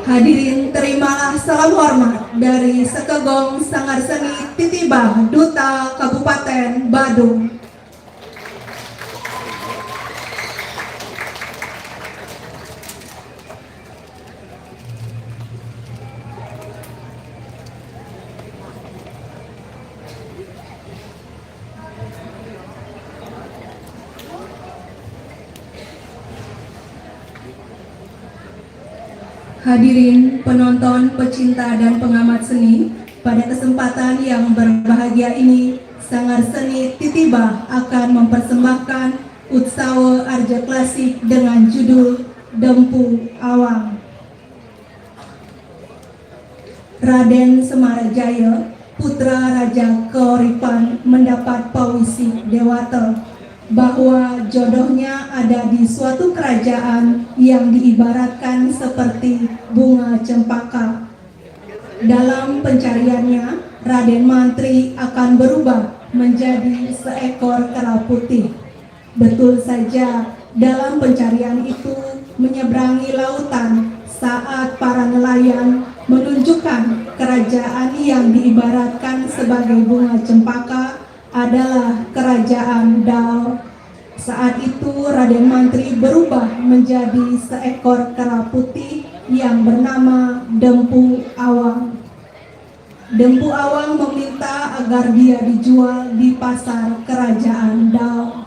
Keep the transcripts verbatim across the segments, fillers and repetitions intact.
Hadirin, terimalah salam hormat dari Sekegong Sanggar Seni Titibah, Duta Kabupaten Badung. Hadirin penonton, pecinta, dan pengamat seni, pada kesempatan yang berbahagia ini, Sanggar Seni Titibah akan mempersembahkan Utsawa Arja Klasik dengan judul Dempu Awang. Raden Semarajaya, putra Raja Kauripan, mendapat pawisik dewata bahwa jodohnya ada di suatu kerajaan yang diibaratkan seperti bunga cempaka. Dalam pencariannya, Raden Mantri akan berubah menjadi seekor kera putih. Betul saja, dalam pencarian itu, menyeberangi lautan, saat para nelayan menunjukkan kerajaan yang diibaratkan sebagai bunga cempaka adalah kerajaan Dao. Saat itu, Raden Mantri berubah menjadi seekor kera putih yang bernama Dempu Awang. Dempu Awang meminta agar dia dijual di pasar kerajaan Dao.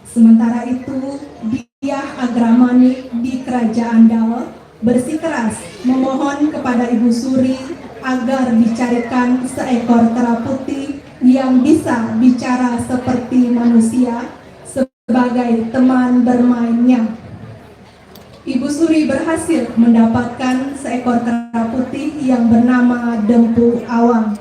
Sementara itu, Diah Agramanik di kerajaan Dao bersikeras memohon kepada Ibu Suri agar dicarikan seekor kera putih yang bisa bicara seperti manusia sebagai teman bermainnya. Ibu Suri berhasil mendapatkan seekor kera putih yang bernama Dempu Awang.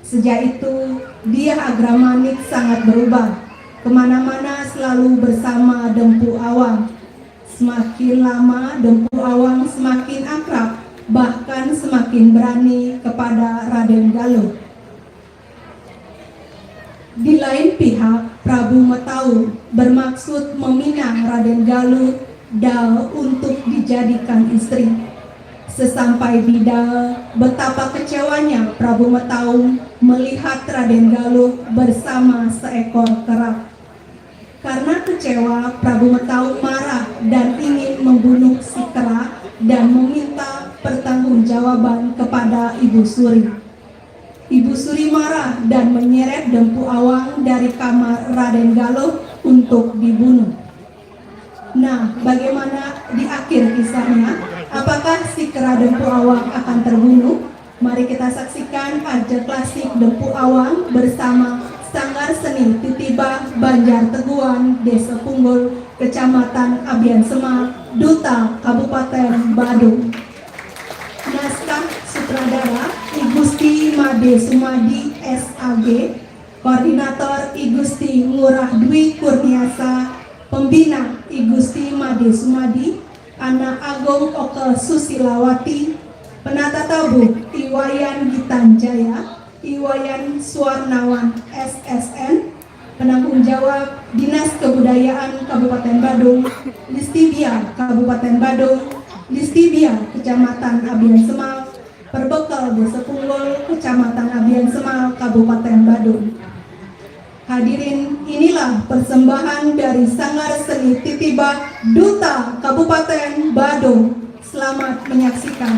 Sejak itu, Diah Agramanik sangat berubah. Kemana-mana selalu bersama Dempu Awang. Semakin lama, Dempu Awang semakin akrab, bahkan semakin berani kepada Raden Galuh. Di lain pihak, Prabu Metaung bermaksud meminang Raden Galuh Dao untuk dijadikan istri. Sesampai di Dao, betapa kecewanya Prabu Metaung melihat Raden Galuh bersama seekor kera. Karena kecewa, Prabu Metaung marah dan ingin membunuh si kera dan meminta pertanggungjawaban kepada Ibu Suri. Ibu Suri marah dan menyeret Dempu Awang dari kamar Raden Galuh untuk dibunuh. Nah, bagaimana di akhir kisahnya? Apakah si kera Dempu Awang akan terbunuh? Mari kita saksikan Arja Klasik Dempu Awang bersama Sanggar Seni Titibah Banjar Teguan, Desa Punggul, Kecamatan Abiansema, Duta Kabupaten Badung. Naskah sutradara I Gusti Made Sumadi, S A G. Koordinator I Gusti Ngurah Dwi Kurniasa. Pembina I Gusti Made Sumadi. Anak Agung Oke Susilawati. Penata tabuh I Wayan Gitanjaya, I Wayan Suarnawan, S S N. Penanggung jawab Dinas Kebudayaan Kabupaten Badung, Listibia Kabupaten Badung, Listibia Kecamatan Abiansema, Perbekel Desa Punggul, Kecamatan Abiansema, Kabupaten Badung. Hadirin, inilah persembahan dari Sanggar Seni Titibah, Duta Kabupaten Badung. Selamat menyaksikan.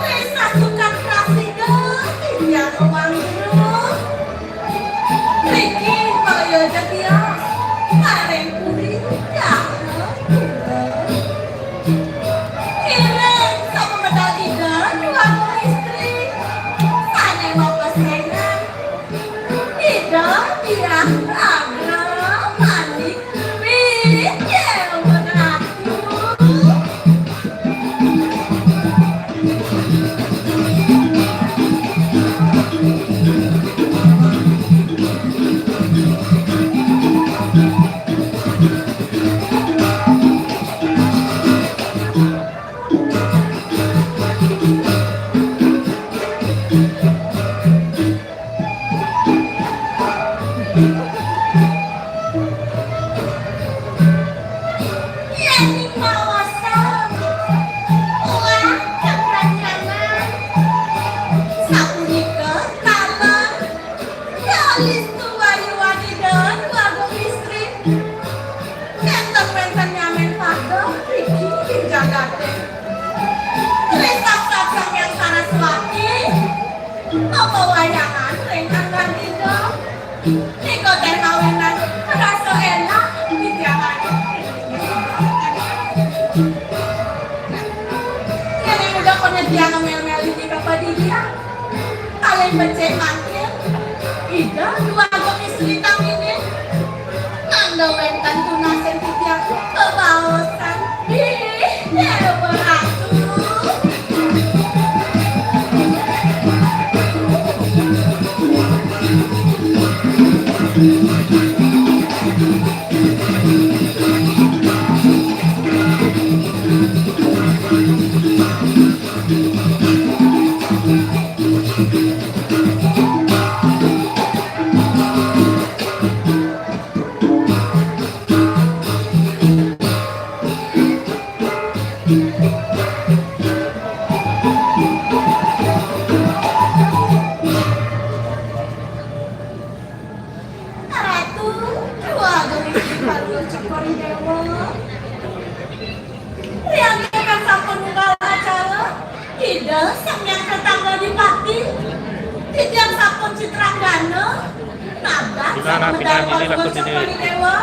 Wis asukan prasida titiang Ratu. Mriki kaya jatias maring puri Dahareya. Kirang sapa medal Ida duwang istri sane Wayangan ring anggan Ida. Nika ten awinan rasa enak titiang ayu. Yen udah kono tiang mel-mel nika padidian. Paling becik mangkin. Ida dua gemis litang ini. Mangda wénten tunasen titiang bebaosan. Ih, Déwa Ratu. Ratu, keluarga Gusti Palungguh Cokor I Déwa. Riantukan sampun unggal acara, Ida Sang Hyang Ketangga Dipati, titiang sampun citranggana, nabrak Gimana, sampun Pinang, medal ini laku Palungguh Cokor I Déwa.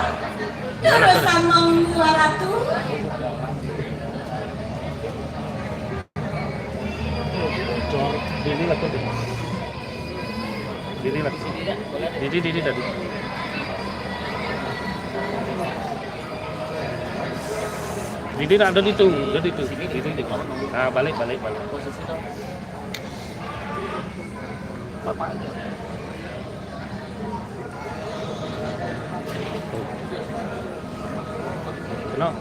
Terus sama Unggu Ratu. Ini laku Pinang. Didi lah. Didi, Didi tadi. Didi nak ada di tu, ada di tu. Didi, Didi. Ah, balik, balik, balik. Bapak aja. Kenal?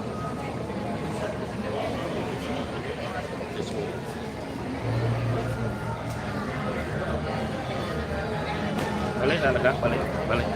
Balik dah, dah, balik, balik.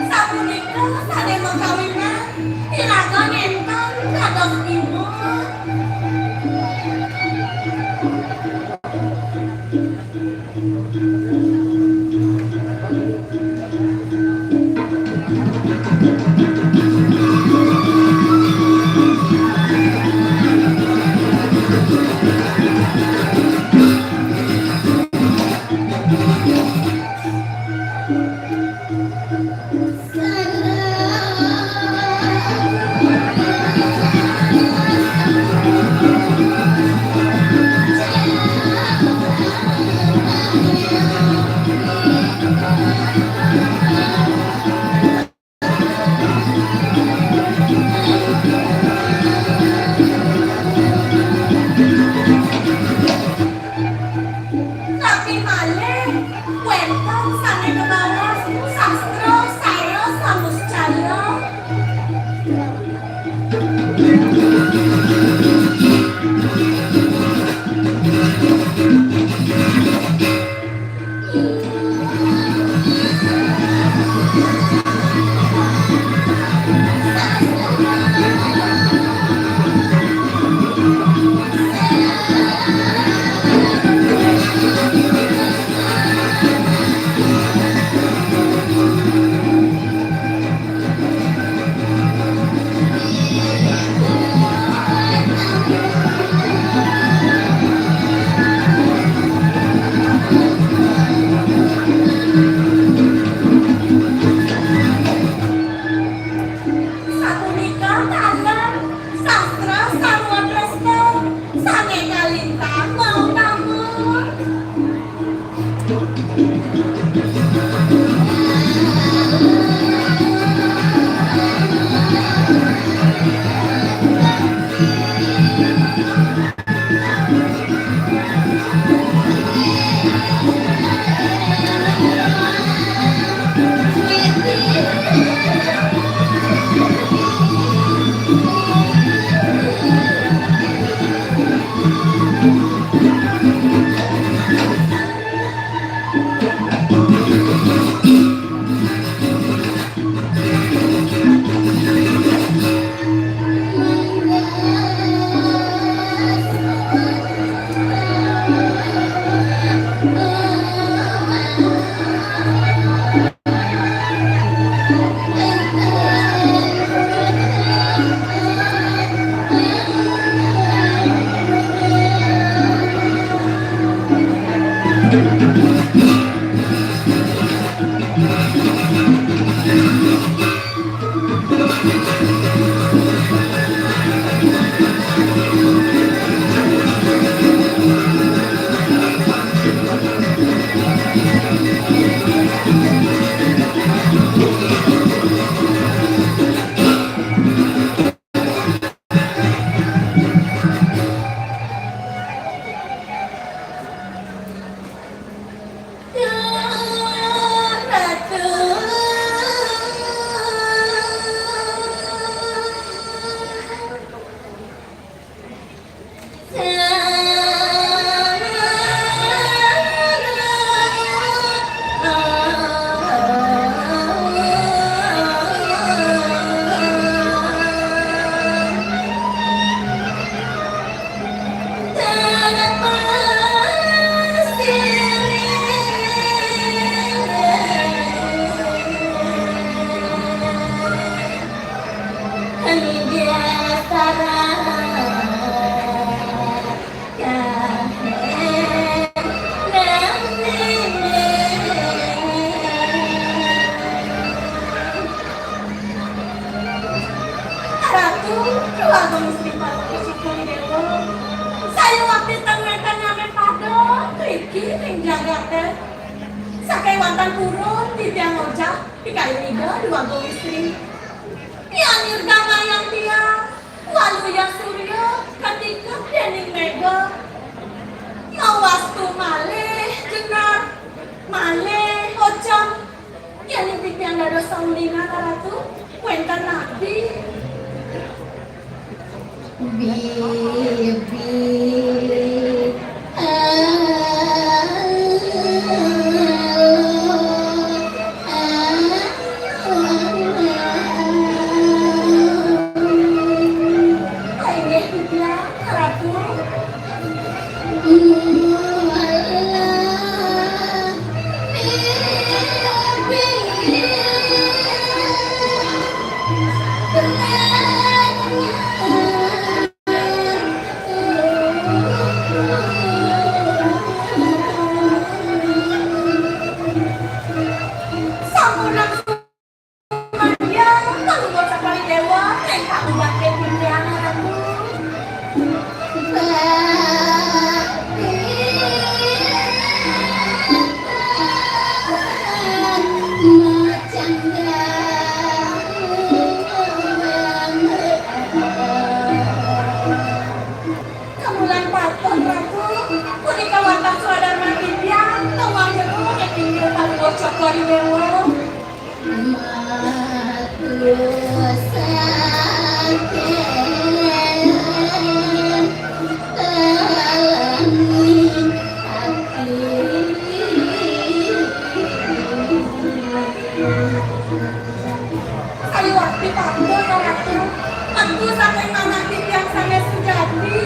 Sapunika sané makawinan, iraga nénten dados imut. Napi malih wénten sané kabaos sastra saya samuscaya? Sapunika taler sastra sarwa tresna sané kalintang wau tamun. ring jagaté. Sakéwanten purun titiang ojah pikaing Ida Déwagung Istri. Yan nirgamayang tiang, waluya surya katikep déning méga. Mawastu malih jenar, malih ocang. Yéning titiang dados sauningan, Ratu, wénten nabi. Bibi. Inggih titiang, Ratu. Sampun langsung Manggihin Palungguh Cokor I Déwa ring pangubaktin titiang, Ratu. Kamulan patut, Ratu. Punika wantah swadarman titiang, tawang jero ing inggil Palungguh Cokor I Déwa. Kaliwat pitampun, Ratu. Mangku saking manah titiang sanés sujati.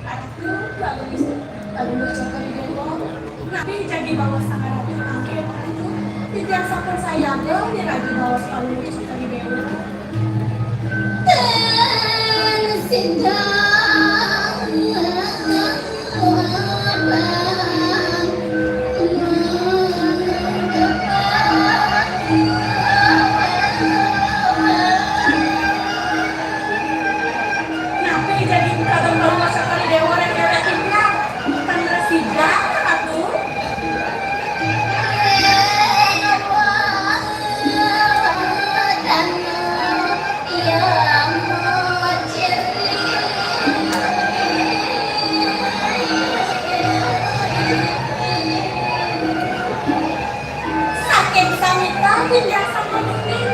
Aduh, bagus. Bagus, Cokor I Déwa. Napi jagi baos Sang Ratu mangkin, Ratu? Titiang sampun sayaga miragi baos Palungguh Cokor I Déwa. Tan sida. Napi jagi Palungguh Cokor I Déwa ring déwék titiang? Tan sida, Ratu. Saking samita titiang sampun uning.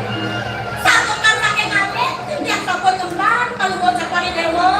Santukan saking alit titiang sampun ngemban Palungguh Cokor I Déwa.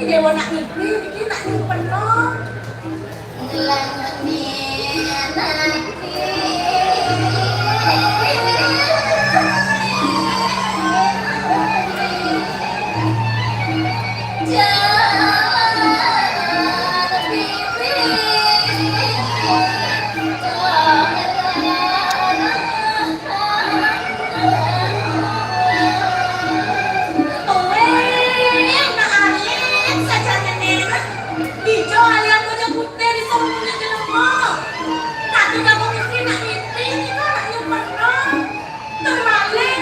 Dewa nak ngipi, niki nak nyimpen no. Tuwéh, nak alit saja nenek. Ijo alian bojo putih di sumune jelema. Tadi kamu mesti nak ngipi, kita nak nyimpen no. Terbalik,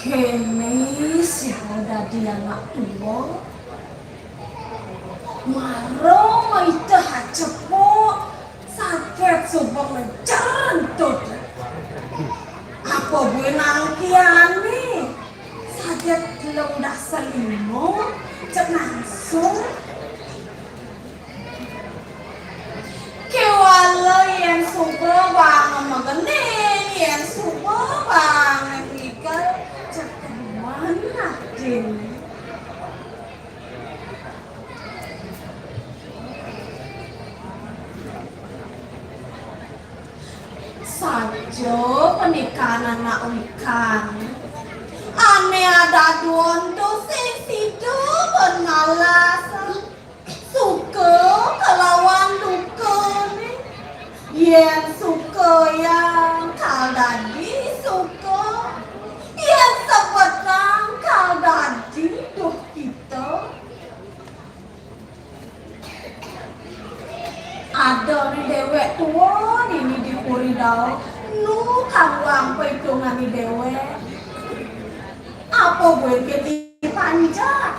Kéné sira dadi anak tua, mara maida acepok, saget suba ngejer entut. Apa buin angkiané? Saget telung dasa lima, cek nangsung. Kéwala yén suba bang megening, yén suba bang ngikel, cek demen atiné. Saja panikahan anak wikan. Ané ada duon tu sing sida ben malas. Suka kalawan dukané. Yén suka yang kal dadi suka. Yén sebetang kal dadi duh kita. Ada ni déwék tua dini di puri dau, nu kangguang paitungan ni déwék. Apa buin ké dipanjak?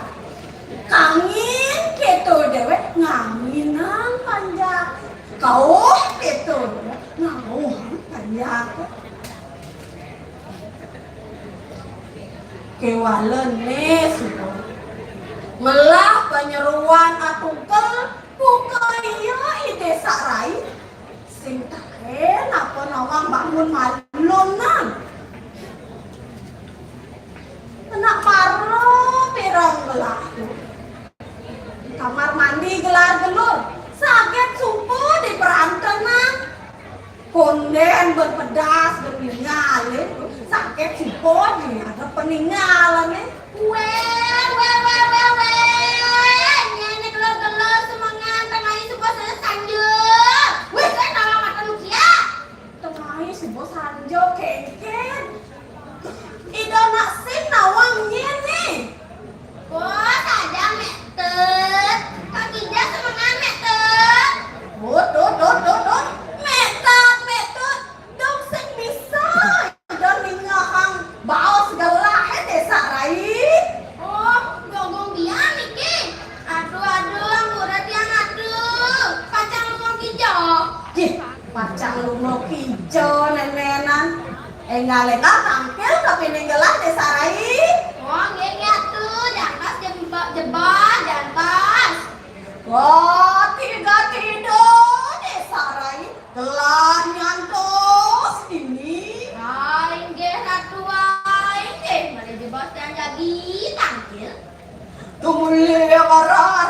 Kangin kéto déwék nganginang panjak. Kauh kéto déwék ngauh panjak. Kéwala né suba. Melah panyeroan atungkel buka ia I Désak Rai. Sing taén apa nawang bangun malunan. Anak mara pirang gelah tu. Kamar mandi gelar gelur. Saget suba di perantenan. Kondén berpedas, berningal, eh. Saget suba ni ada peningal, eh. Wéh, wéh, wéh, wéh, wéh. Nyén gelur-gelur semengan tengah suba sanja. Wéh, saya nawang mata nu kia. Tengah suba sanja kéngkén. Ida nak sin nawang nyén ni. Oh, saja Mék Tut. Kaki ida semengan Mék Tut. Oh, tut, tut, tut, tut. Mék Tut, Mék Tut. Dong sing bisa. Ida ningehang baos gelah, eh, Désak Rai. Oh, dong Tunggu kijo nenenan. Enggak, enggak tangkil tapi ninggalan Desa Rai. Wong, nggih, nggih, tuh, jantas jeba-, jebak, jantas. Wah, tidak, tidak, Desa Rai. Telah nyantos ini. Rai nggih, Ratu, rai nggih, mari jebak yang jadi tangkil. Tumuli para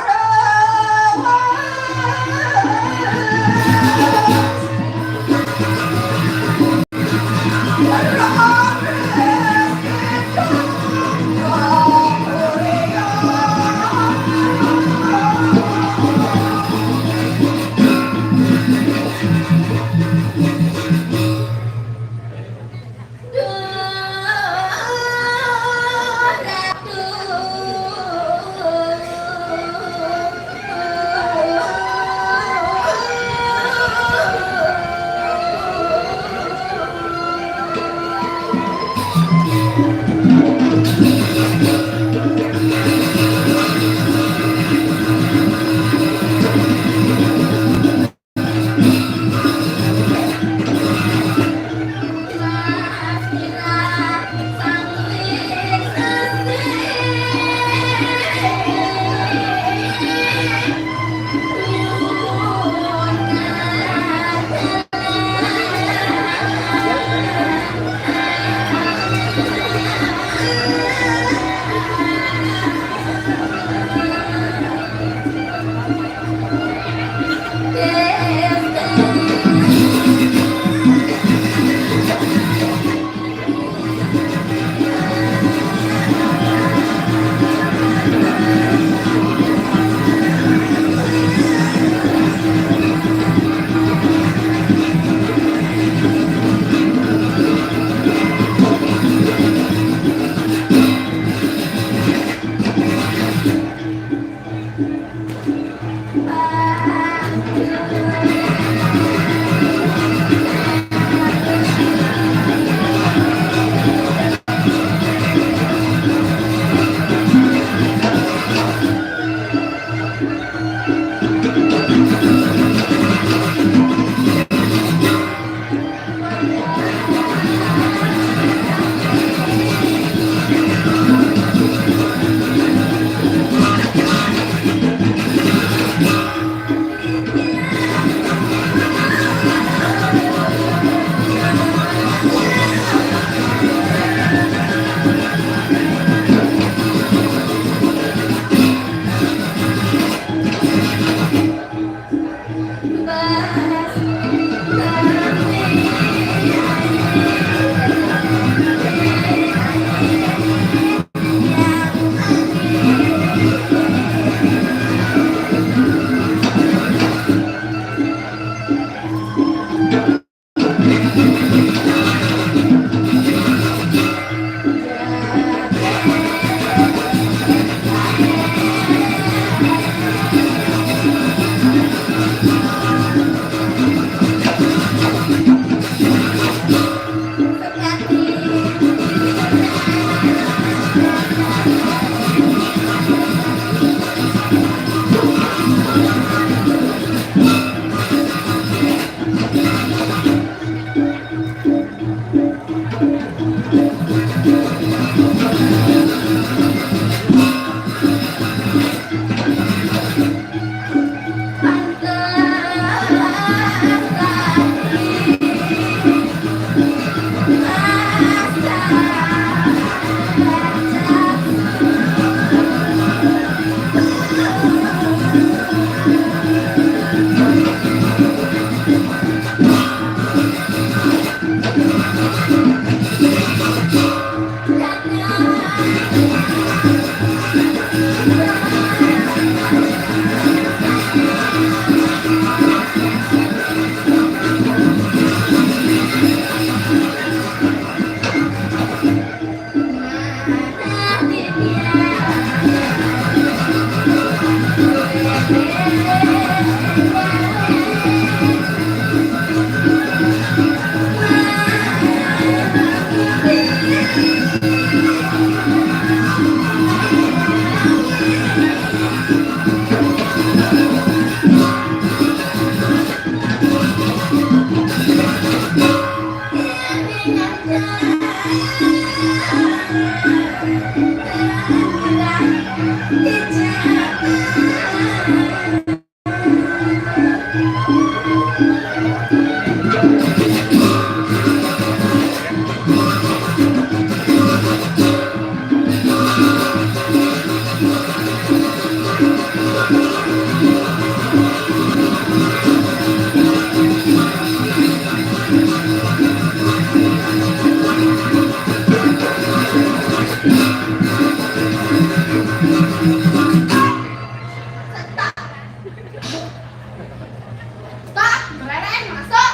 Stop, mereren masuk.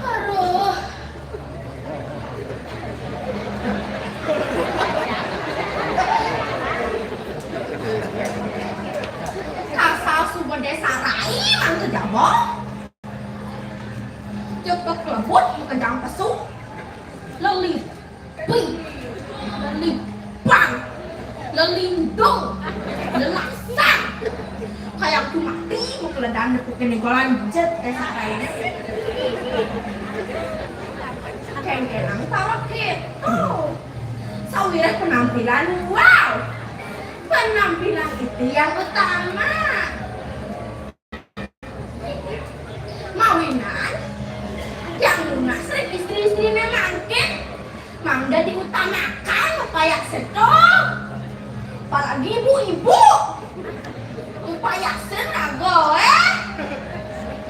Aduh. Asal suba désa rai mangké jabong. Cepet kelebut makejang pesu. Lelih. Ping. Lelih. Pang. Lelindung. Lelasan. Kayak aku mati, mau keledan nepuk ini golan jet, eh, sakai. Kengkenang taruh gitu. Sawiréh penampilan, wow. Penampilan itu yang utama. Mawinan, yang lunas rék istri-istriné mangkin, mangda diutamakan upaya seto. Apalagi ibu-ibu. Upaya sen raga, eh.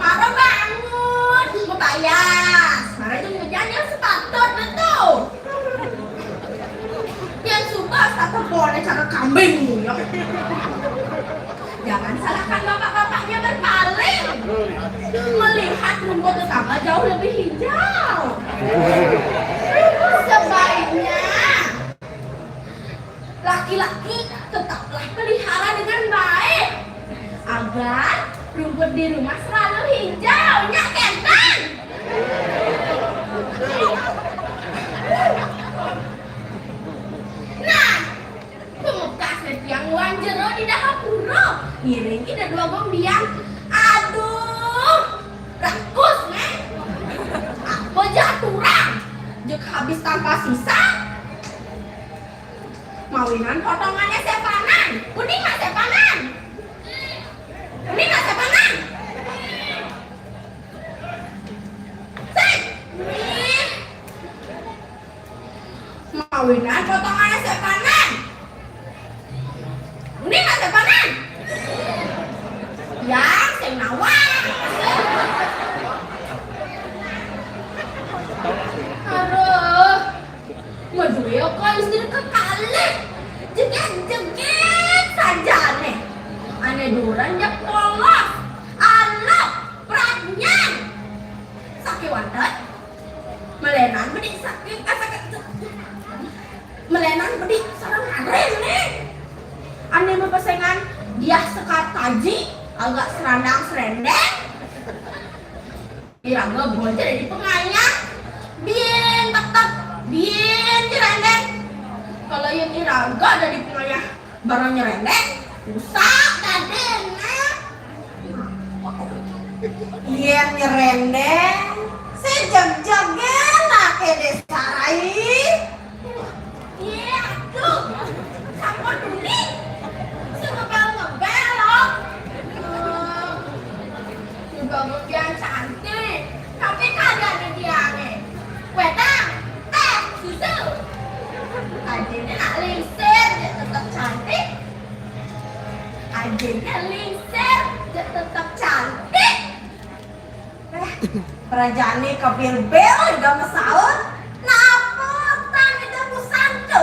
Mara bangun, mabayas. Mara jeung hujan yang sepatut betul. Yang suka satu boleh cara kambing ya. Jangan salahkan bapak-bapaknya berpaling. Melihat rumput tetangga jauh lebih hijau. Sebaiknya laki-laki tetaplah pelihara dengan baik agar rumput di rumah selalu hijau. Nyak kénten. Nah, pemekasné tiang wan jero di dahapura. Ngiring ida dua gong biang. Aduh, rakus, Néng. Apa jahat urang? Jek habis tanpa sisa. Mawinan potongannya sepanan. Kuning mah sepanan. Kuning mah sepanan. Sik. Mawinan potongannya sepanan. Kuning mah sepanan. Yang sing nawang. Aduh. Madué ka istri kekalih. Jegét-jegét sajané. Ané duren jak polos. Alok, pradnyan. Sakéwanten. Melénan bedik saké, ah, saké, melénan bedik sareng aréné. Ané mapesengan diah sekar taji, agak serandang serendeng. Iraga boleh jadi pengayah. Bién tetep, bién nyerendeng. Kalau yang iraga ada di pengayah barang nyerendeng, rusak tadi, nah. Yén nyerendeng, sejegjegé maké désa rai. Iya, tuh. Sampun tuli. Sing ngebel-ngebel, loh. Juga kemudian cantik. Tapi kagak ada diare. Wedang, téh, susu. Ajiné nak lingsir, dia tetap cantik. Ajiné lingsir, dia tetap cantik. Eh, prajané kabilbil ida masaut. Napa tan ida busantu?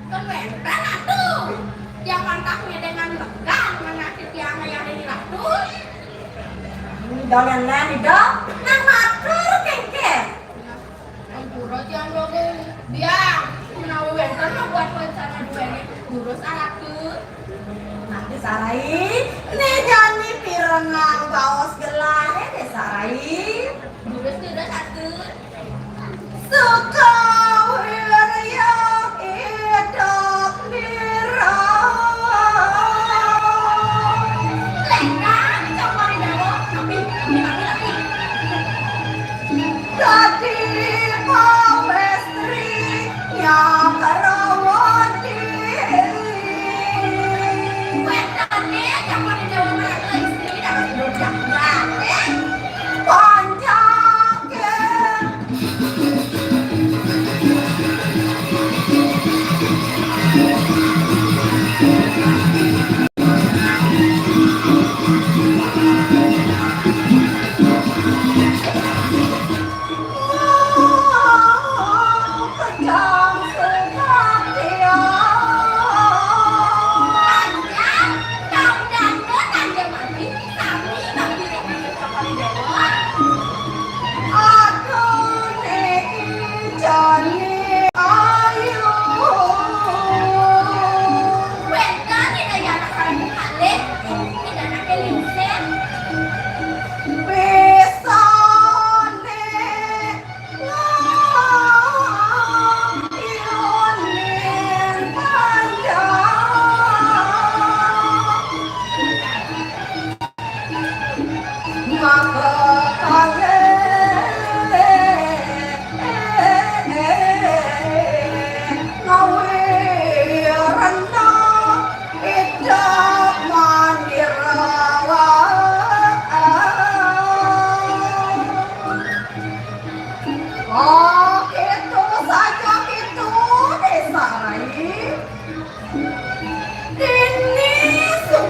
Kan wénten atuh. Tiang pantah ngedengan legan manah titiang aya di ratu. Ida lén-lén ida. Nang matur kéngkén. Ampura tiang ngomong. Biang, menawi wénten mah buat rencana duwéné. Durus araku. Nah, Désa Rai, né jani pirengang baos gelahé, Désa Rai. Durus, durus, atur. Suka wirya idap nira. Lengkah, coba di dalam, tapi, tapi, tapi, tapi. Dadi pawéstri nyakrawati. Wétané jaman Déwa Marata istri dados bocah batin. Panjaké.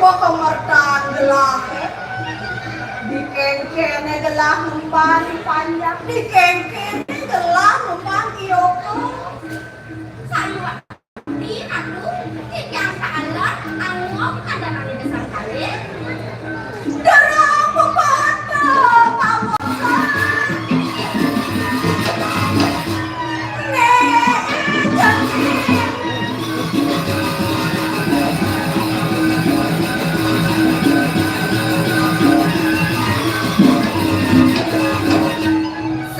Pakemertan gelah, eh. Dikengkene gelah ngemban di panjang, dikengkene gelah ngemban di yoko. Sayuak di atu, titiang taler, angok kandanane desang kalih. Dereng pepatah, pawekan. Nek, janji.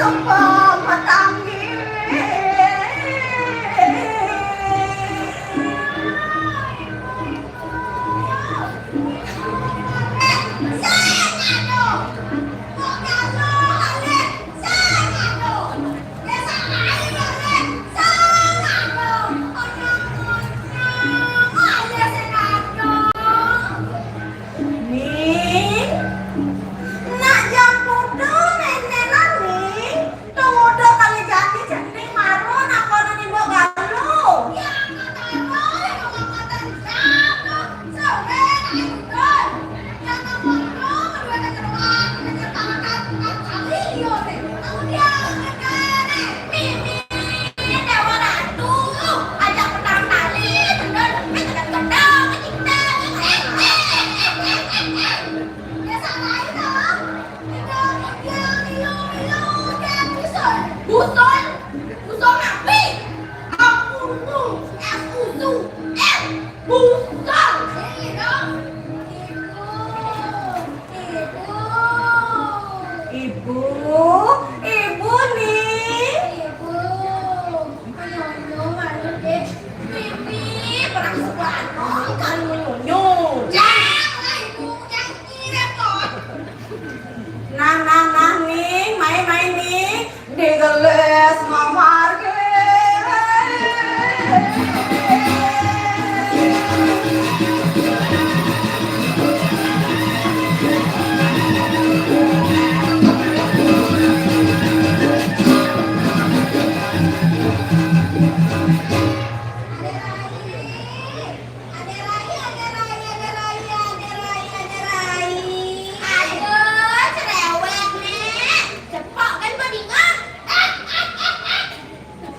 Sembah matanggi. Ning, nak jam kuda nenenan, Ning. Tuh udah kali jati cening marun apa nang imbok galuh. Ya, kata lo, ya, kata lo. Sore, nak ikut. Busol? Busol napi? Aku, aku, aku, aku, eh, Busol. Ibu. Ibu. Ibu. Ibu nih. Ibu. Nyonyo malu deh. Bibi perang sebulan. Oh, kan nyonyo. Jangan ibu, jangan repot. Nah, nah, nah, ning, main, main, ning. Digelis mamar ke. Ade rai, ade rai, ade rai, ade rai, ade rai, ade rai. Aduh, cerewet, Nek. Cepok kan badingan.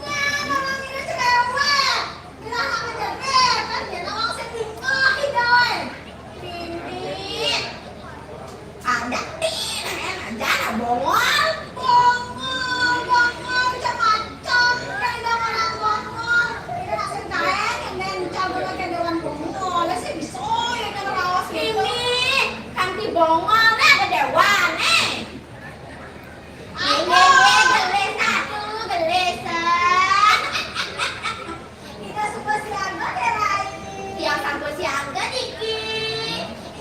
Nya, orang ini cerewet. Bilang apa jadi, kan dia orang sing tingkah, Idoy. Mimpi. Ada, ih, nah, jangan bongol. Bongol, bongol, macam-macam. Yang bilang orang bongol. Ini nak sing kae, yang main cabut ke dewan bongol. Lah, sih bisa, ya, yang raos gitu. Ini, kanti bongol, nah, ada dewan, eh. Ini, ini, gelis satu, gelis. Kita suka siaga, Ade rai. Yang sampun siaga niki.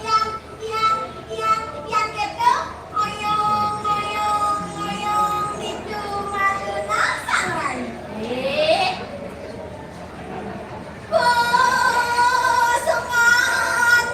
Yang, yang, yang, yang gitu. Oyong, oyong, oyong, itu malu nasang rai. Eh. Oh, semangat.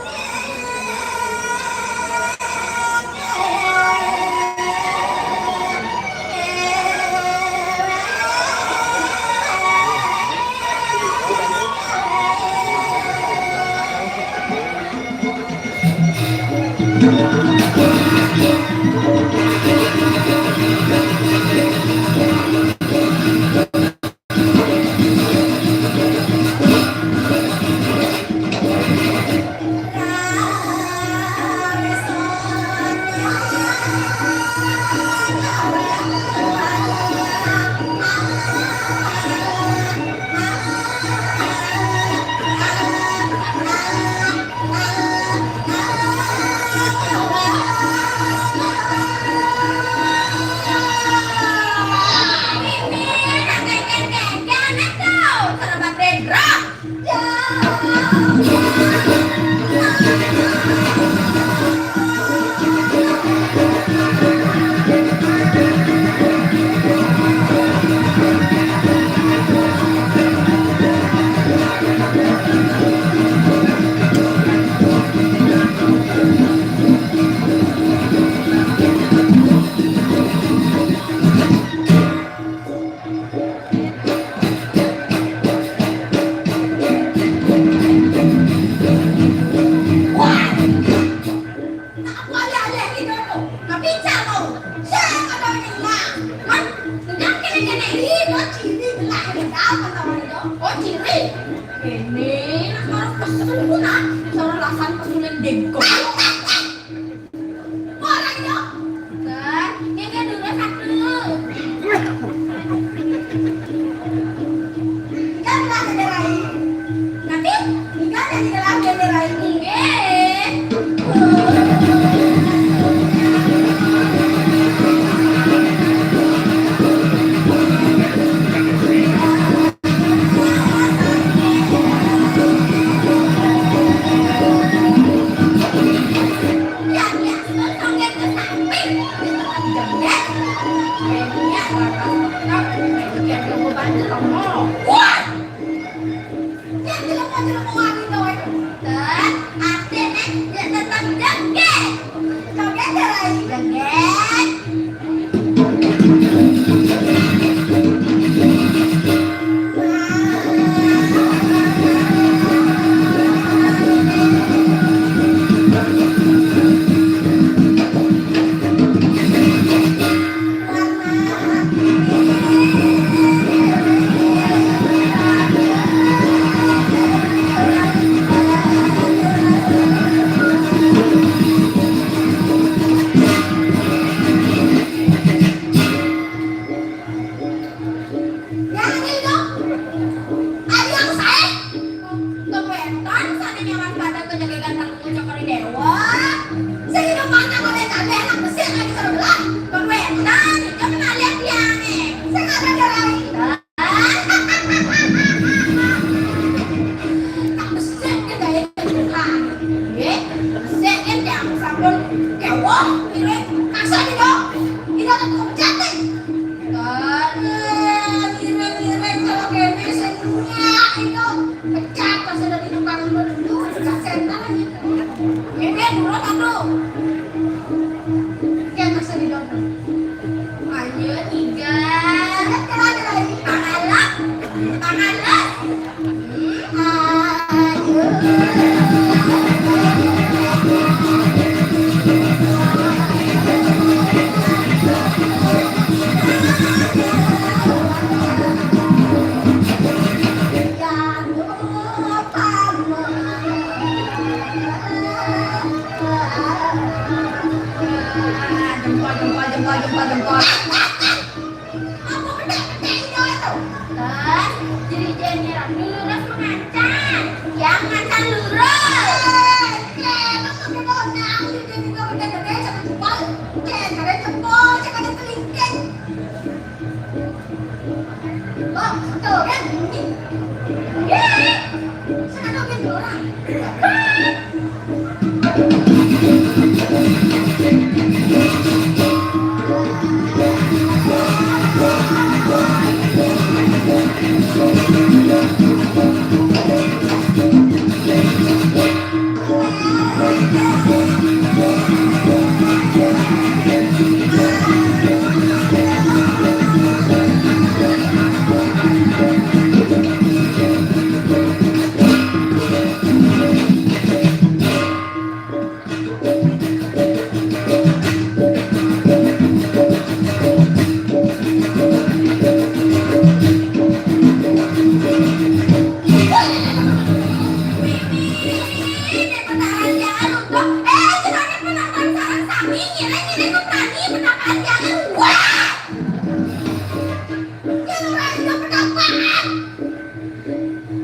Ciri. Ini nak harus pesun pun ah. Cara lasan pesunan dengkok. Orang yo. Kan, ini kan dulu satu. Kan lah ada lain. Tapi, ini kan ada lain. Nggih. Wah! Yang jelek-jelek wangi to, eh. Dan artine dia tetap joget. Joget, Rai. Joget. Yang itu, ayo yang saya. Kewetan, sana nyaman pada ke jaga ganteng Cokor Dewa. Sing hidup mana boleh kabeh anak besar lagi sebelah. Kewetan, itu mana lihat tiangnya. Sing ada dia lagi. Tak besik ke daya Tuhan. Nggih, besik kan yang sampun kewah, ngiring kasar gitu. Kita tetap jatuh. Kan, ngiring-ngiring kalau kene sing nyak itu. Pecah pas ada di tukang dulu, pecah senter gitu. Ini dulu kan, Bro. Yang maksud di dokter. Ayo, tiga. Tangan lagi. Tangan lagi. Tangan lagi. Hmm, ayo. Jempol, jempol, jempol, jempol, jempol. Apa bedek-bedek itu, itu? Terus, jadi jangan nyerang dulu, terus mengancam. Yang ngancam lurus. Eh, eh, apa bedanya? Aku juga, juga bedek-bedek sama jempol. Jangan ada jempol, jangan ada kelingking. Wah, tuh kan. Yeay. Sana kan orang.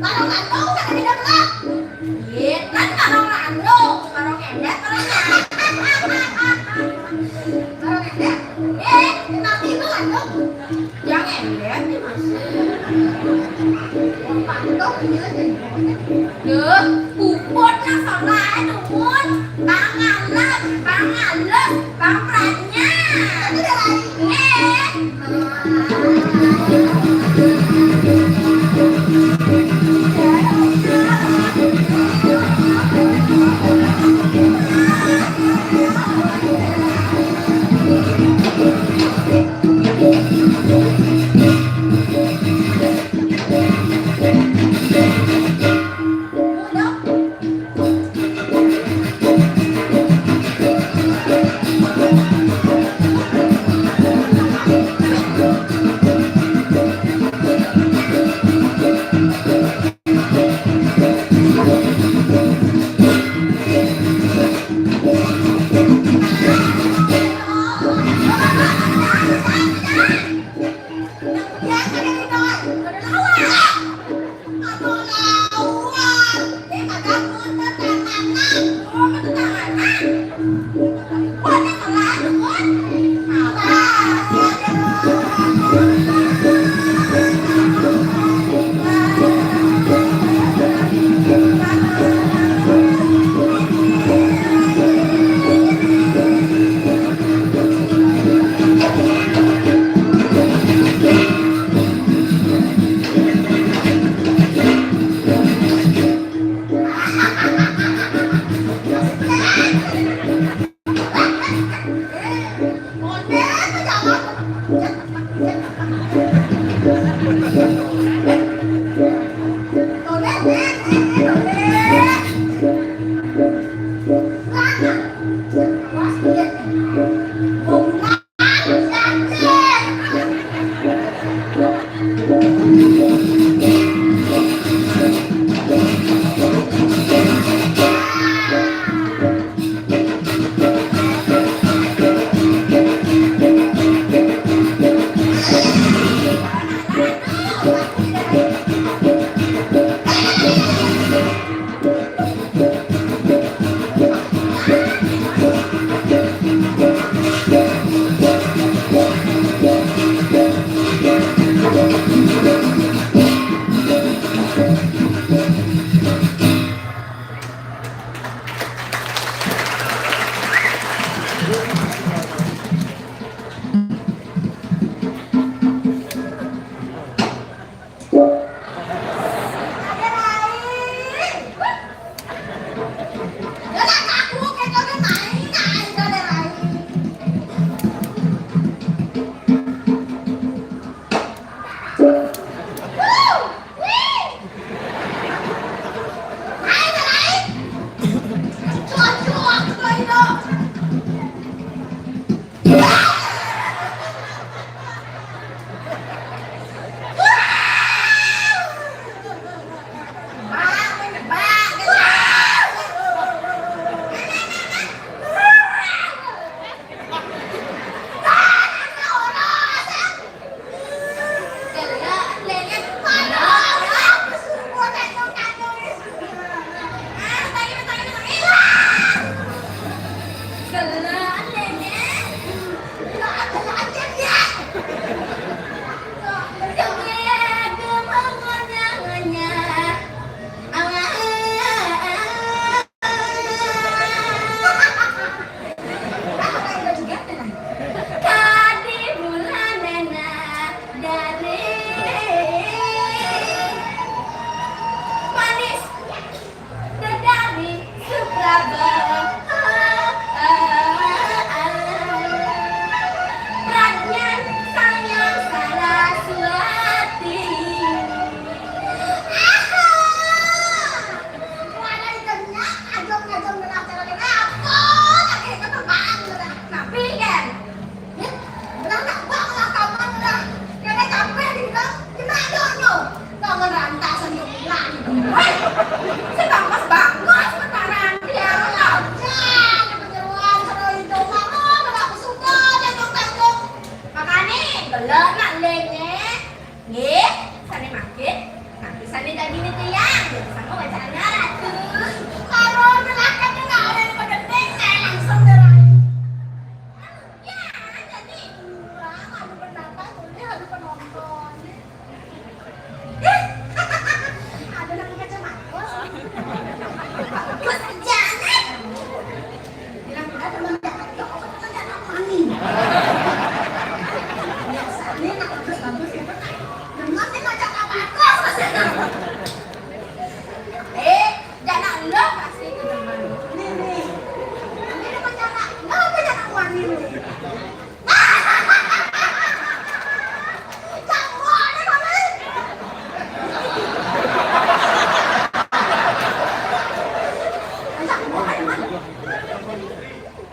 Barong lantung, tak ada bilang lah. Iya, kan barong lantung, barong endet, barong endet. Barong endet. Eh, kenapa itu lantung? Yang endet nih, Mas. Wong pantung, iya, jadi. Duh, puput lah, salah, dumun. Pangalas, pangalas, pampratnya. Tapi udah lari. Eh.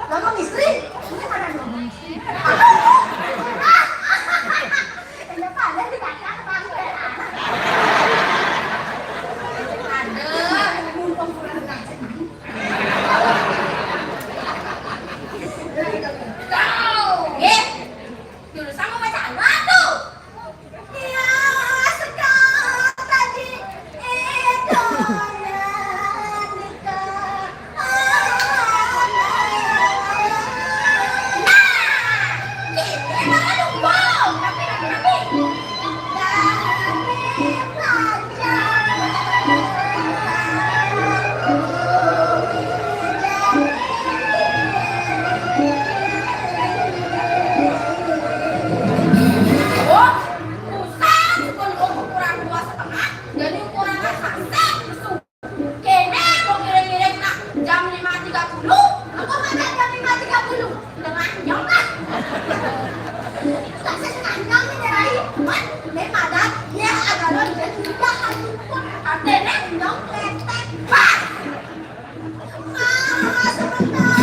Ngomong istri, ini mana ngomong istri? Ini pada di kakak bangku ya, anak. Ada, mumpung kurang kasih. Kau, eh, jurusan mau baca apa tuh? Iya, sekarang tadi itu nikah. Oh, buset, ukuran dua setengah, jadi ukuran sasek. Kéné kok ngiring-ngiring nak jam lima tiga puluh. Apa madan jam lima tiga puluh? Tengah nyong lah. Lah, saya tengah nyong nih, Rai. Wan, né madan, ya, agak lo dia sudah hari pun. Artinya nyong letek. Pas. Mas, sebentar.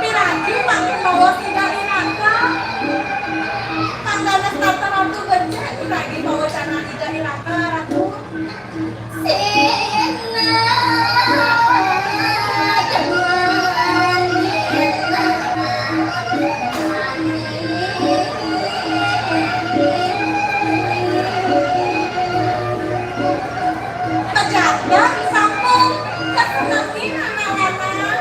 Piragi makin mawa Ida Iraka. Tandana setata Ratu becik, piragi mawa cana Ida Iraka, Ratu. Pejabat sampun kesenengi anak-anak.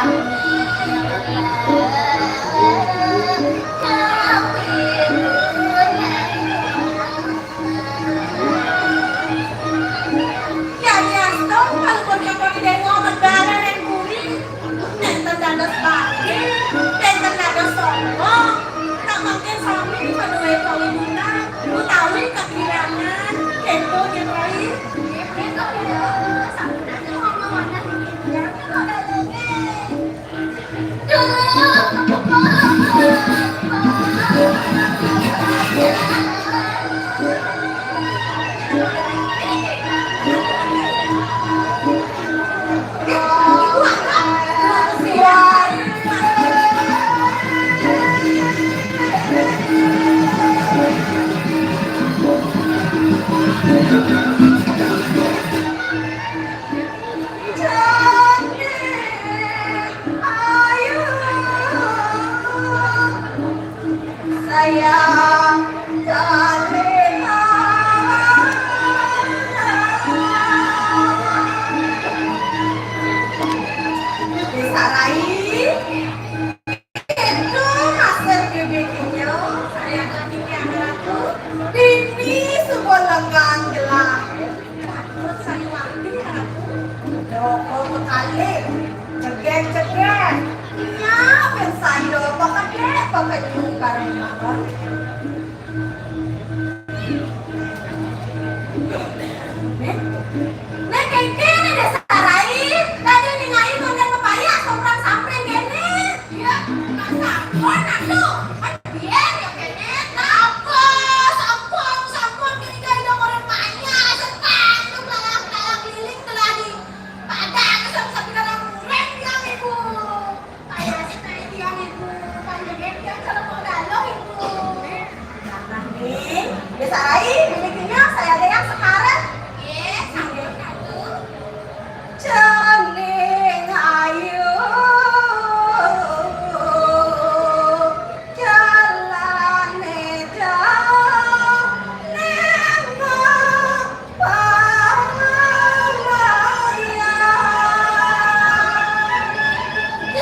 Ya, ya, stop, kalau buat yang mau di demo, mendarat yang kuning. Nénten dados bagé, nénten dados sombong, nak mangkin sami padué pawidunan, utawi kakirangan, kéto nggih, Rai. Sayang, Sarai, itu hasil bibiknya, saya ganti piala aku. Ini sebuah lengan gelang. Patut saya wakil aku. Doko kekali, jeget-jeget. Nya, ben saya pakai, pakai nyungkar makan. Néh, néh, kéné Désa Rai, tadi ningali kondén pepaya, somprang-sampring kéné. Iya, Mas sampun atuh. Kan biyen ya kéné. Napa? Sampun, sampun, ketika ida kondén pepaya, setan itu kelalang-kelalang keliling telah di padang, sampai-sampai dalam muring bilang ibu. Kaya setan itu yang ibu, panjenengan yang celaka dalam ibu. Nah, nih, Désa Rai, bibiknya saya ada yang sekarang. Iya, sambil satu. Cening ayu, jalané jauh, nembak pangaya. Jalané jauh, nembak pangaya.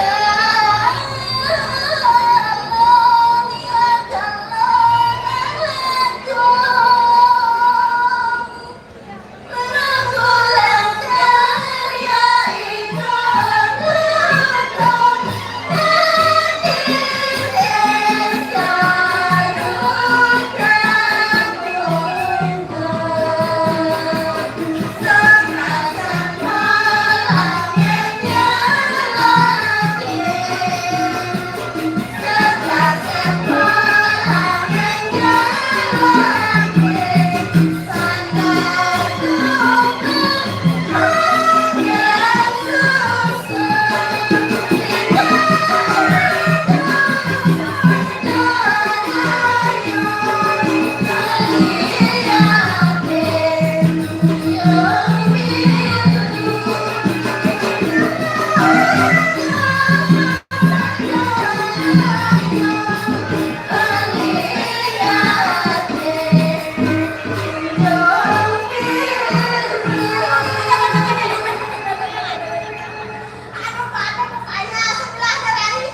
Aduh, Pak, aduh, Pak, ya, sebelah dari.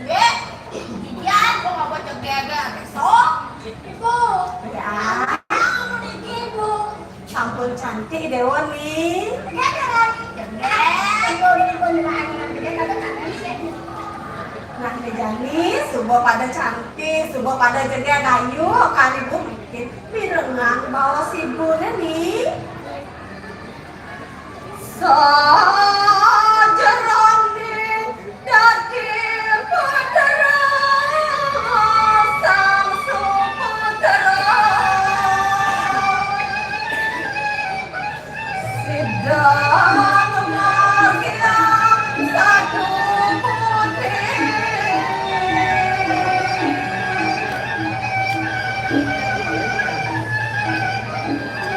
Wéh, iya, gua nggak buat joget ya, besok. Ibu. Ya. Ibu. Sampun cantik Déwa nih. Joget ya, Rai? Joget. Ibu, ibu, ibu, ibu, ibu, ibu. Nah, ini jani, suba pada cantik, suba pada joget, ayo, kali Bu bikin pirengan baos ibuné nih. Sajeroning dadi putra Sang Suputra, sida margilang sadu putri.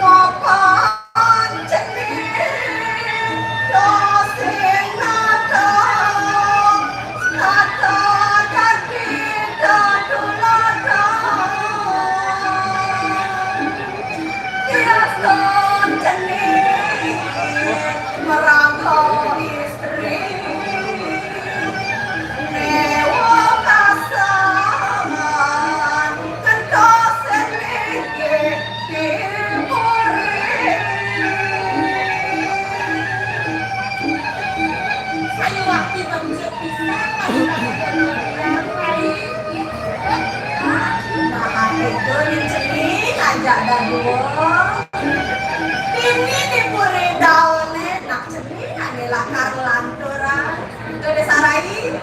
Mapan Aduh. Ini di puri daun, eh. Nak cening, ane lakar lanturan. Itu ada sarai.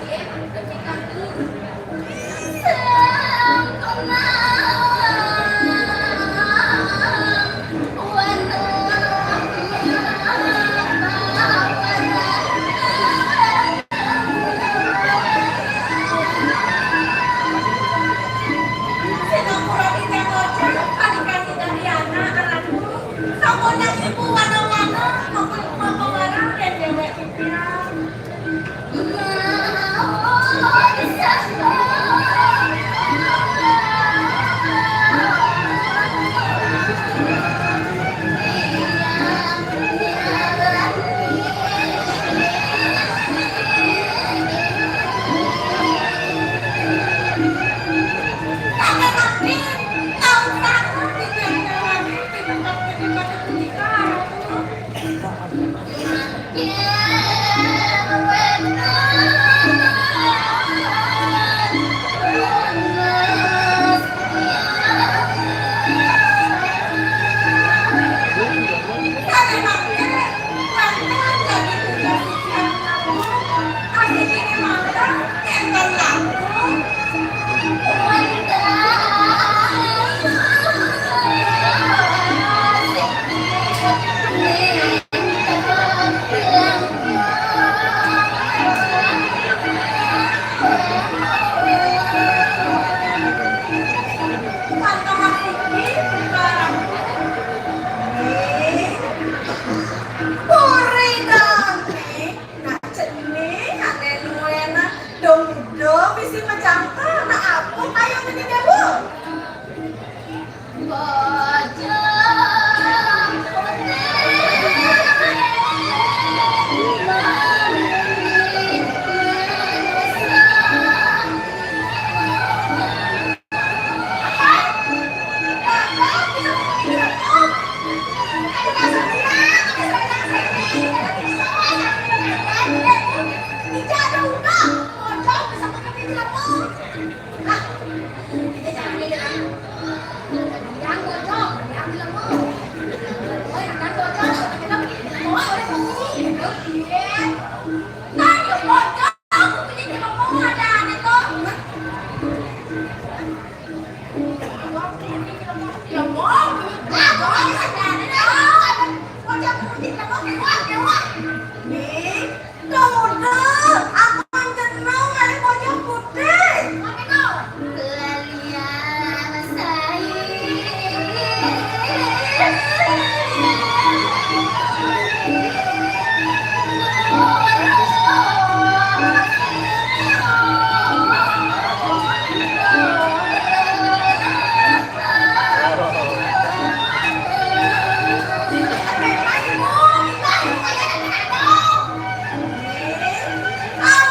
Puri dong, Ning. Nak cening, ane nuena. Dong, dong, bisi macam apa? Nak apa kayu ini, Dewa? Ning, tuh, tuh, aku jeneng ngalih pojok putih.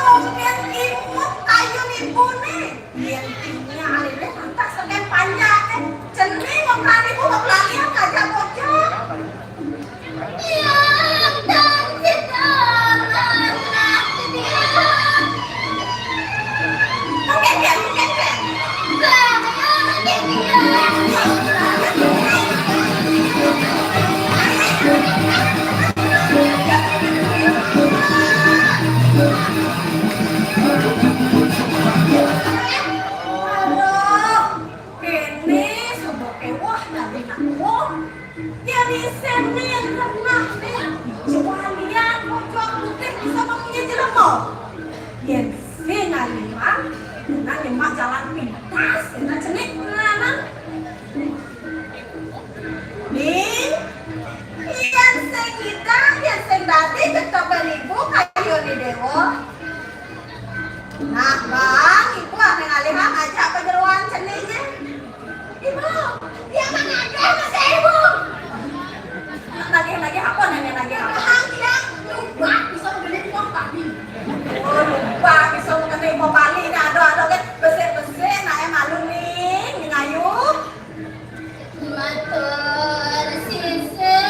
Mungkin imut kayun ibu nih. Yen inya alih deh, lantas sampean panjake. Cening wong tani ku kok lalian ngajak bocah. Aduh, kene seboke wah dari nak wong. Yen isin ning genah ning, jewalian pojok putih bisa memunye jelema. Yen sing alimang, kena nyemak jalan pintas, kena cenik tenanan. Ning, yen sing ngidang, yen sing dadi kekepen ibu kayune dewa. Nah, Bang, ibu ame ngalihan aja penyeruan ceningnya. Ibu, dia mah nagih sama si ibu. Nagih-nagih apa, nanya nagih apa? Bang, dia lupa bisa beli uang tadi. Oh, lupa bisa ngerti mau balik, ini ada-ada kan. Besik-besik, nak malu nih, ngayuh. Matur sisih.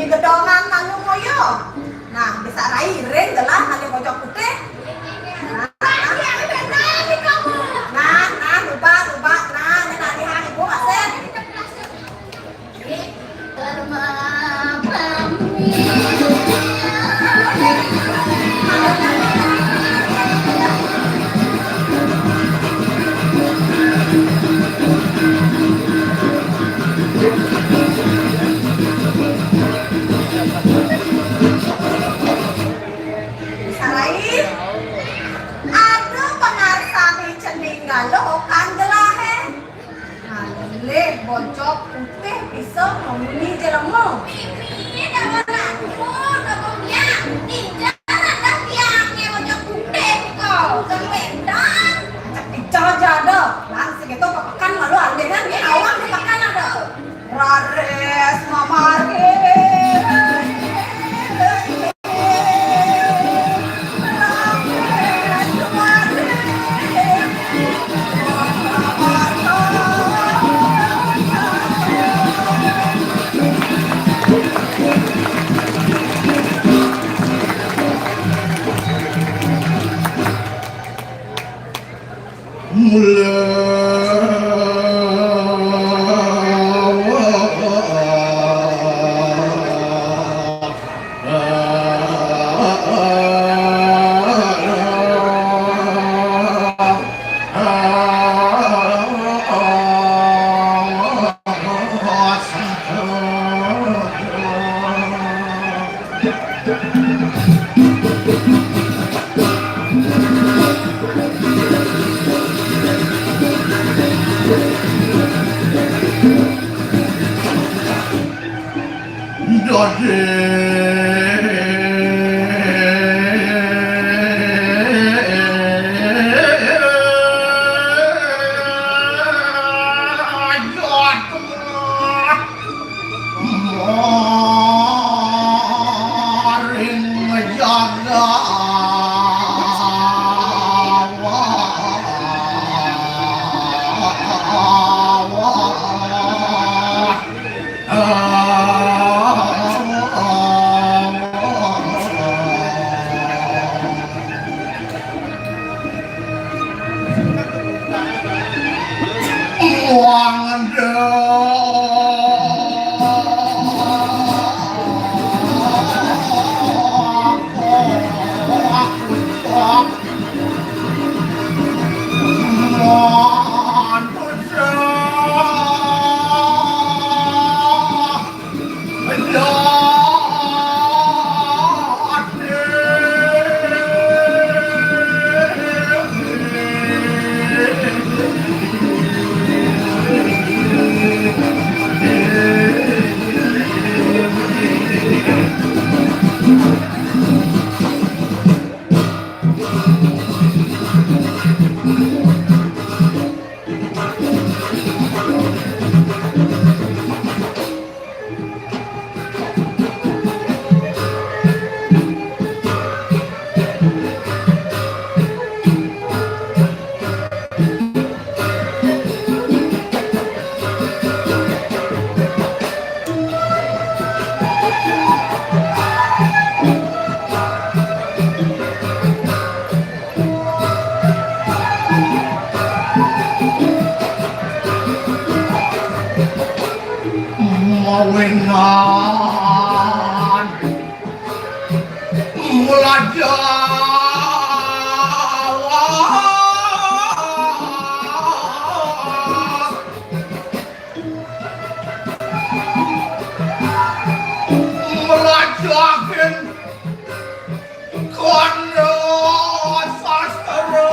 gedongan malu moyo. Nah, bisa rai ring gelah ngalih bojok putih. Nah, nah, nah, lubak, lubak, nah, ini nalihan ibu masih. Sarai, ada pangarsan cening galuh okan gelahe. Ngalih bojok putih bisa nguni jelema. Mimi, dah anak nyuruh, dah bang, ya. Indah, dah tiang, ya, bojok putih, kau. Sampai dah. Cak picah aja ada. Lang segitu ke pekan malu aliran, ni awak di pekan ada. Raris mamari. Mawinan mula Jawa. Mula Jawa. Kondo sastra.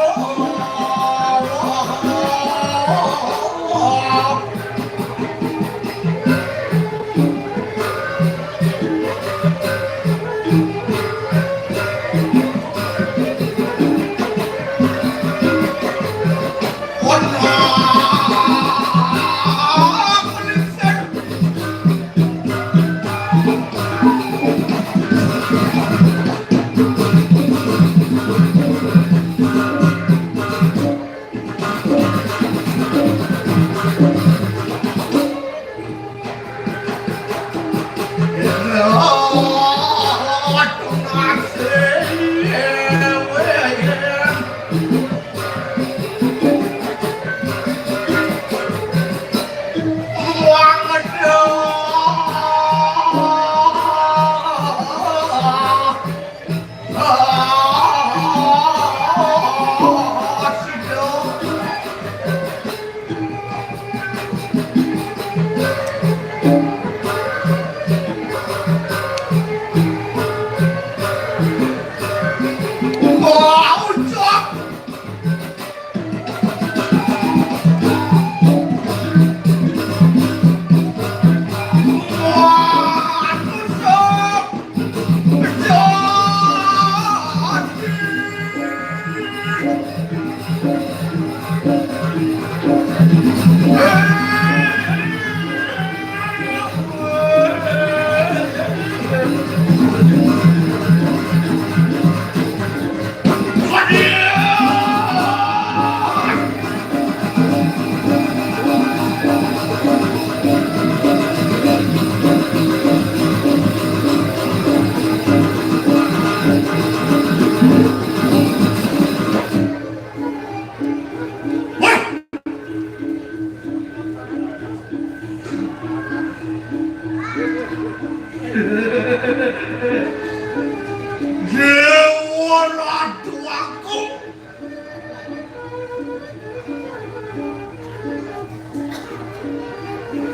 Dewa Ratu Agung.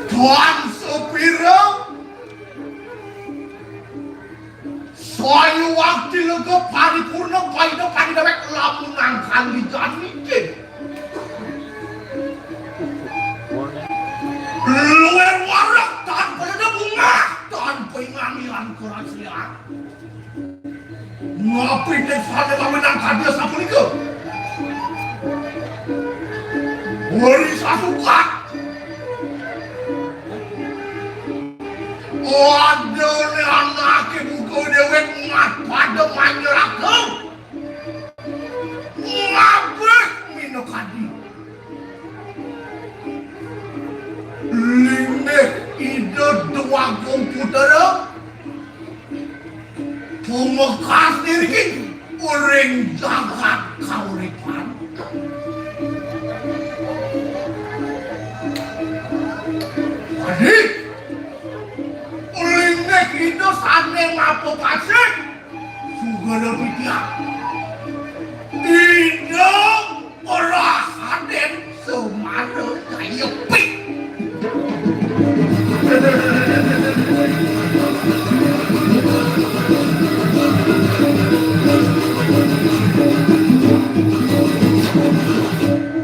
Tuan sepira? Saya waktu lega paripurna paida pangdawek lamun angkang dijan niki. Luwih warak tanpa ada bunga, tanpa ingan-ingan kerasian. Napi dek sane maminang kadya sapunika? Weri sasukat. Wadone anake buka dewek mat pada manjeraka. Ngabeh minakadi. Linggih Ida Dewagung Putra. Pungkas diri ring jagat kauripan. Adi, linggih Ida sane ngapa pasih, sugana pitiak. Ida Raden Semara Jayapik.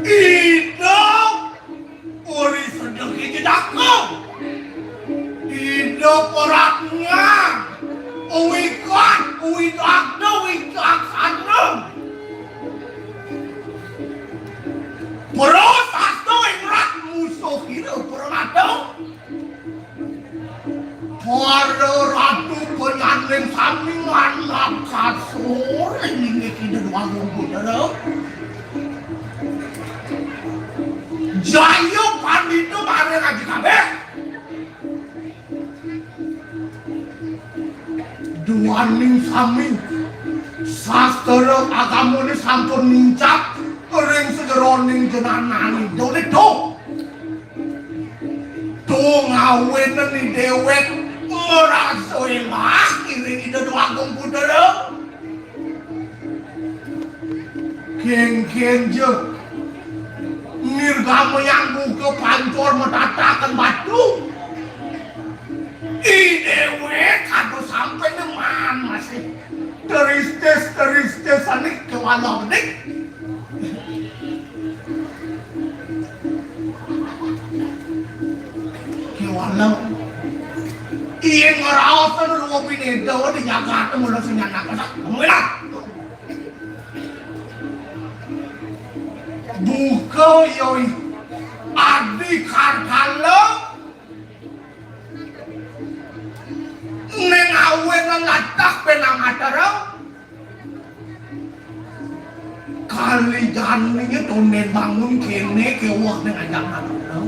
Ida Uri sedeki jedaka. Ida Pratnya. Uwikan, uwidakna, wicaksana. Prasasta ing rat musuh ira pranata. Para ratu penyanling sami manakasor ing inggih Ida Dwagung Putra. Jaya pandita bareng aji kabeh. Duaning sami sastra agamane sampun nincap ring sajeroning jenananing done do. Do ngawineni dewek marasa elah iring Ida Dwagung Putra. Kengken ja. Nirgamayang buka pancor matataken batu. I dewek kados sampe neman masih teristis-teristis anik kewala bedik. Kewala. Yen ngraosan rupa pineda di jagat mula sing nyanak. Mula. Buka yoi adi karkala ning awinang latah penang atara kali jani tonden bangun kene kewah ning ajang atara.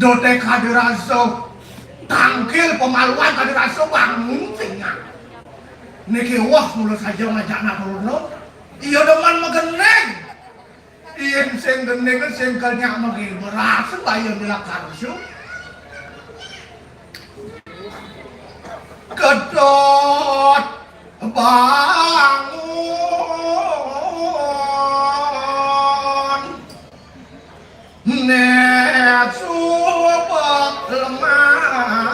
Dote kadirasa tangkil pemaluan kadirasa bangun sing. Niki wah mula saja ngajakna turun. Iya demen magending. Yen sing gending sing kenyak mengki berasa bayan dilakar su. Kedot bangun. Nek subek lemah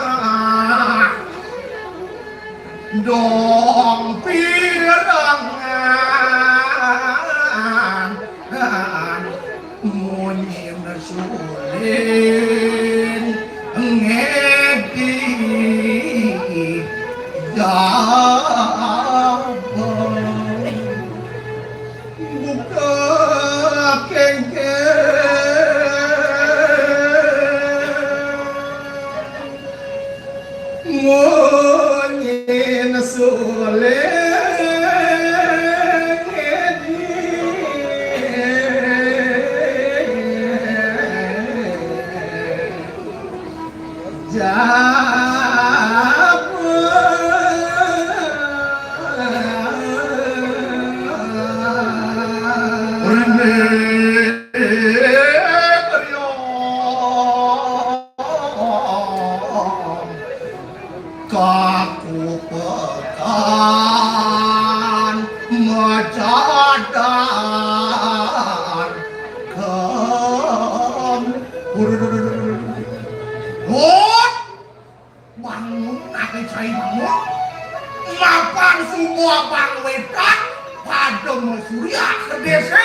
dong pirengan munyi nesulin ngedi jabang. Buka kengkeng munyin suleng. Jabang. Rene keryo kaku pekan majadan. Kem. Hut. Bangun, ate cai bangun. Mapan suba abang wetan, pada masurya kedese.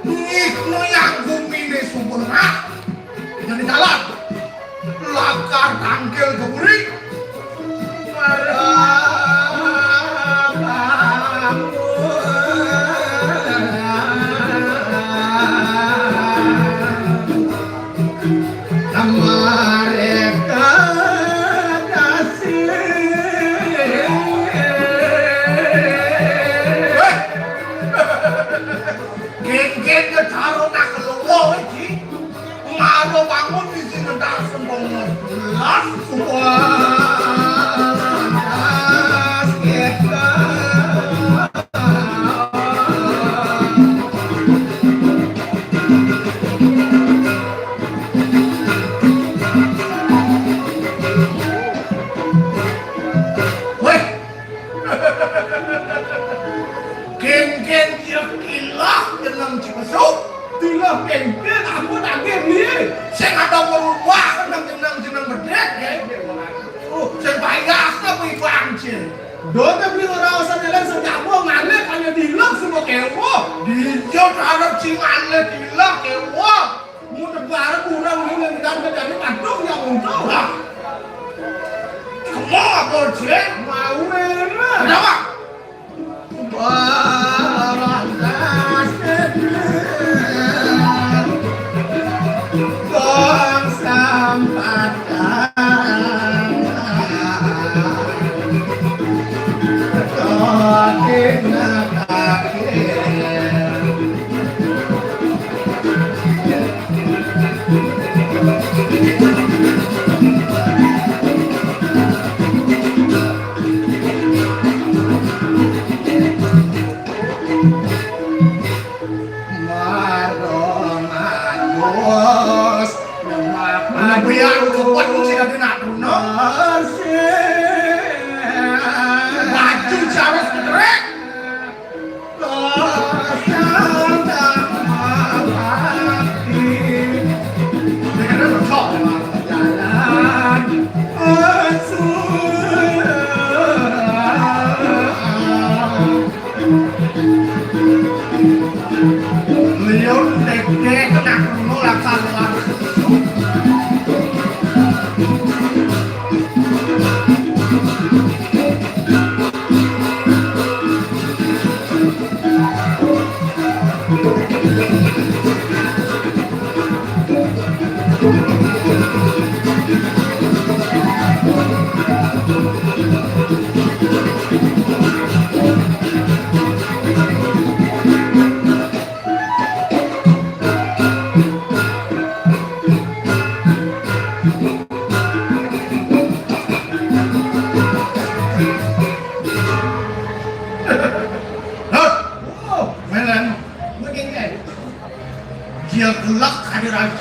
Ngih noyang gumine suba rengah. Jadi jalan. Lakar tangkil ke buri. Marabang. Amareka kasih. Heh. Geng-geng ke caro nak keluar, weh, Ji. Maro bangun di sini tak sembung. Las, wah, las, kita. Weh. Kengkeng dia kilah jeneng Cipesuk. Tilah kengkeng ampun agih ni. Sing ada merubah nang jeneng-jeneng bedek, ya. Oh, sing payah apa ibu anjing? Dota beli ora usah jalan sing nyambung ngalih kaya dilok semua kewo. Dia harap sing ngalih dilok kewo. Muter bareng kurang ini nang kita jadi padung yang untung. Lah. Kamu apa, Cek? Mau enak. Kenapa? Balas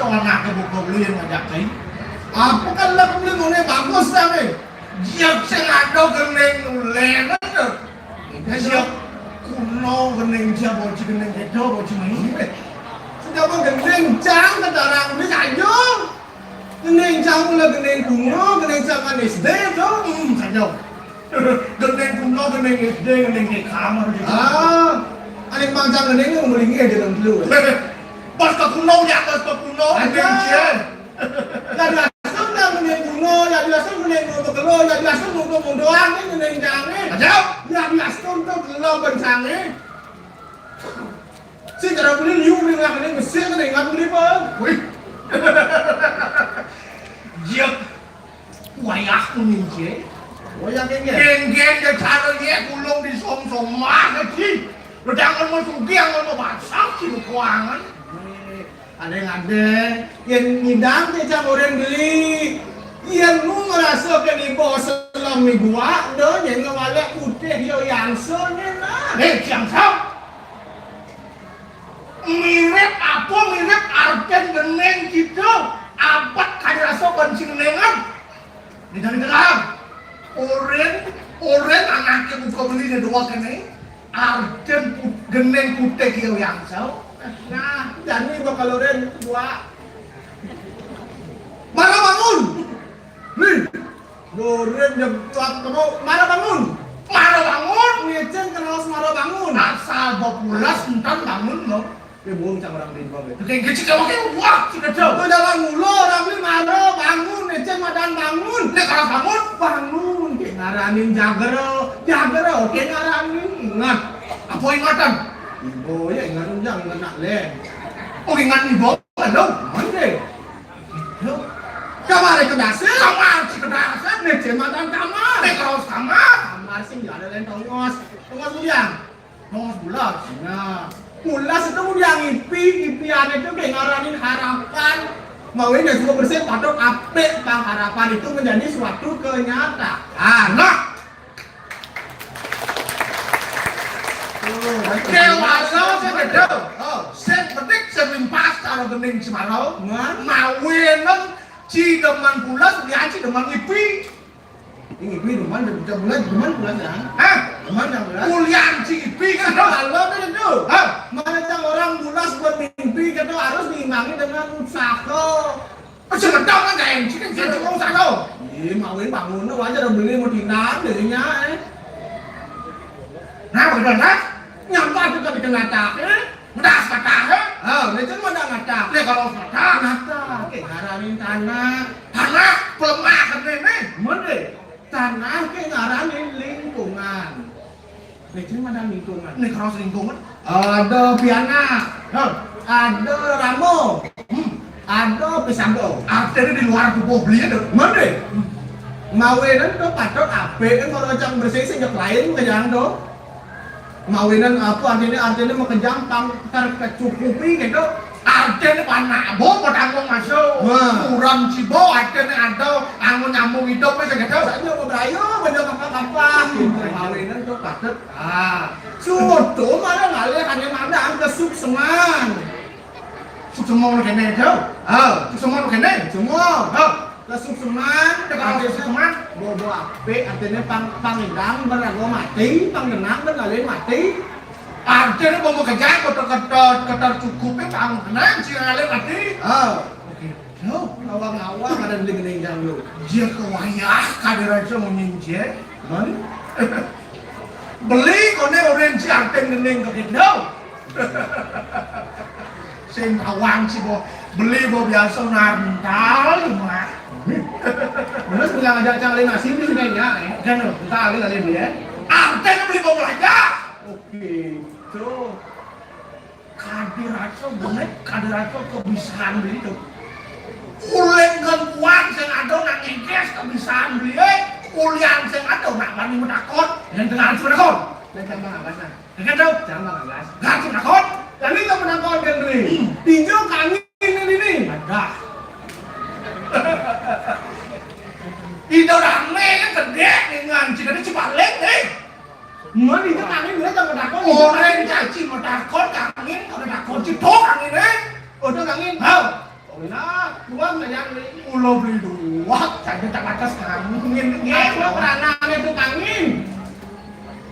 Anaké buka beli yang ngajak cai. Apa kan lah beli mau nih bagus kan nih. Jek sing ada gending nulen aja. Jek kuno gending jek bocah gending kedo bocah main. Sudah mau gending cang ketarang ini saja. Gending cang mula gending kuno, gending cang kan S D tuh, hmm saja. Gending kuno, gending S D, gending T K mah gitu. Ah, aning pangcang gending yang melingih di dalam dulu. Bas ke kuno ya, bas ke kuno, Aja. Gending cie. Ya biasa udah gending kuno, ya biasa gending kuno kelo, ya biasa kuno kuno doang ini gending jange. Aja. Ya biasa tuh kelo bencange. Si cara beli liu beli nggak gending besi gending nggak beli apa? Wih. Jek. Wayah kuning cie. Wayah kenggen. Kenggen ya cara dia gulung di som-som mah sih. Lu jangan mau sugih, jangan mau basah sih lu keuangan. Ada yang ada, yang ngidang dia cang orang beli. Yang nu ngerasa ke di bawah selam ni gua, dah yang ngewalek putih yo yang sone nah. Eh, siang sam. Mirip apa mirip arten geneng gitu. Abad kada rasa ban sing lengan. Di dalam tengah. Oren, oren anaknya buka beli ni dua kene. Arten put, geneng putih kio yang sau. Nah, jani bakal oren dua. Mara bangun. Nih. Oren jam tuat kamu. Mara bangun. Mara bangun. Ngecen kenal semara bangun. Asal bapulas entan bangun lo. Dia bohong cak orang di bawah. Kayak kecil kamu kayak wah si kecil. Itu jalan mulu orang beli mara bangun. Ngecen madan bangun. Dia kalah bangun. Bangun. Kayak ngaranin jagero. Jagero. Kayak ngaranin ingat. Apa ingatan? Ibu ya ingat ujang ingat nak leh. Oh ingat ibu. Halo. Mana? Loh, kamar itu dasar. Kamar si kedasar. Nih jematan kamar. Nih kaos kamar. Kamar sih nggak ada lain tongos. Tongos ulian. Tongos bulas. Nah, bulas itu udah ngipi, ipian itu kayak ngaranin harapan. Mau ini semua bersih patut apik bang harapan itu menjadi suatu kenyataan. Nah, Dewasa sing gedhe. Oh, sing penting sing limpas karo gending Semara. Mawenen ci demen pulas, ulian ci demen ngipi. Ini ngipi demen, demen, demen pulas ya. Hah? Demen yang pulas. Ulian ci ngipi kan. Kalau itu. Hah? Mana yang orang pulas buat mimpi, kita harus diimbangi dengan usaha. Aja ngedang kan gak encik kan jadi wong sano. Iya, mau bangun wajar beli mau dinang jadinya eh. Nah, bener kan? Nyampe aja tadi kena tak, eh? Ngedas kata, eh? Oh, ini cuma ada ngata. Nih kalau kata. Ngata, oke, ngaranin tanah. Tanah, pelemah kan ini. Mende, tanah ke ngaranin lingkungan. Nih, cuma ada lingkungan. Nih, kalau lingkungan. Ada piana. Hah? Ada ramo. Hmm. Ada pisago. Artinya di luar tubuh beli ada. Mana? Mawinan tuh patut apa kan kalau macam bersih sih lain ke jangan tuh. Mawinan apa artinya artinya mau kejam pang terkecukupi gitu. Artinya panak bo mau tanggung masuk. Wah. Kurang cibo artinya ada anggun nyambung hidup aja gitu. Saja mau berayo benda apa-apa. Mawinan tuh patut Ah, suatu malah ngalih hanya mandang kesukseman. Sukseman kene jauh. Ah, sukseman kene. Semua. Ah, kesukseman, ada kesukseman. Bobo ape artinya pang pangdang berago mati, panggenang beralih mati. Artinya mau kerja kotor kotor kotor cukupnya panggenang sih alih mati. Ah, oke. Loh, ngawang-ngawang ada di gending jam lu. Dia ke wayah kader aja mau nyinje. Mana? Beli kone orang si arteng gending ke kita. Sing awang si bo beli bo biasa narmental mah. Mana sudah ngajak cang lain nasi di sini ya, eh. Kan lo, kita alih alih ya. Arteng beli bo belanja. Oke, tuh. Kadir aja bener, kadir aja kebisan beli itu. Uling kan kuat sing ada nak ngekes kebisan beli, eh. Ulian sing ada nak bani metakon, yang tengah harus metakon. Dan jangan apa nah. Dengan tau, jangan apa mas. Gak harus metakon. Dan itu metakon kan beli. Hmm. Tinjau kami ini ini. Ada. Itu rame kan gede dengan jika dia cibalik nih. Mun itu kangin dia jangan takut. Orang caci metakon kangin, kalau takon cedok kangin eh. Udah kangin. Hau. Nah, dua sayang ni. Ulo beli dua, jadi tak batas kami. Ini apa kerana itu kami?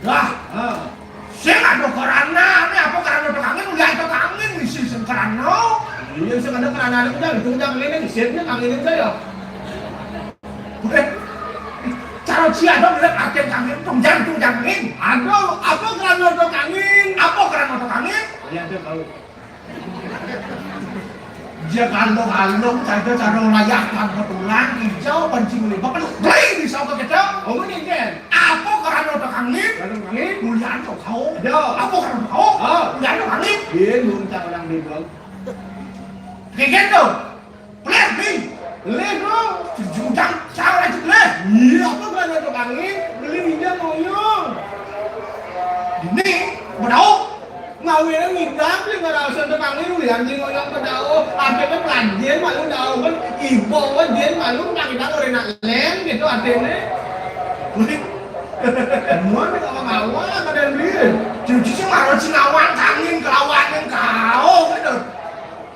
Lah, ha. Sing ada kerana, ini apa kerana tukang angin? Udah ada tukang angin, isi sing kerana. Iya, sing ada kerana, ada udah, itu udah angin, isi ini angin itu ya. Udah. Cara si ada udah pakai angin, tunggang, tunggang angin. Aduh, apa kerana tukang angin? Apa kerana tukang angin? Iya, ada tahu. Dia kandung-kandung, cara-cara layah, kandung tulang, hijau, pancing lima, penuh beli di sawah kita. Oh, ini kan. Apa kerana tukang angin? Kerana tukang angin? Mulian kau tahu. Ya. Apa kerana tahu? Ah. Mulian tukang angin? Dia belum tak orang dia bilang. Kayak gitu. Boleh, ni. Boleh, bro. Jujang, cara aja boleh. Iya, apa kerana tukang angin? Beli minyak ngoyong. Ini, berdauk. Ngawinne ngidang, beli ngerasain tukang angin, ulian beli ngoyong berdauk. Akhirnya pelanjir, malu dauk, kan. Ibu, kan, dia malu, tak kita ngore nak lem, gitu, artinya. Wih. Semua ni kalau ngawal, ada yang beli. Cuci sih marah, sih ngawal, angin, kelawan, yang kau, gitu.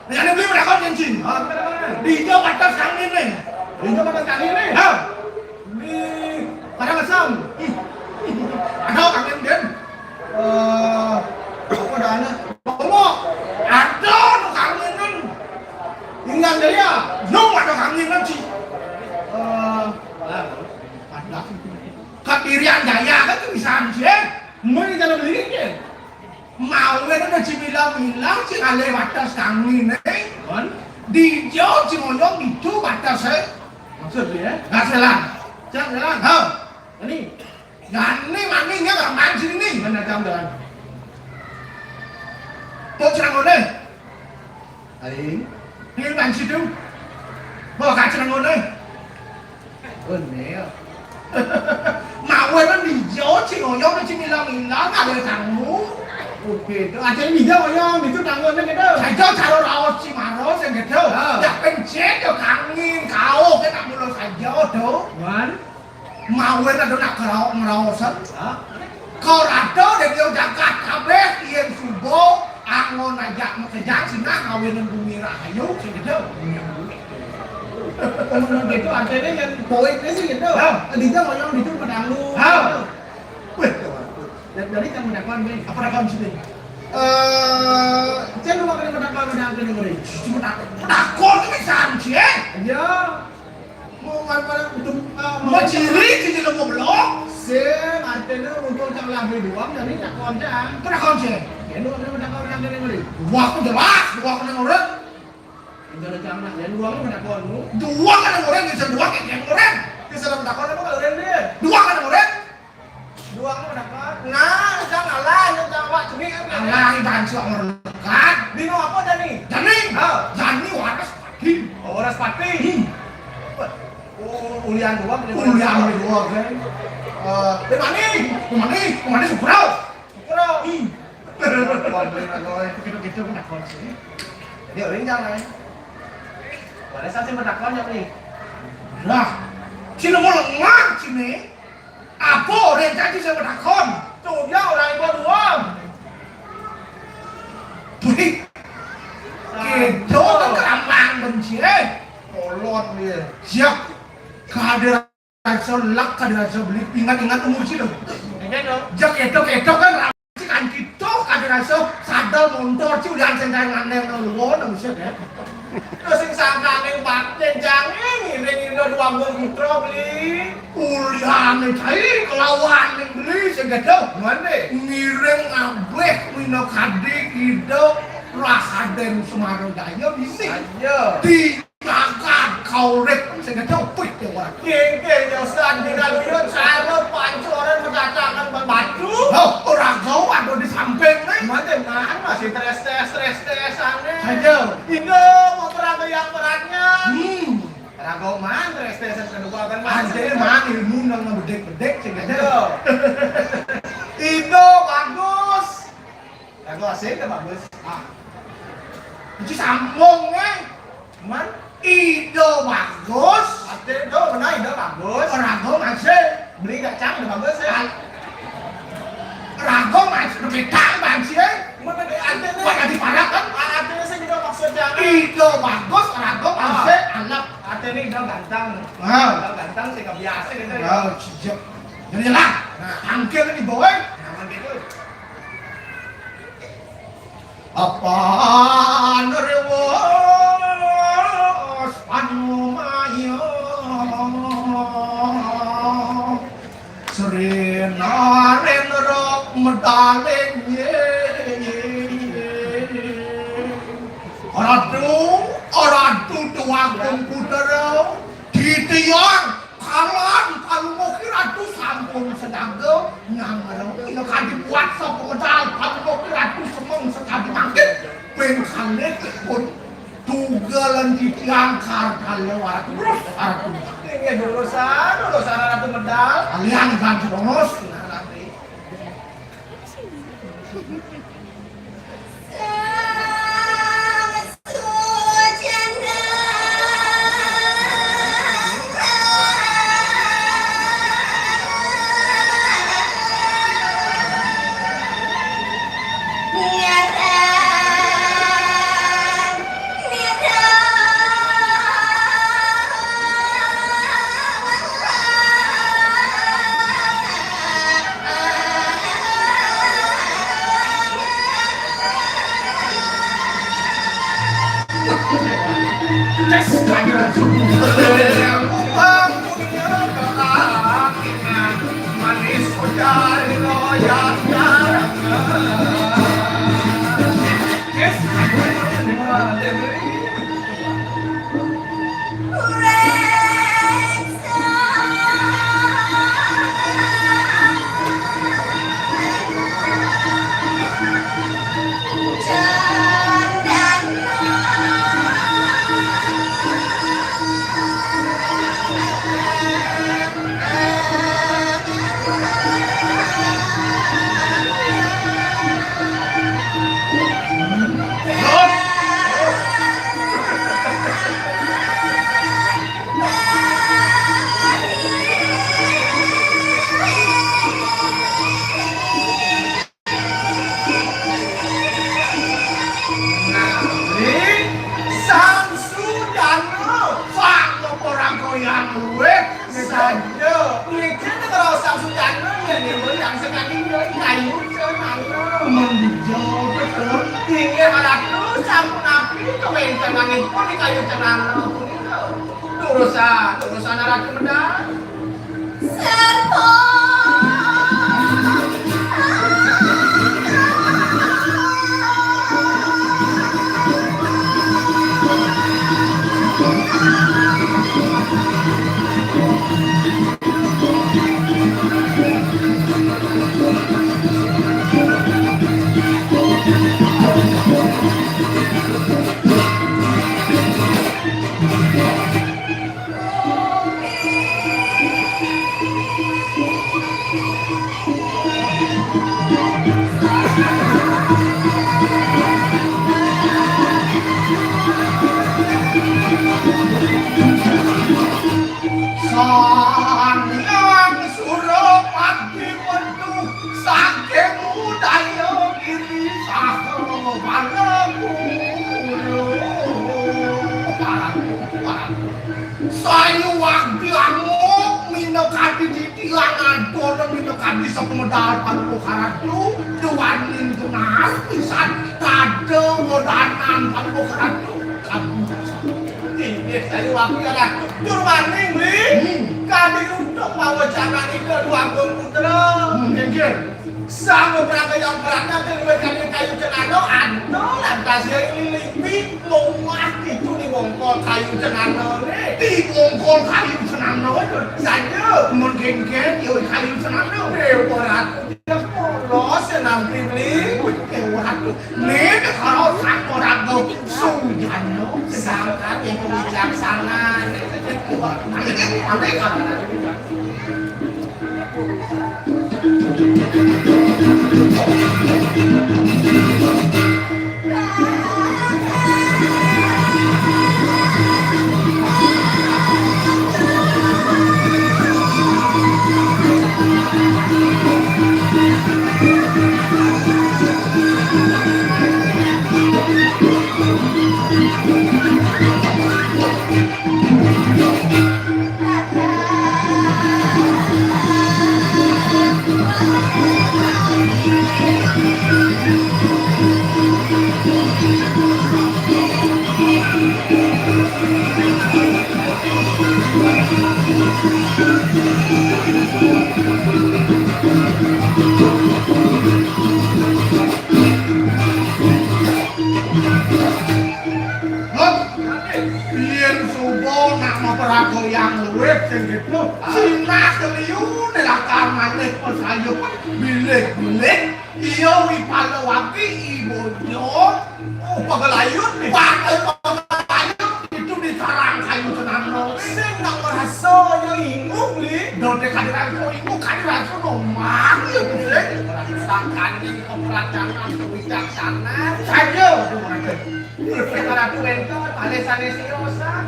Nah, ini beli berapa, cincin? Ah, berapa? Di hijau batas angin ni. Di hijau batas angin ni? Ha. Di Karangasem. Hmm. Ada angin, Den. Eh, apa dah ni? Lombok. Ada tu angin, Den. Ingat dia, ya? Belum ada angin, Den, sih. Eh, ada. Kat Irian Jaya kan tu bisa, sih, eh? Mungkin kalau beli, Den. Mawen ada cimilang-milang, cing alih batas kami ni. Wan? Di hijau, cing ngoyong gitu batas, eh. Maksud dia, eh? Nggak salah. Cang jalan. Ha. Ini. Gani mani nya gampang sini ni. Mana cang jalan? Tok cerang mana? Aing. Ini kan situ. Bawa kacang mana? Bener. Mawen kan di hijau, cing ngoyong, cing ilang-ilang, ada kamu. Oke, itu aja di hijau ngoyong, itu tanggungan gitu. Saja cara raos Cimaros yang gitu. Ha. Ya pencet, ya kangin, kau, kita mulai saja tuh. Wan? Mawen ada nak kerau-, ngeraosan. Ha? Kau rada dia, dia jagat kabeh, yen subuh, angon aja makejang, sinah ngawinan bumi rahayu, sing gitu. Kalau gitu, artinya yang poinnya sih gitu. Ha. Dia ngoyong itu pedang lu. Ha. Weh, dari kamu dakwaan, Ben. Apa dakwaan sini? Eh, saya lupa kena dakwaan, udah aku dengerin. Cuma tak, takut ini sanci, eh? Ya. Mau mana, mana, untuk, eh, mau ciri, ciri lembu belum? Sing, artinya untuk cang lahir doang, jadi dakwaan cang. Apa dakwaan sih? Ya, lu kena dakwaan, udah aku dengerin. Dua aku jelas, dua aku dengerin. Enggak ada cang, nah, ya, dua lu kena dakwaan lu. Dua kan orang, bisa dua kayak yang orang. Bisa dapat dakwaan apa kalau orang dia? Dua kan orang? Dua kan dapat. Nah, cang alah, lu cang awak cumi kan? Alah, iban si orang dekat. Dino apa, Dani? Dani? Ha. Dani waras pati. Oh, waras pati. Hmm. Oh, ulian dua, ulian dua. Ulian dua, kan? Eh, di mana? Di mana? Di mana, Sukro? Sukro. Hmm. Wah, bener, Boy. Gitu-gitu, kenapa sih? Dia orang jangan. Pada saat saya berdakwah, ya, nih. Lah, sini mau lemah, sini. Apa orang tadi saya berdakwah? Tuh, dia orang ibu doang. Wih, gitu kan kerambang benci, eh. Kolot dia. Siap. Kehadiran selak, kada rasa beli, ingat-ingat umur sih, loh. Iya, dong. Jak itu, itu kan rasa kan gitu, kada rasa sadar montor sih, udah sendal ngandel nang luar, nang usah, ya. Terus yang sangka ning bakten, jangan ngiring indo dua puluh putra beli. Ulian cai kelawan ning beli, sing gede. Mana? Ngiring abeh, mino kadik, indo, Rahaden Semaro Jaya, bisi. Ayo. Di Jagat kau rek, sing gede, pih, ya, wah. Geng, geng, ya, Ustaz, di radio, cara pancoran mendatangkan batu. Oh, orang kau ada di samping, nih. Mana, mana, masih tres, tres, tres, tres, aneh. Ayo. Indo, mau perang yang beratnya. Hmm. Rago man, tres, tres, yang kedua kan, Mas. Anjir, man, ilmu nang bedek-bedek, sing gede. Indo. Indo, bagus. Rago asing dah bagus. Ah. Itu sambung, eh. Man? Indo bagus. Ate do, benar, Indo bagus. Rago masih. Beli kacang udah bagus, ya. Rago masih, udah kita masih, eh. Mana di ate nih? Mana di parak, kan? Ah, ate nih, saya juga maksudnya. Ida bagus, raga Ah. Asik, alep. Artine ida ganteng. Ah. Ida ganteng sing kebiasa gitu ya. Ah, sejak. Jadi lah. Nah. Tangkil ini bawa. Nah, gitu. Apan rewos panumaya Sri Narendra medaling. Ratu, Ratu Tuagung Putra, titiang Kalan Palungguh Ratu sampun sedaga nang rau ina kadi buat sapa medal Palungguh Ratu semeng sekadi mangkin ping kalih pun tugelan titiang kartala Ratu terus Ratu. Inggih lulusan, lulusan Ratu medal. Kalian kan terus. Sang Sudana, sang orang koyang luwih saja. Mriki negara Sang Sudana, yen yang sekali kayu cenana. Menjawab betul. Inggih, Ratu, sampun api kawéntenanipun di kayu cenana punika. Urusan, urusan Ratu medal. Serpo. Sang Hyang Surapati metu saking Udayagiri saha Palaguna. Saya wagti amuk minakadi titiang adona minakadi sepemedal Palungguh Ratu, duaning tunas pisan kada wedanan Palungguh Ratu. Kamu. Inggih, saya wagti Ratu. Jurmaning, Bli. Hmm. Kadi untuk mawacanan ika duagung putra. Hmm, inggih. Sang Praga yang berada di luar kayu, kayu cenana, anu lantas ya ini lipi mungah itu di wongkol kayu cenana ne. Di wongkol kayu cenana itu saja. Mun genggen, yo kayu cenana. Eh, ora aku tidak polos ya nanti beli. Eh, waduh. Nih, kalau sang ora go sujana, sedangkan yang bijaksana. Aneh, aneh, aneh. Hop, yen suba nak maparaga yang luwih sing gitu, sinah keliune lakar maneh pasayup bilih-bilih. Iya, Wipalawati, ibu jo. Oh, pagalayun nih. Pakai pagalayun itu di sarang kayu cenana. Sing nak merasa ya ingung, Li. Dode kadiran ko ingung, kadiran ko nomah, ya, Li. Sangkani keperancangan kewijaksanaan. Saja, Ratu wénten, malih sané siosan.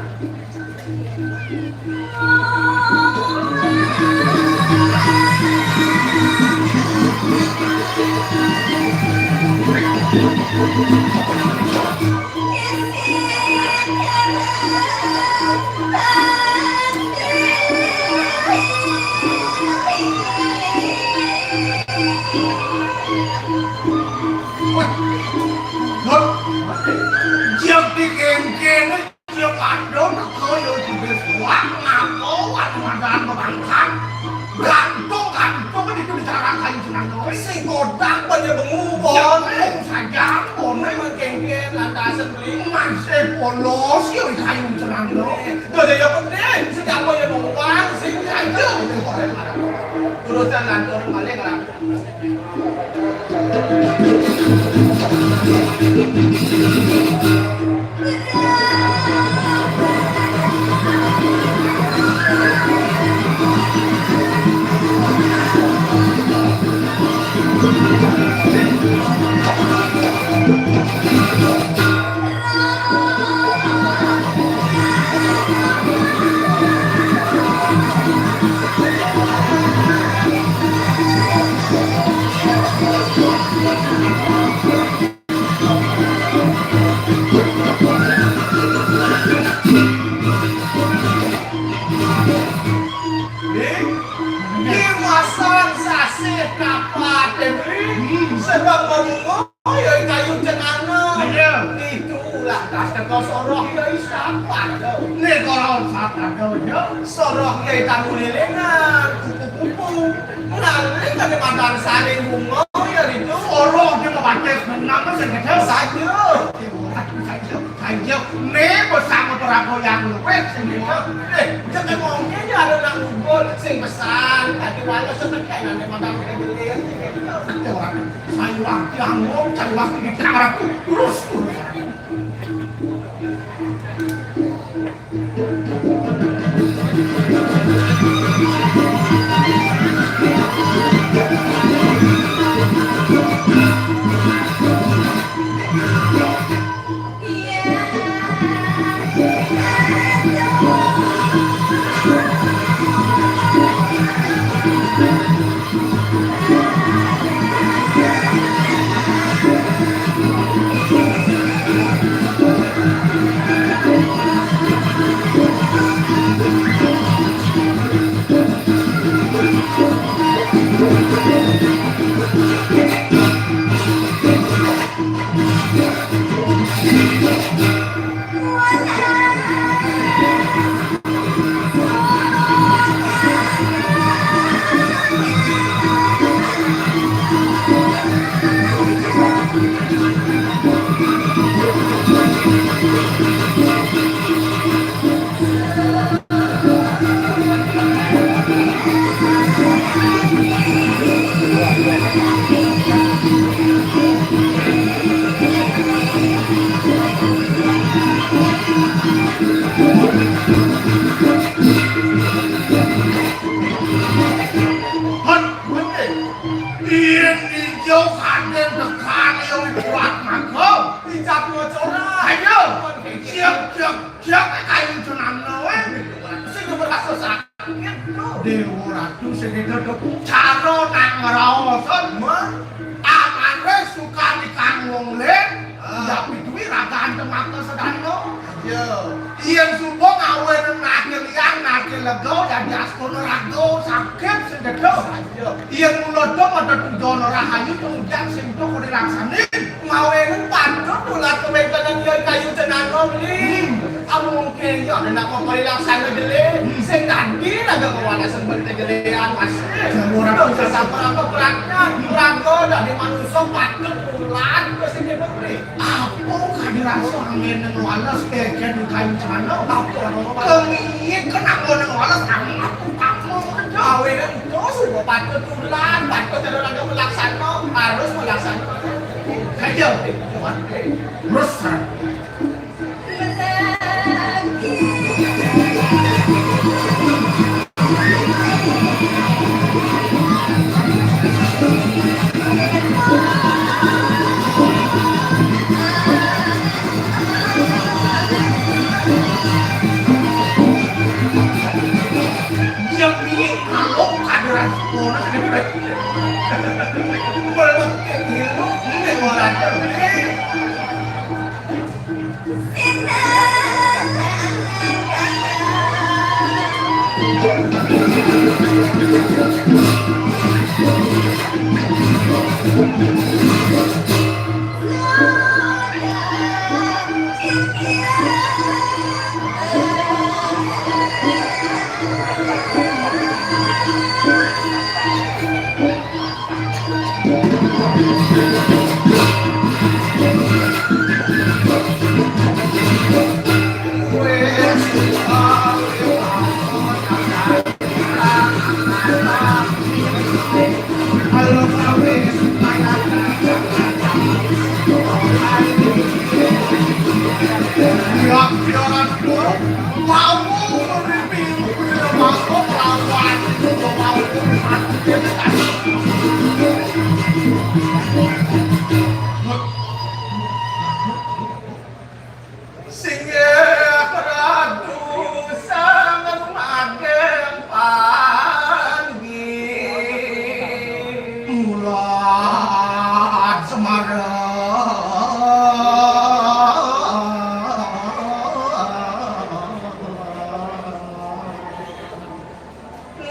Wah, Dut, jek dikéngkéné. Iya, kandhane kaya dhewe suwak, ngapo waduh mandan bebangkang. Gantung, gantung itu di sarang kayu cenana. Sing godang pada bengu, Bon. Saja, Bon, memang kengken lantasan beli. Masih polos, ya, kayu cenana. Dadi ya penting, sing apa ya numpang, sing aja. Urusan lantur balik lah. Ning, ning masang sasih kapaten, ning. Hmm. Sebab mengungok ya kayu cenana. Iya. Itulah tas teko soroh ya isapan. Nek ora sapada ya. Soroh ya tanggul elengan, kupu-kupu. Ngalih kene mandan saling bunga ya itu. Soroh dia kepancet menang sing gedhe. Saja. Ayo, ne pesan motor aku yang luwes sing gitu. Eh, jangan ngomongnya ya ada nang ngumpul sing pesan tadi wae setekan nek mandan kejelir. Saya lagi ngomong, saya lagi di aku terus. Hot, yen ijo kadén tekan yo kuat mangko. Dicap ngocora. Ayo. Siap, siap, siap, kayu cenana, weh. Sing merasa sakit, lho. Dewa Ratu sing dodok cara nak ngraosan. Mah? Amane suka nikah wong lin, ah, ya piduwi ra ganteng mangko sedana. Iya. Yen suba ngawin nake liang, nake lega, ya diastana raga sakit sing gedhe. Iya. Yen mula do padha tundana rahayu, kemudian sing do kode raksane. Ngawin pantun ulah kewentenan ya kayu cenana, Bli. Hmm. Mungkin ya, nak mau laksana jelé, sing dadi raga kewanasan berita jeléan, Mas. Ora dosa sampurané pragna, raga dadi manusa patut ulah, sing dadi. Apa kadi rasa angin nang walas keken kancana? Apa? Kemiyé kena nang walas, angin aku kamu. Awéné itu sudah patut ulah, patut ada raga melaksana, harus melaksana. Ayo, terus. Yang ini kalau kadar orang ini belum ini orang. Singgih Ratu sanget mageng panggih. Mulat Semara.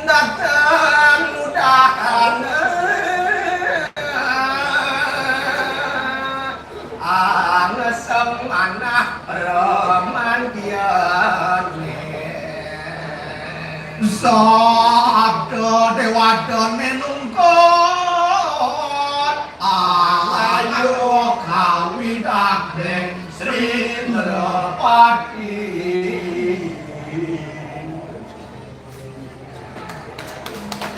Dateng mudahan angesem manah ramandiane. Sabda dewadané nungkon ayo kawidageng Sri Merpati.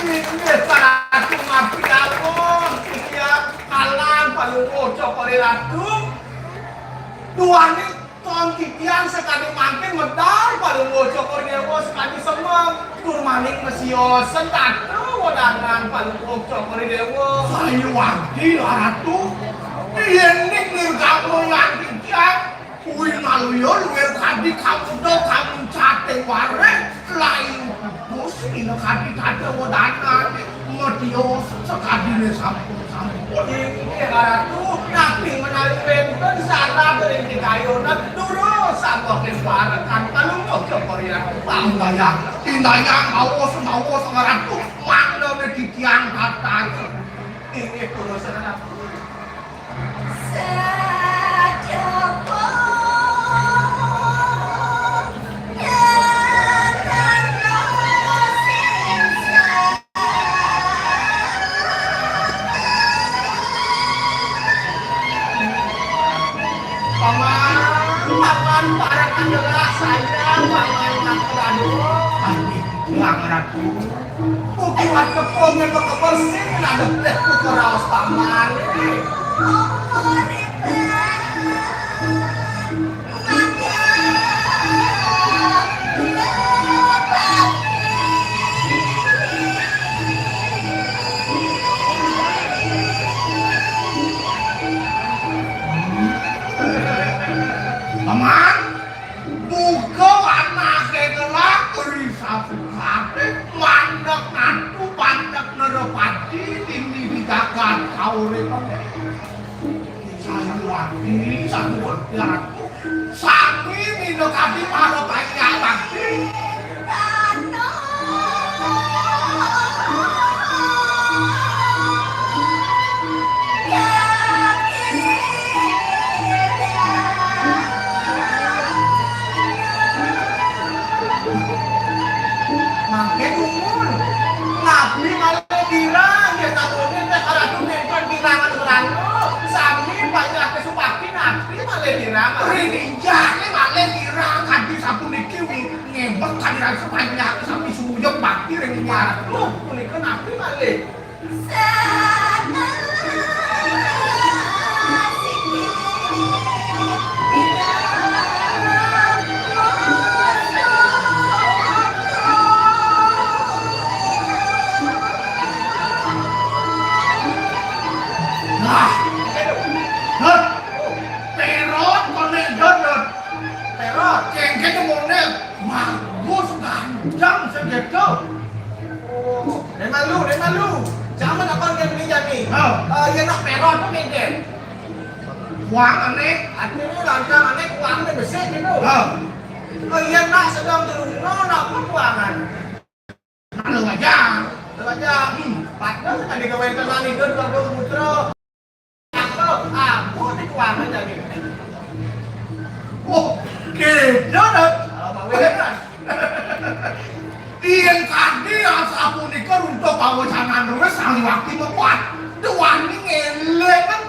Inggih paratu ngabdi kawon titiang Alang Palungguh Cokor I Ratu. Duaning ton titiang sakadi mangkin medal Palungguh Cokor I Déwa sakadi semeng. Tur malih masiosan tata wedangan Palungguh Cokor I Déwa. Sayuwakti Ratu. Yén ning nirgama yang titiang Kuwi maluya luwih kadi kamuda kamuncating wareh, lain putus minakadi tata wedanan, madya sakadine sampun-sampun. Inggih, Ratu, nanging menawi wenten salah ring kayunan, durus sampun parekan Palungguh Cokor I Ratu. Indayang, indayang, maos, maos, Ratu, mangda titiang tatas. Inggih, durus, Ratu. Paman, paman, para kandelah saya, paman, aduh, aduh, kurang ragu. Ugi watepunge maka bersih, nadep deh keraos paman. Paman, Buka anaké kelak ri sapukaté, mandheg atu, mandheg nerepati, dini di jagat kauripan. Sayuwakti, sayuwakti atu, sami minakadi para panyawakti. Nabi malih kirang, ya, takone nek ora tuh nenten kirang anu rano. Sami banyak kesupati nabi malih kirang. Rinjane malih kirang, kadi sapuniki wi-, ngembek kaliran sepanjang sami sumuyep bakti ring marang. Lho, punika nabi malih. Nah, hah? Perot konek dodot. Perot. Kengke temone bagus, ganjang, segitu. Oh, nek malu, nek malu. Jaman apa kan ini jani? Oh. Eh, ya nak perot tuh kengke. Kuangane, artine rancangane kuangane besik gitu. Oh. Oh, iya, nak sedang turun, no, nak apa kuangan? Nah, lu aja. Lu aja. Hmm. Padahal tadi gawe tenan itu, kalau mutra. Aku, aku di kuangan jani. Oh, gitu, Dok. Oh, Pak Wiran. Yen kadi asapunika runtuh kawecanan ruwes saliwakti mekuat. Dewani ngeling kan.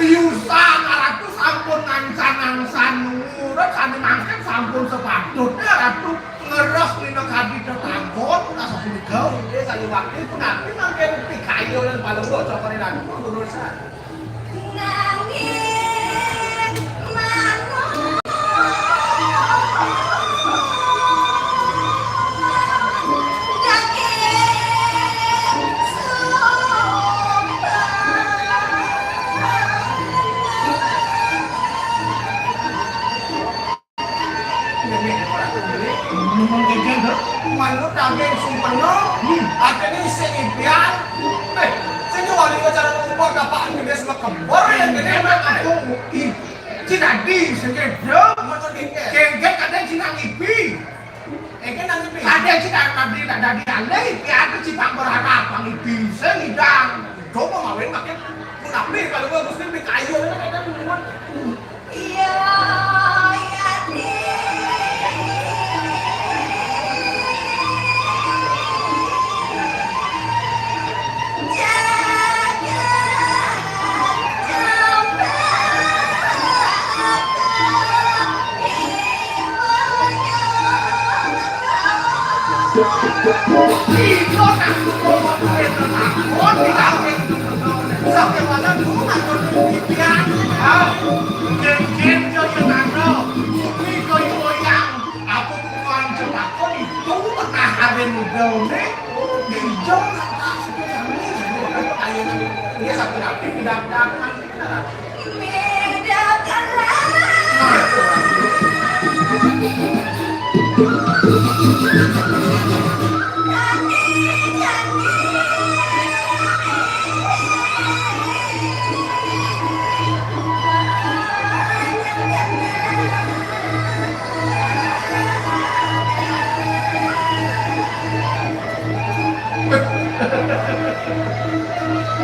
Yusa Ratu sampun ngancan-ngancan nurut, sami mangkin sampun sepatutnya Ratu ngeres minangka tetanggul, asapunika. Inggih, saliwakti punapi mangkin pikayo lan palungguh cokone Ratu urusan. Nanging manut daging sumpah. Ngomong kengken, Dok. Manut daging sumpeno, hmm, artine sing impian. Eh, sing wali acara ngumpul kapak gede sama kempur, ya, gede. Emang aku, ih, Cinadi, sing kengken. Manut kengken. Kengken kadang Cina ngipi. Kengken nang ngipi. Kadang Cina tadi tak dadi alih, ya, aku Cina berharap, Bang Ibi, sing ngidang. Coba mawin makin, pun apa, kalau gua Gusti, kayu, kadang minuman. Iya, iya,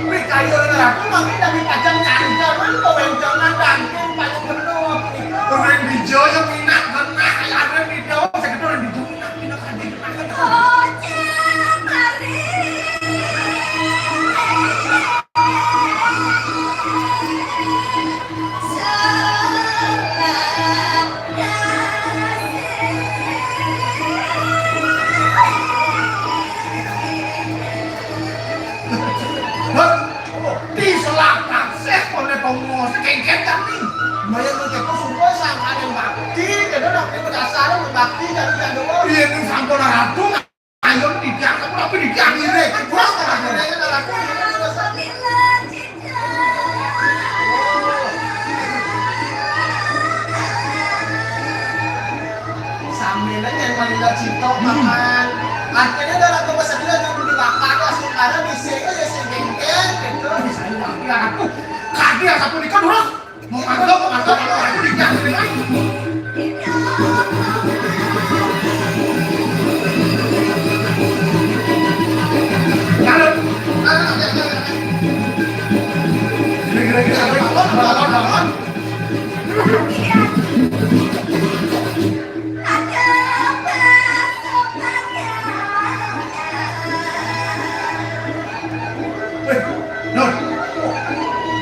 Wih, kayu ora aku mangke tapi pacang nyari jaman kok wenjangan daging paling penuh apa itu. Orang di Jawa yang minat genah, ada di Jawa sekedar di Jawa minat, minat aja, minat aja. Oce mari. Hah? Diselak taksih oleh pengurus kengken kami. Bayar mengkepo sumpah sangkane bakti, jadi nak penasaran bakti dari jadwal. Iya, itu sampun ratu. Ayo, tidak, aku tapi tidak ngire. Wah, orang ngire, orang ngire. Sambil aja yang paling gak cinta, hmm, makan. Artinya udah lagu bahasa dulu, jangan dimakan, langsung karena di sini aja sih, geng-geng, gitu. Bisa dimakan, aku. Kaki yang satu nikah dulu. Mau mantap, mau mantap, kalau aku nikah, nikah. Kalau, kalau, kira-kira, kira-kira, kalau, kalau, kalau, kalau, Nun,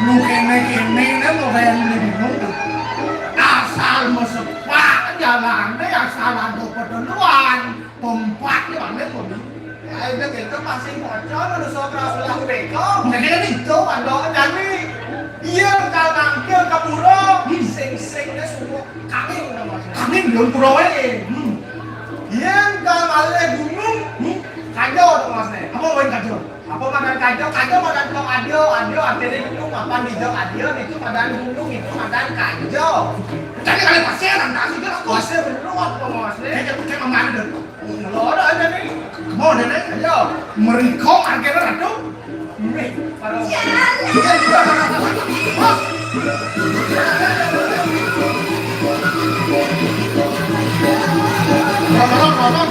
lu kéné-kéné né mau kaya lu bingung tuh. Asal mesepak jalannya, asal ada pedeluan, pempat ya, aneh kok. Ayo, udah gitu, masih pocong, lu sok keras lah, bego. Nggak ada nih. Tuh, ada jani. Iya, kalau nangkil ke burung, sing-singnya semua kami udah masuk. Kami belum pura waé. Hmm. Iya, kalau malah gunung, hmm, kajo tuh, Mas, nih. Apa waé kajo? Apa madan kajo? Kajo madan kok adio, adio artinya gunung, apa di jok adio itu madan gunung, itu madan kajo. Jadi kalau pasir, nang tahu itu aku. Pasir bener apa, Mas, nih? Kayak, kayak kemarin deh. Loro aja nih. Mau deh, nih. Ayo. Meriko harganya ratu. Nih, parah. Ngomong, ngomong.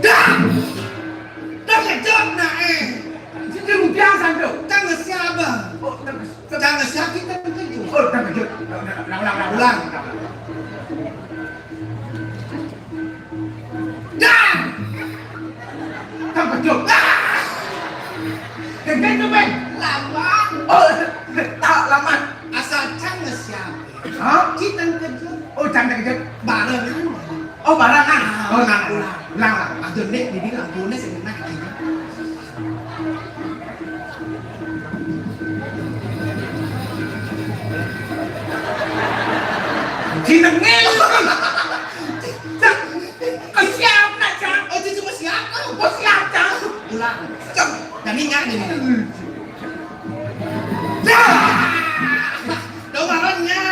Dah! Terkejut nak, eh. Sini rupiah sandu. Tangga siapa? Oh, tangga, tangga siapa kita terkejut? Oh, terkejut. Ulang, ulang, ulang, ulang. Ulang. Dah! Terkejut. Ah! Terkejut, Ben. Lama. Oh, tak lama. Asal tangga siapa? Hah? Kita terkejut. Oh, tangga terkejut. Barang kan? Oh, barangan. Oh, nang, nang, nang. Aduh, Nek, ini lagunya sing enak gitu. Jenenge lho. Kesiap nak, Cang. Oh, itu cuma siap. Oh, siap, Cang. Ulang. Cang. Dan ingat ini. Dah. Dong maronnya.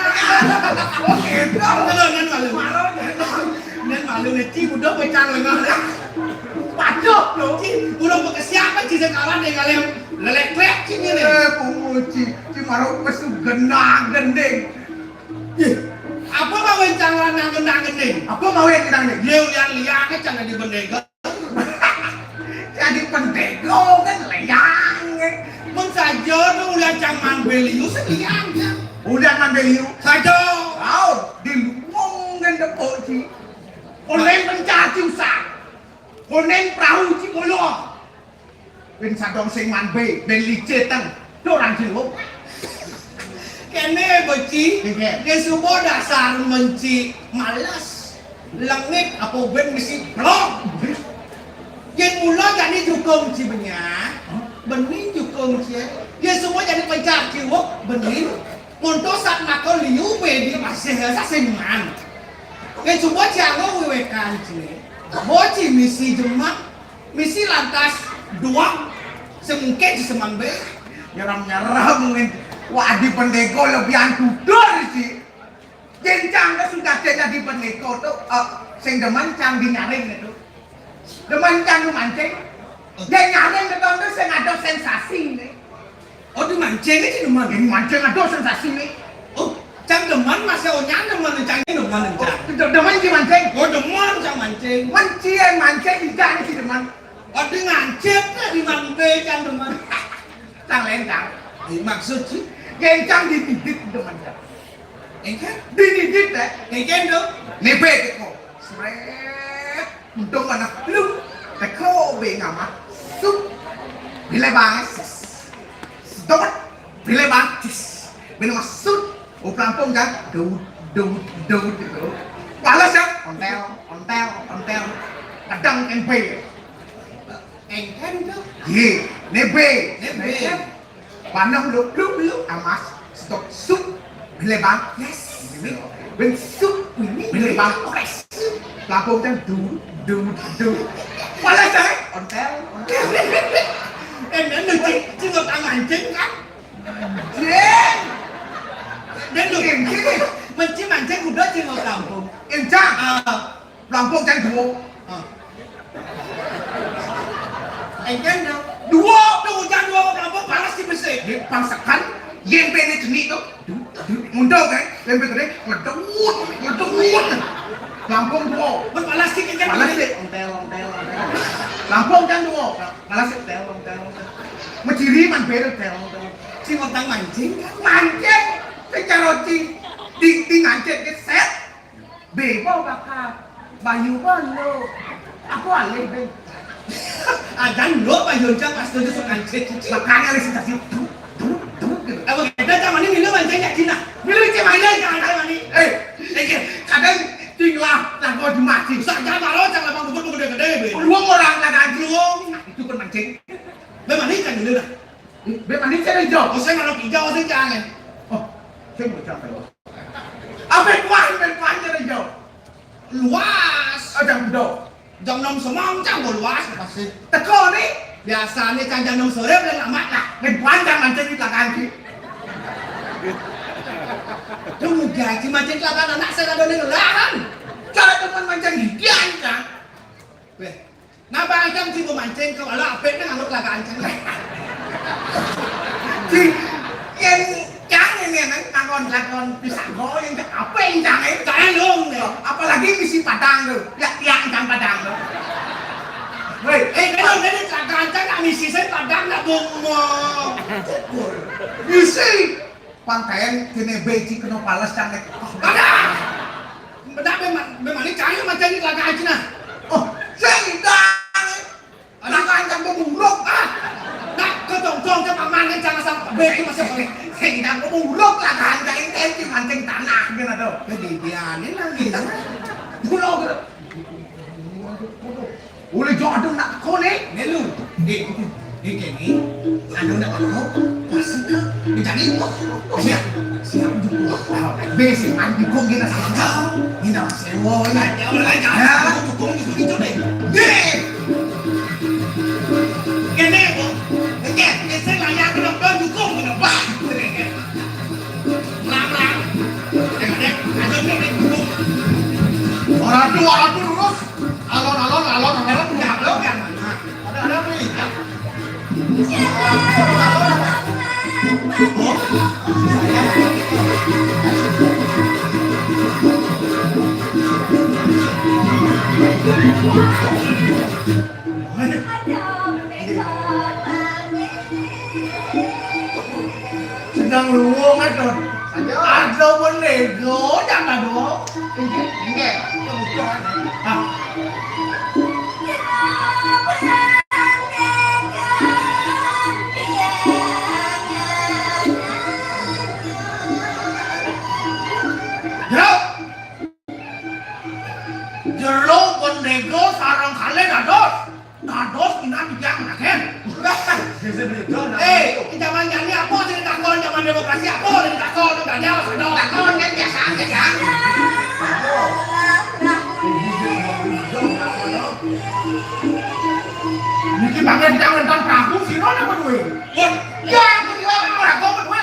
Oh, gitu. Maron, maron, maron. Maron. Nen malu nih, Ci, udah pecah lengah. Waduh, lo. Ci, udah pakai siapa, Ci, sekarang deh, kalian lelek-lelek, Ci, ini. Eh, pungu, Ci. Ci, maru pesu genang gending. Ih, apa mau yang canggah nang gendang gending? Apa mau yang gendang gending? Liu lian lian, canggah di bendega. Jadi pendego kan liang, eh. Mun saja tu udah caman beliu seliang, ya. Udah man beliu. Saja. Kau di luwung kan depok, Ci. Koneng pencaci usah. Koneng perahu, Ci, mulu. Ben sadong sing man be, ben liciteng. Tuh orang Ci, lu. Kene, Beci. Oke. Dia semua dasar menci malas. Lengit apa ben mesti blok. Yen mula jani jukung ci benyah, bening jukung ci. Yen semua jani pencar ciwuk, bening. Monto sat mako liu be di pasir sasingan. Yen semua ci anggo wewekan ci. Bo ci misi jemak, misi lantas doang. Semungkin ci semang be. Nyeram-nyeram mungkin. Wah, di pendego lebihan tutur ci. Yen cang ke sudah dadi pendeko tu, eh, sing demen cang di nyaring tu. Demen cang di mancing. Yen nyaring tu, tu sing ada sensasi ni. Oh, di mancing ni demen? Yen mancing ada sensasi ni. Oh, cang demen masih onyan demen cang ni demen cang. Oh, de-, demen di mancing? Oh, demen cang mancing. Mancing, mancing, tidak ni si demen. Oh, di ngancit lah di mangbe cang demen. Cang lain cang. Eh, maksud si? Yen cang di bibit demen cang. Engke? Dididit, eh. Engke, Nduk. Nebe teko. Sret. Untung mana lu. Teko be ngamat. Sup. Bile bangis. Sedot. Bile bangkis. Bile masut. Oh, pelampung kan? Dut, dut, dut gitu. Pales ya? Ontel, ontel, ontel. Kadang N B. Engken itu. Ye, nebe. Nebe. Panah lu, lu, lu, amas, stop, sup, gelebang. Yes. Ini, ben sup, ini, gelebang, kores. Pelampung kan, du, du, du. Pales ya? Ontel, ontel. Eh, nanti, cing, cing, tangan, cing, kan? Jing. Dan lu, Jing, Jing. Menci mancing kuda, cing, mau pelampung. Encang. Ah. Pelampung cang duo. Ah. Engken dong. Duo. Tuh, hujan duo, pelampung panas di besi. Ini pangsekan, yen bene jenik tuh. Du, du, mundur kan? Yen bene ngedut, ngedut. Pelampung duo. Mun panas sih, engken. Panas sih. Ontel, ontel, ontel. Pelampung cang duo. Panas sih. Ontel, ontel, ontel. Mejiri man bere, ontel, ontel. Sing utang mancing kan? Mancing. Secara ci, di, di ngancet ke set. Bebo bakal. Bayu belo. Aku alih, Be. Adan lo, Bayu, cang pas tuh suka ngancet, cici. Makanya alih sih tadi. Tuh, tuh, tuh, gitu. Apa kita cang mani milu mancing ya, Cina? Milu cang mani, cang mani. Eh, eh, kadang cing lah, lah gua di masjid. Usah jangan malu, cang lapang bubur gede-gede, Be. Lu orang kagak anjlung. Nah, itu kan mancing. Be mani cang dulu dah. Be mani cang hijau. Oh, saya malu hijau, saya jangan. Oh, saya mau cang hijau. Apa kuah, apa kuah cang hijau? Luas. Oh, cang hijau. Jam enam semang, cang, gua luas, pasti. Teko nih. Biasanya, cang, jam enam sore, udah lama lah. Ngeduan, cang, mancing di belakang, sih. Tuh, mudah, cing, mancing di belakang anak saya ada nih lahan. Cara teman mancing di dia, cang. Weh, napa ancam sih mau mancing ke walau apik nih nganggo kelangkaan cang. Di, yang, yang ini, yang ngangkon-ngangkon pisang goreng, apa yang cang, eh? Cang, dong, nih. Apalagi misi Padang tuh. Ya, ya, cang Padang tuh. Woi, eh, kalau dari kelangkaan cang, nggak misi saya Padang, nggak bohong. Misi. Pangkayan kene beci kena pales cang nek. Ada. Bedak memang, memang ini cang mancing di kelangkaan cang. Oh, sing dang. Kelangkaan cang mau buruk, ah. Nah, ketongtong ke paman kan cang asal beci masih boleh. Sing dang mau buruk kelangkaan cang ini, cing mancing tanah, gitu tuh. Jadi dia ini lagi. Pulau gitu. Uli jodoh nak kone. Melu. Di, di kene. Anu nak kone. Masuk ke. Mencari. Siap. Siap juga. Besi mandi kok gini saja. Ini sewa ya. Ya, dukung itu deh. Deh. Kene kok. Oke, saya layak ke depan dukung ke depan. Orang tua, orang tua lurus. Alon-alon, alon-alon, ya, lo kan. Ada, ada, Pri. Sedang luwung, Adon. Aja. Ada pun nego, jangan dong. Inggih, inggih. Ah. Jero. Jero pun nego sareng kalih dados. Dados minat tiyang menaken. Eh, zaman jani apa sing ditakon, zaman demokrasi apa sing ditakon, dados, dados. Takon kan biasa aja, kan? Niki bangun jangan nonton Prabu, sira napa duwe? Wah, ya, aku juga Prabu, duwe.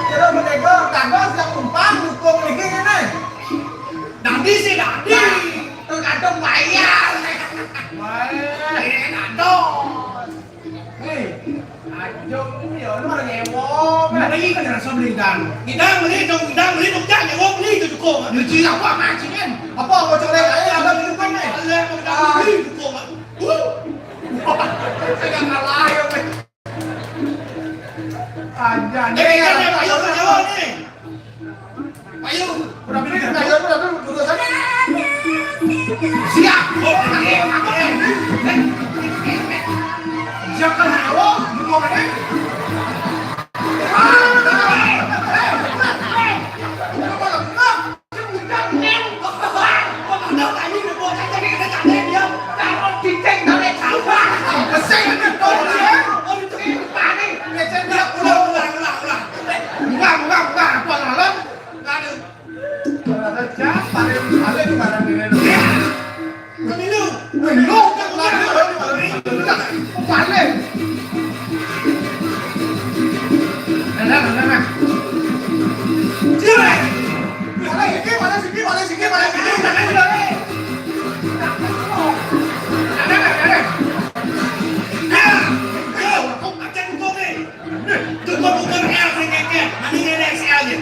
Jero menika dados yang numpang dukung niki ngene. Dadi sih dadi. Tergantung bayar. Wah, dados. Hei, aja ya lu ora nyewa. Nah, iki kan rasa beli dan. Kita beli dong, kita beli dong, jangan nyewa beli itu cukup. Lu sih apa mancing kan? Apa bocornya? Ayo, ada minuman nih. Ada, kita beli cukup. Saya kalah ya, Mas. Anjay. Eh, kan ya, ayo, ayo, nih. Ayo. Udah, udah, udah, udah, udah, udah, udah. Siap. Siap kan, ayo, mau mana? Ulang, ulang, ulang, ulang, ulang. Aduh. Ada jam, paling, paling, paling. Pemilu. Pemilu. Paling. Ada, ada, ada. Paling sikit, paling sikit, paling sikit, paling sikit. Ada, ada, ada. Nah, yo, kok macam kau ni? Tuh, gua bukan L, saya keket. Mending ada X L nih.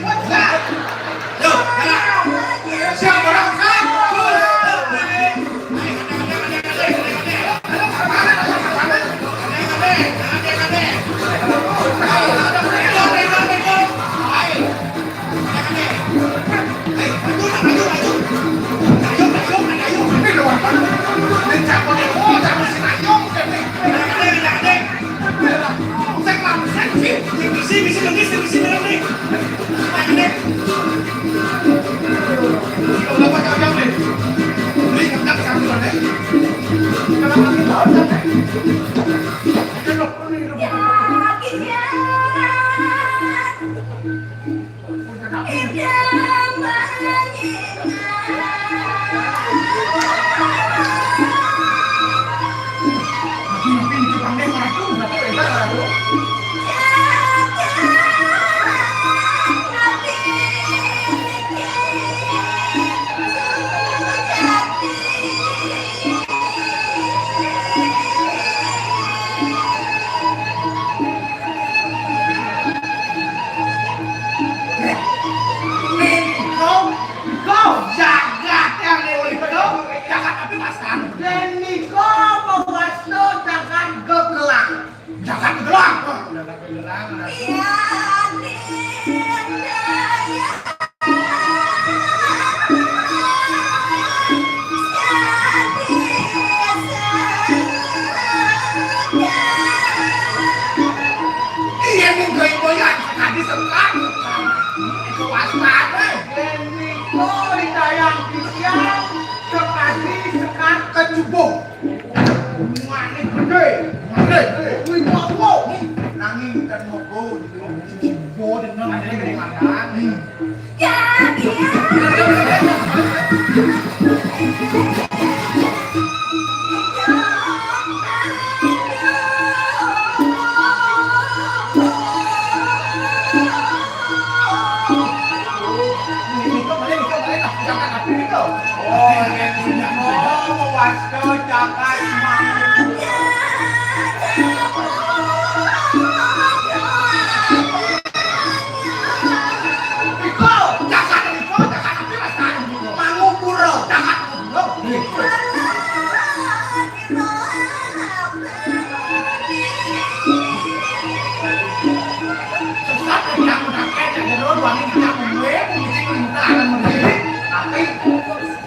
Yo, jalan. Siap, orang. Terus. Kau, kau jagat yang lewat itu, jagat tapi pasang. Dan niko mewasta jagat gegelang. Jagat gegelang. Jagat gegelang. Iya, iya, iya. Iya, nih, gue, gue, ya, tadi sempat. Kewaspadaan. Ini, oh, ditayang, disiang, sekali, sekar, kecubung. Mane gedhe, mane gedhe. Kuwi apa? Nanging ten moko. Mbo den nang gedhe makan. Ya, iya.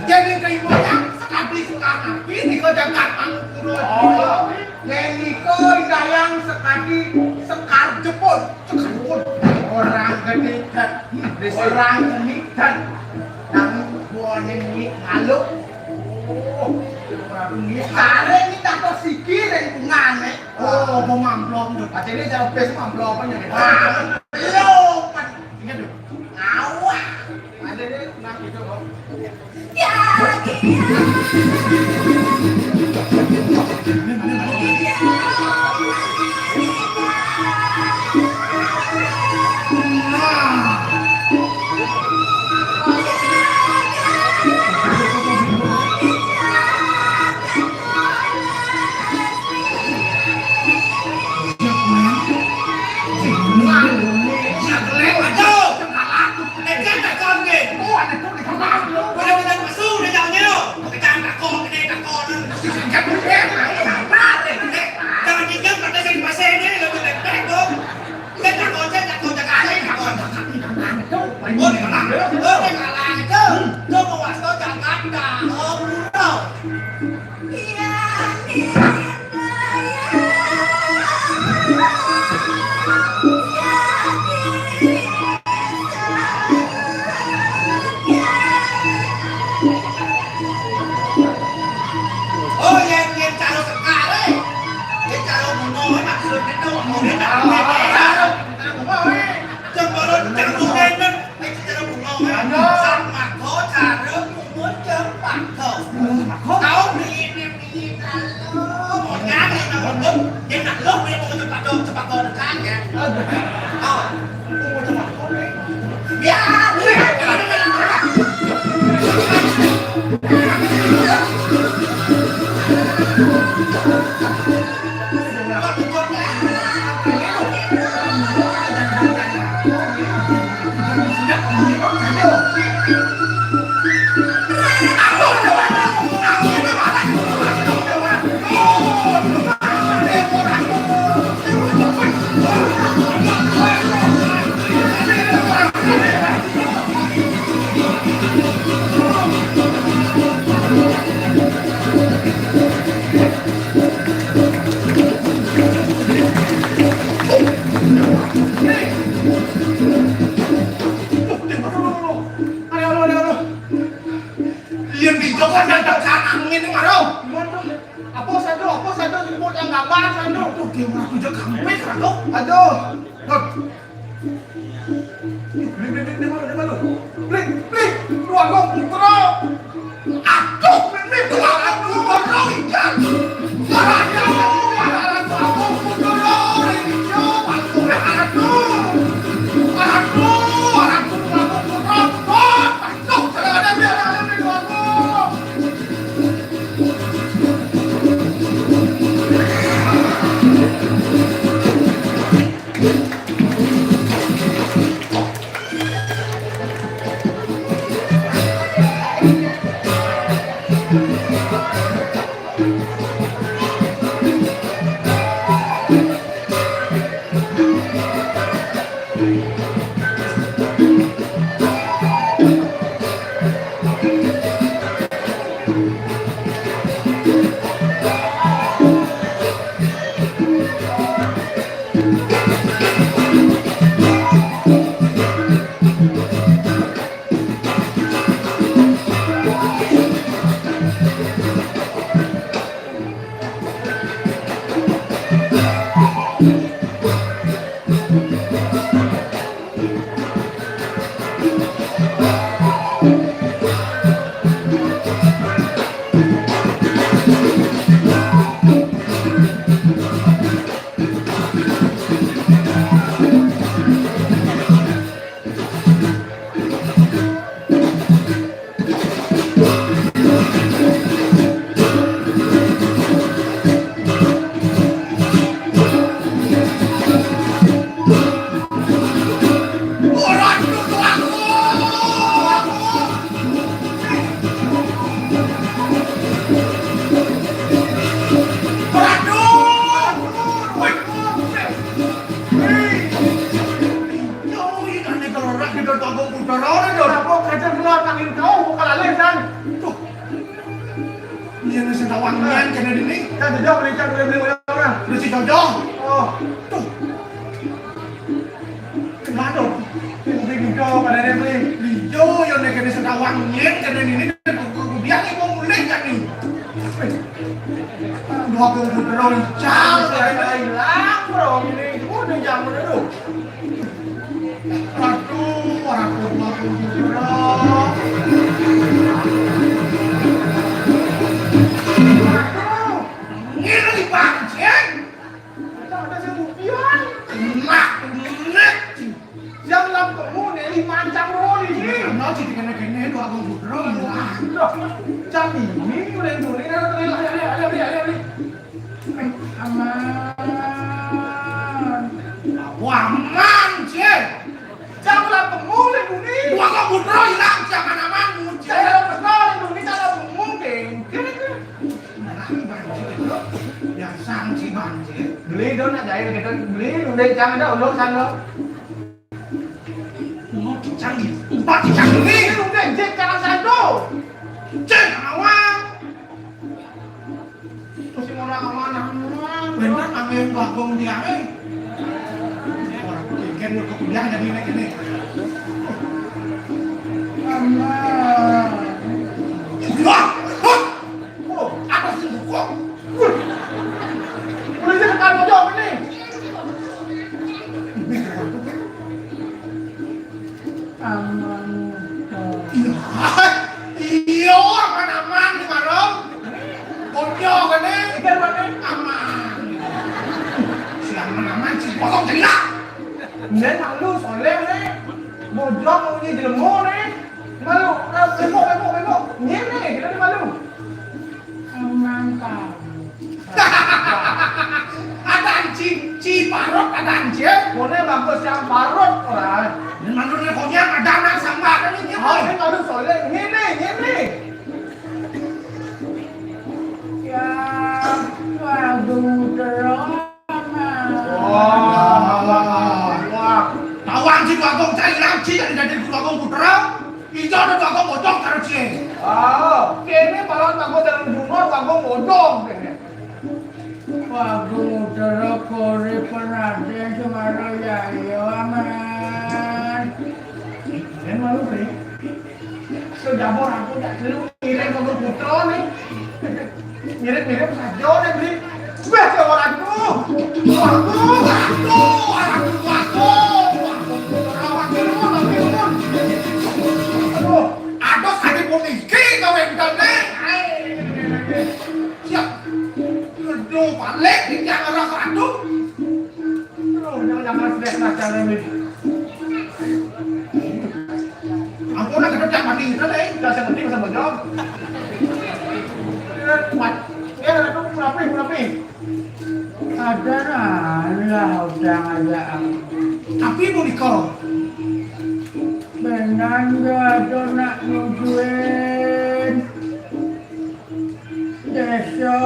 Jadi keibuan sekali suka nabi di kota Jakarta. Oh, yen nika Indayang sekadi sekar jepun. Sekar jepun. Orang gede dan orang seni dan nang buane ni ngaluk. Oh, Prabu ni. Kare ni tak siki ren bungane. Oh, apa mamplok? Pacene jawab bes mamplok apa nyene? Wah, lho, Pak. Ingat lho. Ngawak. Pacene nang gitu kok. Ya, iya. Cepat dong, cepat dong, dekat ya. Oh, tunggu, cepat dong. Ya, Aduh, aduh, aduh, aduh. Yen di Jogja ada tanah ngene karo. Gimana tuh? Apa satu, apa satu jemput yang gambar satu? Tuh, dia ngaku dia kampret, Ratu. Aduh. Bli, bli, bli, bli, malu, bli, malu. Bli, bli, dua gong putra. Aduh, bli, bli, dua gong putra, ikan. Marahnya, marah, dua gong putra, ijo, aduh, aduh. Aduh, aduh, dua gong putra, aduh, aduh, ada, ada, ada, dua gong. Yo, iki kan nek ora kita tanggung udara ora, Dor. Apa kaca keluar angin kau, buka lalai, San. Tuh. Iya, nek sing tawang nian kene dini. Kan jajah beli, kan boleh beli orang. Udah si jajah. Oh. Tuh. Kenapa? Ini kita pada nih beli. Iya, yo nek kene sing tawang nian kene dini, kudu biar ibu mulai kan nih. Dua puluh putra ical, hilang, bro. Ini udah jam udah tuh. Aduh, aduh, aduh, aduh. Aduh, ini lagi pancing. Ada, ada si Bupian. Enak, enak. Yang lampumu nih lima jam roh ini. Karena jadi kena-kena dua puluh putra hilang. Jam ini udah mulai, ada, ada, ada, ada, ada, ada. Aman. Wah, aman, Cil. Jangan pemulih, Buni. Wah, kok putra hilang, jangan aman, Cil. Saya pernah, Buni, jangan pemulih. Nah, banjir itu. Yang sangsi banjir. Beli dong, nak jahil gitu. Beli, udah jangan ada ulur sana. Mau dicari, empat dicari. Ini udah, Cil, jangan satu. Cil, awal. Terus yang orang amanah, bener, kami bagong dia, eh. Orang bikin lu kuliah jadi ini, ini. Aman. Wah, wah. Oh, apa sih kok? Wah. Boleh saya tekan aja apa nih? Aman. Iya, aman-aman di warung. Bocor kene. Ikan mana? Aman. Ngono. Malu, ah, bengok, bengok, bengok. Ngene, kita ni malu. Emang kamu. Ada anjing, ci parot ada anjing. Ngono bagus yang parot ora. Ini malu ni konyang ada anak sama ada ni. Oh, ini malu soleh. Ngene, ngene. Ya, waduh, terus. Wah, wah, wah. Tawang si Bagong cari laci dari dari Bagong Putra. Ijo ada Bagong Bojong karo cie. Ah, kene malah Bagong jalan bunga, Bagong Bojong kene. Bagong Putra kore penaden semaro ya, iya, aman. Kene malu, Bre. Sejabor aku tak dulu ngiring ke putra nih. Mirip-mirip saja nih, Bli. Wah, ya orang tuh. Waduh, waduh, waduh, waduh. Awak dulu, tapi umur. Aduh, aduh, sakit puniki kau yang kena. Siap. Aduh, balik di yang arah satu. Aduh, jangan-jangan sudah kena jalan nih. Ampun, aku tak mandi, kan, eh? Udah saya mandi, masa bojong. Kuat. Ya, aku rapi, rapi. Ada lah, udah aja. Tapi punika. Benar nggak ada nak nungguin. Desa.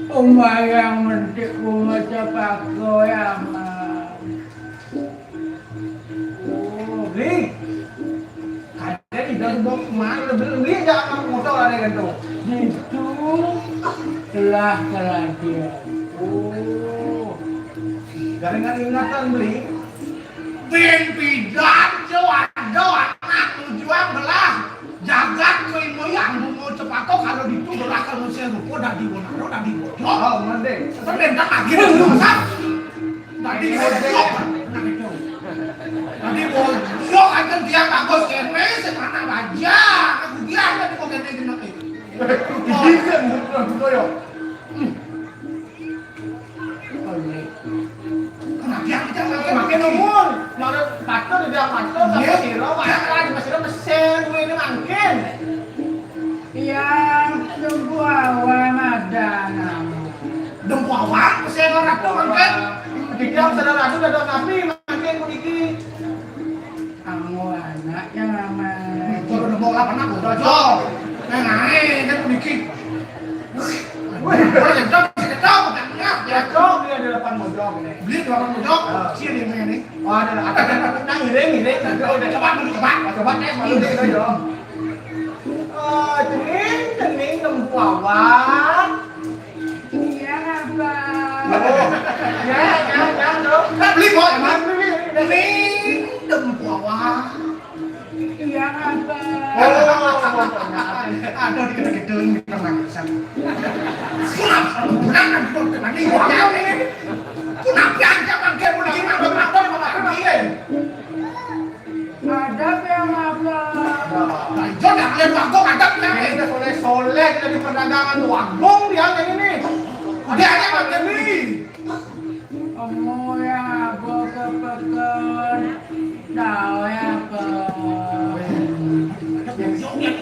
Omah yang mentik rumah cepak goyang. Oh, Bli. Ada di dalam bok mana, Bli? Bli, jangan motor ada kan tuh. Itu telah kelajian. Oh. Jangan ingatan, Bli. Ben pidan jo ada anak tujuan belah jagat kowe moyang bungo cepako kalau ditu belah kalau saya rupa dadi wonaro dadi bojo. Oh, mending. Perintah lagi dadi bojo. Dadi bojo. Dadi bojo aja dia bagus kene sing anak raja. Aku dia ada di kene kene. Iki kan betul ya. Kenapa kita makin makin umur? Mana patut dia patut sama sira, makan masih mesin ini makin. Yang dempu awam ada nama. Dempu awam mesin orang tuh makin. Tidak saudara itu ada nabi makin begini. Kamu anak yang lama. Kalau udah mau lapan aku udah jauh. Nah, nah, ini kan begini. Wih, boleh jawab, bisa jawab, kan? Ya, jawab, dia ada delapan mojok ini. Beli delapan mojok, sini yang ini. Oh, ada, ada, ada. Nah, ngiring, ngiring. Nanti udah coba dulu, coba. Coba tes, baru dia udah jawab. Oh, cening, cening, tempuawan. Iya, Abang. Oh, ya, ya, ya, tuh. Kan beli, Bos. Emang beli, beli. Cening, tempuawan. Iya, Abang. Oh, ada di gedung-gedung kita mangisan. Kenapa? Kenapa? Kenapa? Kenapa? Kenapa? Kenapa? Kenapa? Ada yang Abang. Nah, itu yang lihat Bagong ada yang ini. Soleh-soleh jadi perdagangan tuh Bagong dia yang ini. Dia aja pakai beli. Kamu ya, aku ke peken. Tahu ya, Pak.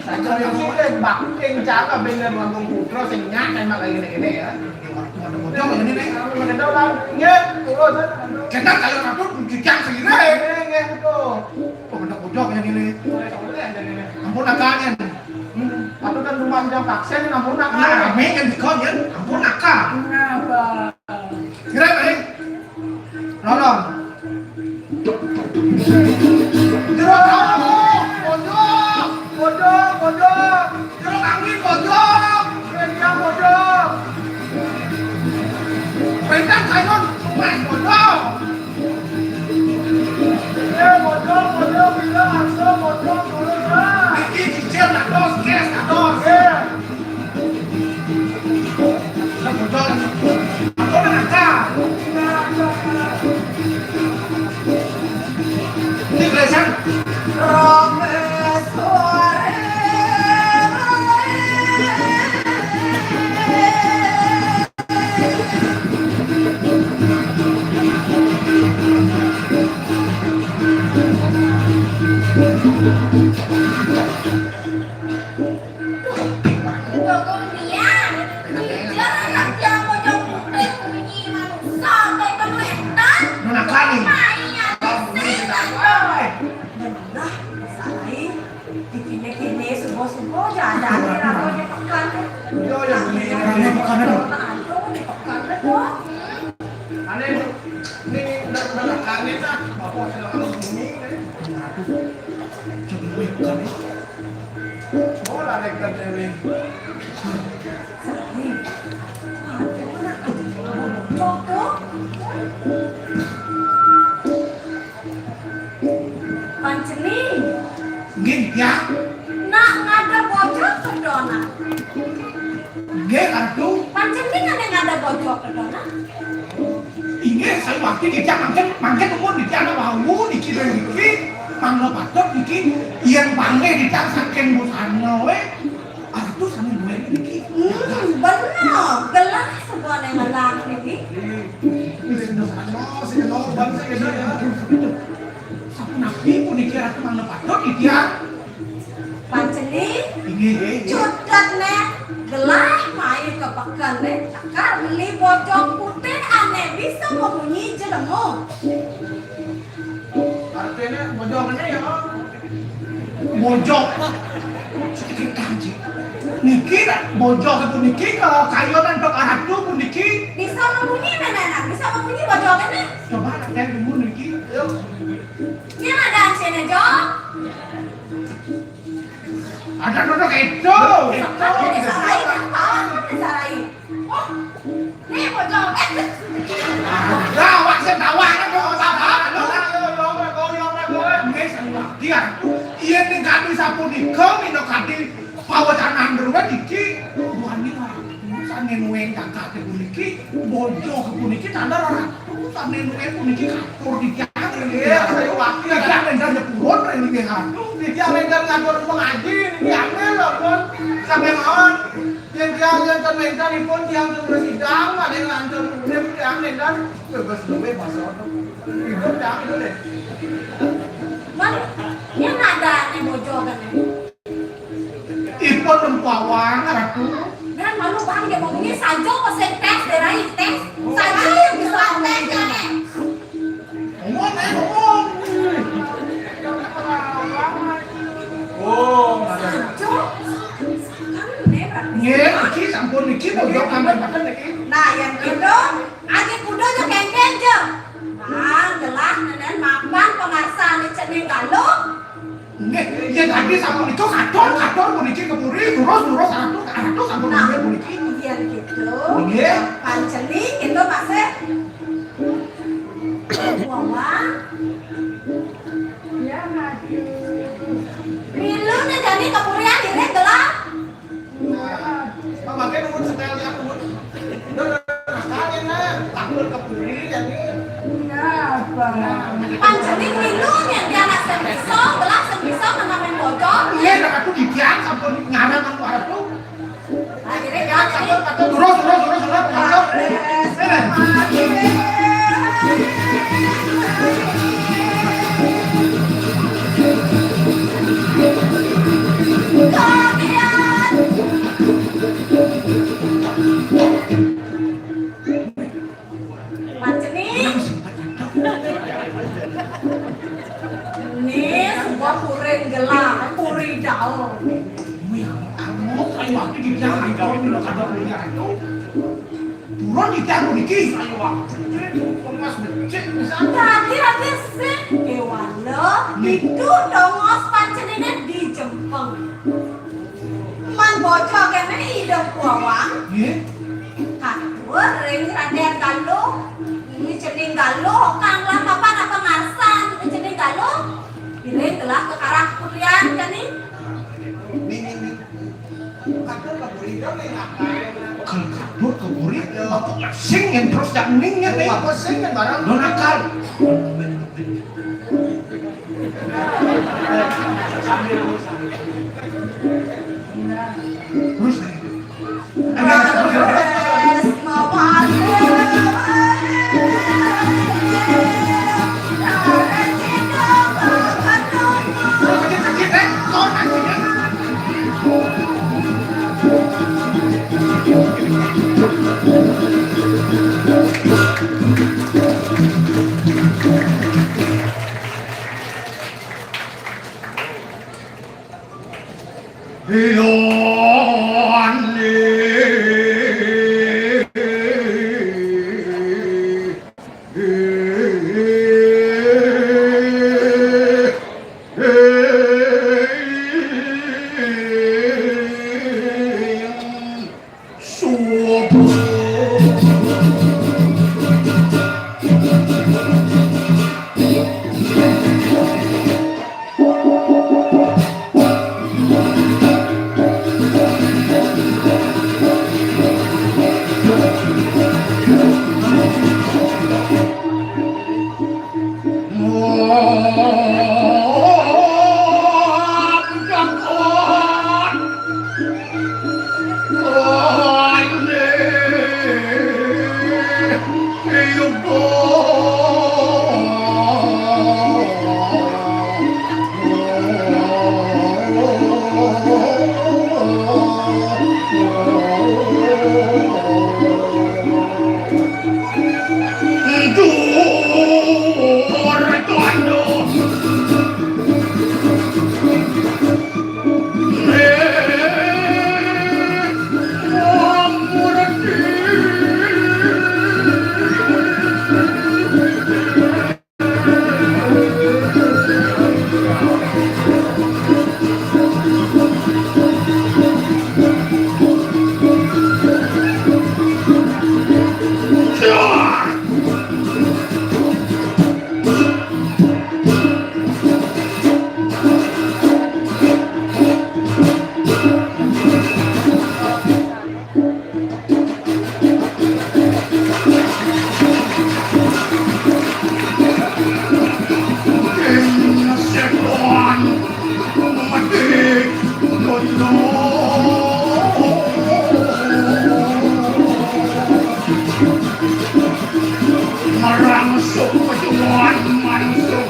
Saja yang sudah baking cara bener Bagong Putra sing nyak enak lagi ini ya. Ada bocor ini nih. Ada orang. Iya, terus. Kita kalau aku cucian sendiri. Iya, iya, betul. Oh, ada bocor yang ini. Ampun, akan. Aku kan rumah yang paksa ini, ampun, akan. Nah, kami yang dikon ya, ampun, akan. Kenapa? Kira, eh? Nolong. Jero kamu, pojok, pojok, pojok. Jero kami, pojok. Media, pojok. Bentang Simon, Mas, pojok. Eh, pojok, pojok, bila, akso, pojok, pojok. Iki cicil, nak dos, kes, nak dos. Eh. Kene-kene subuh-subuh aja ada ane rame di pekan. Yo, yo, ini. Rame pekan apa? Anu, di pekan apa? Ane, ini ndak, ndak, ane, ah. Apa, sedang anu, ini, eh. Aduh, cuma pekan, eh. Oh, lah, rekan, eh. Panceni. Nggih, ya. Nak ngadep pojok kedona. Nggih, Ratu. Panceni ngadep pojok kedona. Inggih, saya waktu kita mangkin, mangkin umur di anak wau, niki, niki, mangga patut niki, yen panggih kita saking busana, weh. Aduh, sami duwe iki. Hmm, bener. Gelah sebuah yang ngelah iki. Wis, wis, wis, wis, wis, wis, wis, wis, wis. Sapunapi puniki Ratu Mangda Patut, Ditya? Panceni. Inggih. Cutet ne, gelah main ke peken ne, takar beli bojong putih ane bisa memunyi jelemu. Artine bojone ya. Bojone. Niki bojone puniki kekayonan tok aratu puniki. Bisa memunyi, Nenek? Bisa memunyi bojone? Coba saya dulu niki. Yuk. Ini ada sini, Jo. Ada duduk itu. Itu. Ada sarai, ada sarai. Oh, nih, pojok. Ada awak sing tawang itu apa? Nggih, sing wadi aku. Yen ning kadi sapunika, minangka kadi pawecanan druwet iki, wani ora sane nuwun kakak puniki, bojo puniki tandar ora sane nuwun puniki katur titiang. Nggih, saya wadi. Titiang endah nyepurun ring nggih anu. Titiang endah ngatur pengaji niki angel lho, Pun. Sampai mawon. Yen tiang yen ten endah ipun tiang terus sidang, ada yang ngancur urip tiang endah bebas duwe basa. Ibu tiang itu deh. Man, yen ada ning bojo kan. Ipun Mpu Awang, Ratu. Dan malu bang dia ngomongnya saja pas yang tes, daerah tes. Saja yang bisa ngomong. Ngomong, eh, ngomong. Oh, saja. Kan, nih, Pak. Nggih, iki sampun iki bojo sampeyan peken iki. Nah, yang itu, agi kuda aja kengkeng aja. Bang, jelas nenen mapan pengarsa nih cening galuh. Nggih, yen tadi sampun itu katon, katon puniki ke puri, lurus, lurus, aratu, aratu sampun nggih puniki. Yen gitu. Nggih. Panceni gitu, Mas, eh. Wawan. Ya, Mas. Milu nih jadi ke puri akhirnya gelap. Mamaké nuwun setel ya, nuwun. Lho, lho, lho, sekalian, nah, takut keburi, ya, nih. Kenapa? Pancen milu nyén anak sing bisa, belah sing bisa menawi bocor. Iya, nek aku didian sampun ngarang aku arep tuh. Akhirnya kan sampun, sampun, terus, terus, terus, terus, terus. Eh. Pancen nih. Nih, sebuah kuring gelang, kuri daun. Wih, kamu kayak waktu di jalan, kalau minum kata punya itu. Turun di jalan iki. Ayo, Bang. Emas becik, misalnya. Tadi, tadi sih, kewala, itu dongos pancen ini di Jempeng. Man bocor kene idep bawang. Nggih. Katur ring Raden Galuh. Ini cening Galuh, kang lamapan apa ngarsan, ini cening Galuh. Ini telah ke karang kulian kan nih. Ning, ning, ning. Katur keburi dong, ning, apa? Kalau katur keburi, apa sing yang terus yang ning, ya, nih? Apa sing yang barang? Lo nakal. Marangsuk pacuan mangsuk.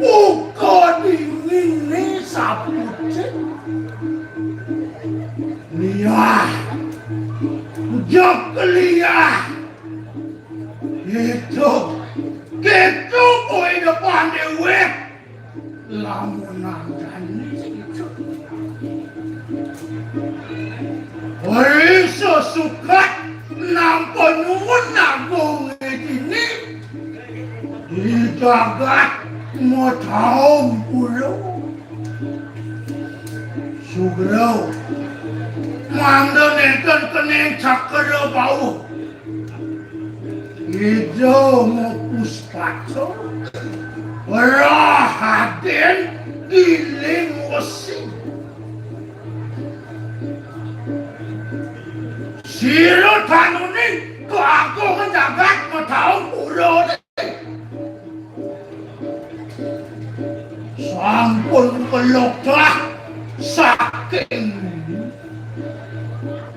Buka dingin nih sapucit. Liah. Jok liah. Itu. Gitu kuwi depan dewek. Lamun nandani itu. Wis sesukat nampa nuwun agung dini. Di jagat Mataung Pura. Sugra. Mangda nenten kening cakra bauh. Ida mapustaka. Rahaden giling wesi. Sira tanuning keagungan jagat Mataung Pura. Sampun pelukah saking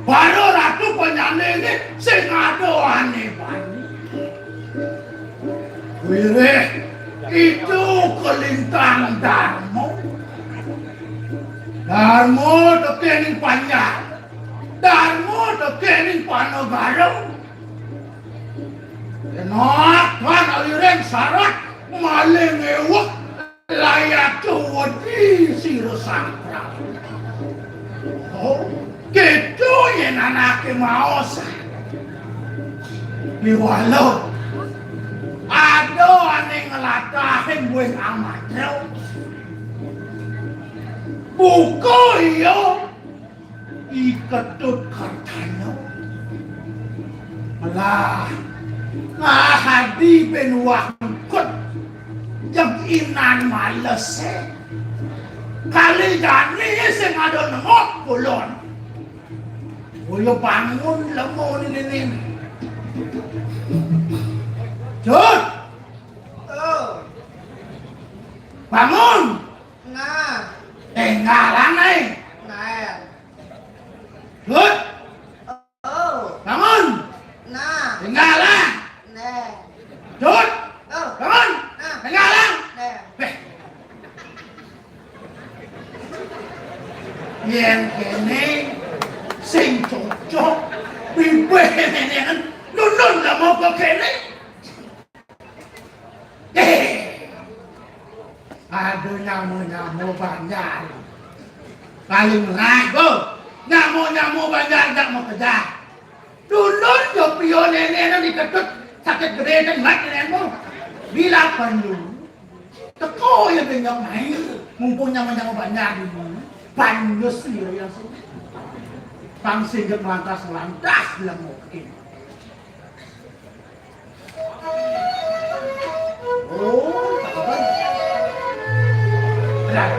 para ratu panjane sing ada ane bani. Wirih itu kelintang Darma. Darma tekening panjang. Negara. Enak kan aliring sarat maling ewek layat wedi sira Sang Prabu. Oh, gitu yen anake maos. Miwala ada ane ngelatahin wing amatra. Buka iya I Ketut Kardana. Alah, ngahadi ben wangkut jeg inan malese. Kali jani sing ada nengok kulon. Boyo bangun lemo ni nini. Jut. Oh. Bangun. Nah. Tinggalan nih. Nah. Jut. Oh. Bangun. Nah. Tinggalan. Nah. Jut. Oh. Bangun. Nah. Tinggalan. Nah. Eh. Yen kene sing cocok, bibih nenekan nunun lah mau kok kene. Eh. Aduh, nyamuk-nyamuk banjar. Paling ragu. Nyamuk-nyamuk banjar jak mau kejar. Dulun yo piye nenekne diketut sakit gede dan mat nenekmu. Bila perlu, teko ya benyok main. Mumpung nyamuk-nyamuk banjar dulu. Banjus yo yang sing. Bang singgit melantas-melantas bilang mungkin. Oh, tak apa. Berat.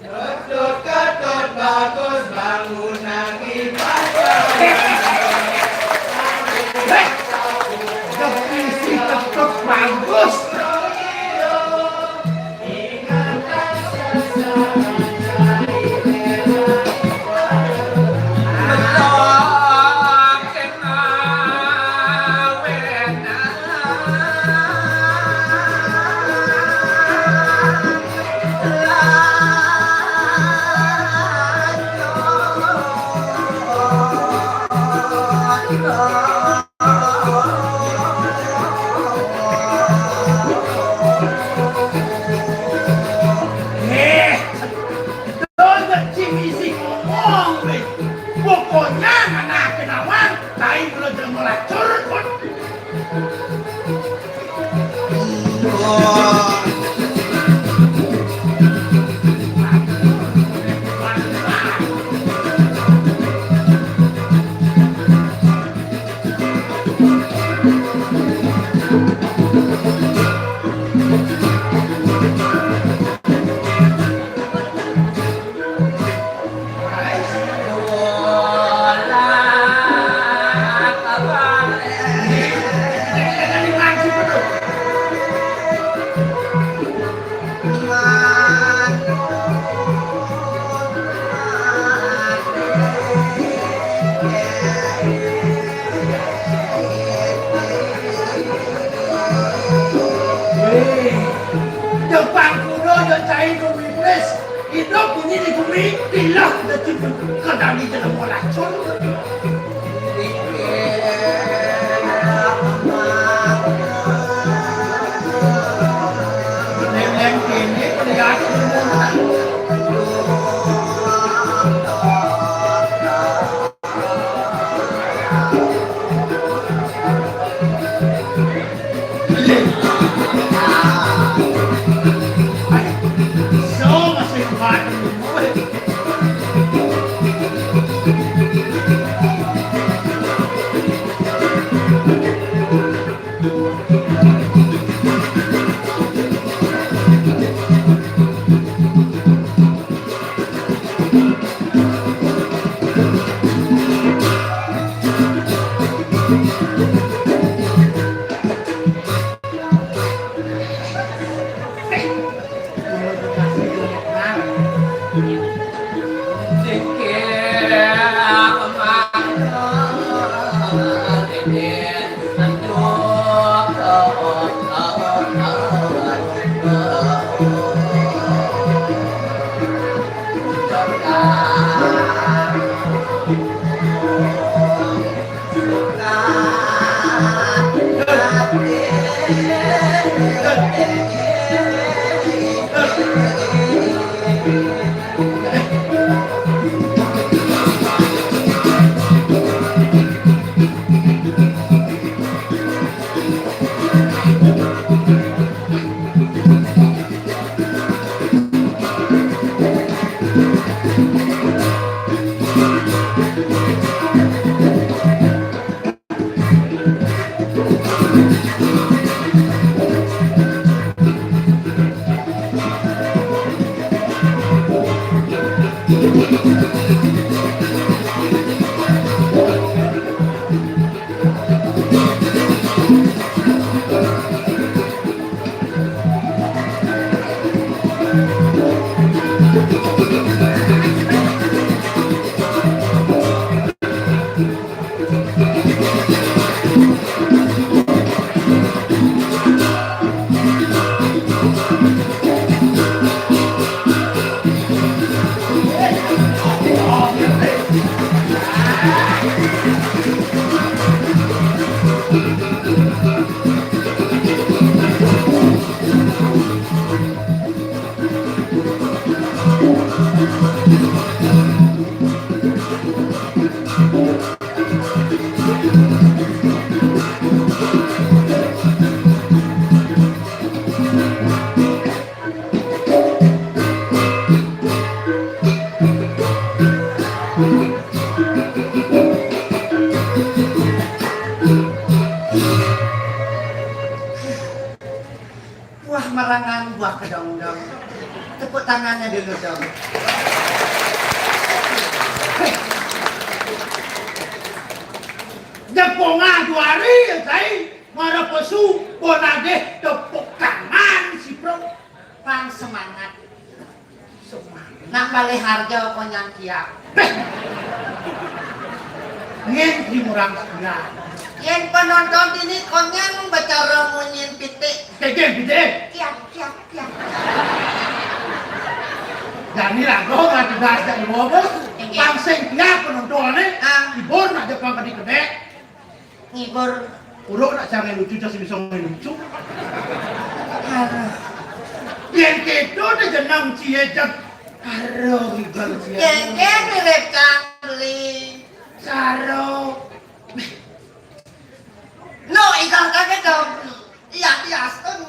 Ketut, ketut bagus bangunan ibadah. Heh, udah berisi ketut bagus. Eh, dojo cimisi ngomong, weh. Pokoknya anak kenawan, tai mulut jelema lacur, pun. Weh, depan kuda, depan cai, depan iblis. Idup bunyi di bumi, pilah detik kadang di dalam racun. Neng-neng kene keliatan. buah kedondong. Tepuk tangannya dulu dong. Jepong aduari, ya, Cai. Mara pesu, bonageh, tepuk tangan, si Pro. Pang semangat. Nak balih harga konyang kiak. Beh. Ngen di murang sebelah. Yen penonton ini konyang bicara munyin pitik. Kegeng pitik. Kiak, kiak, kiak. Jani lagu nggak tugas dari bobos. Kegeng. Pangsing kiak penonton, eh. Ah. Hibur nak Jepang tadi kedek. Ngibur. Uruk nak cara lucu, cara bisa lucu. Aduh. Yang kedo deh jenang cie jeng. Aduh, ngibur cie. Keke mirip Charlie. Saro. No, ikan kaget dong. Iya, iya,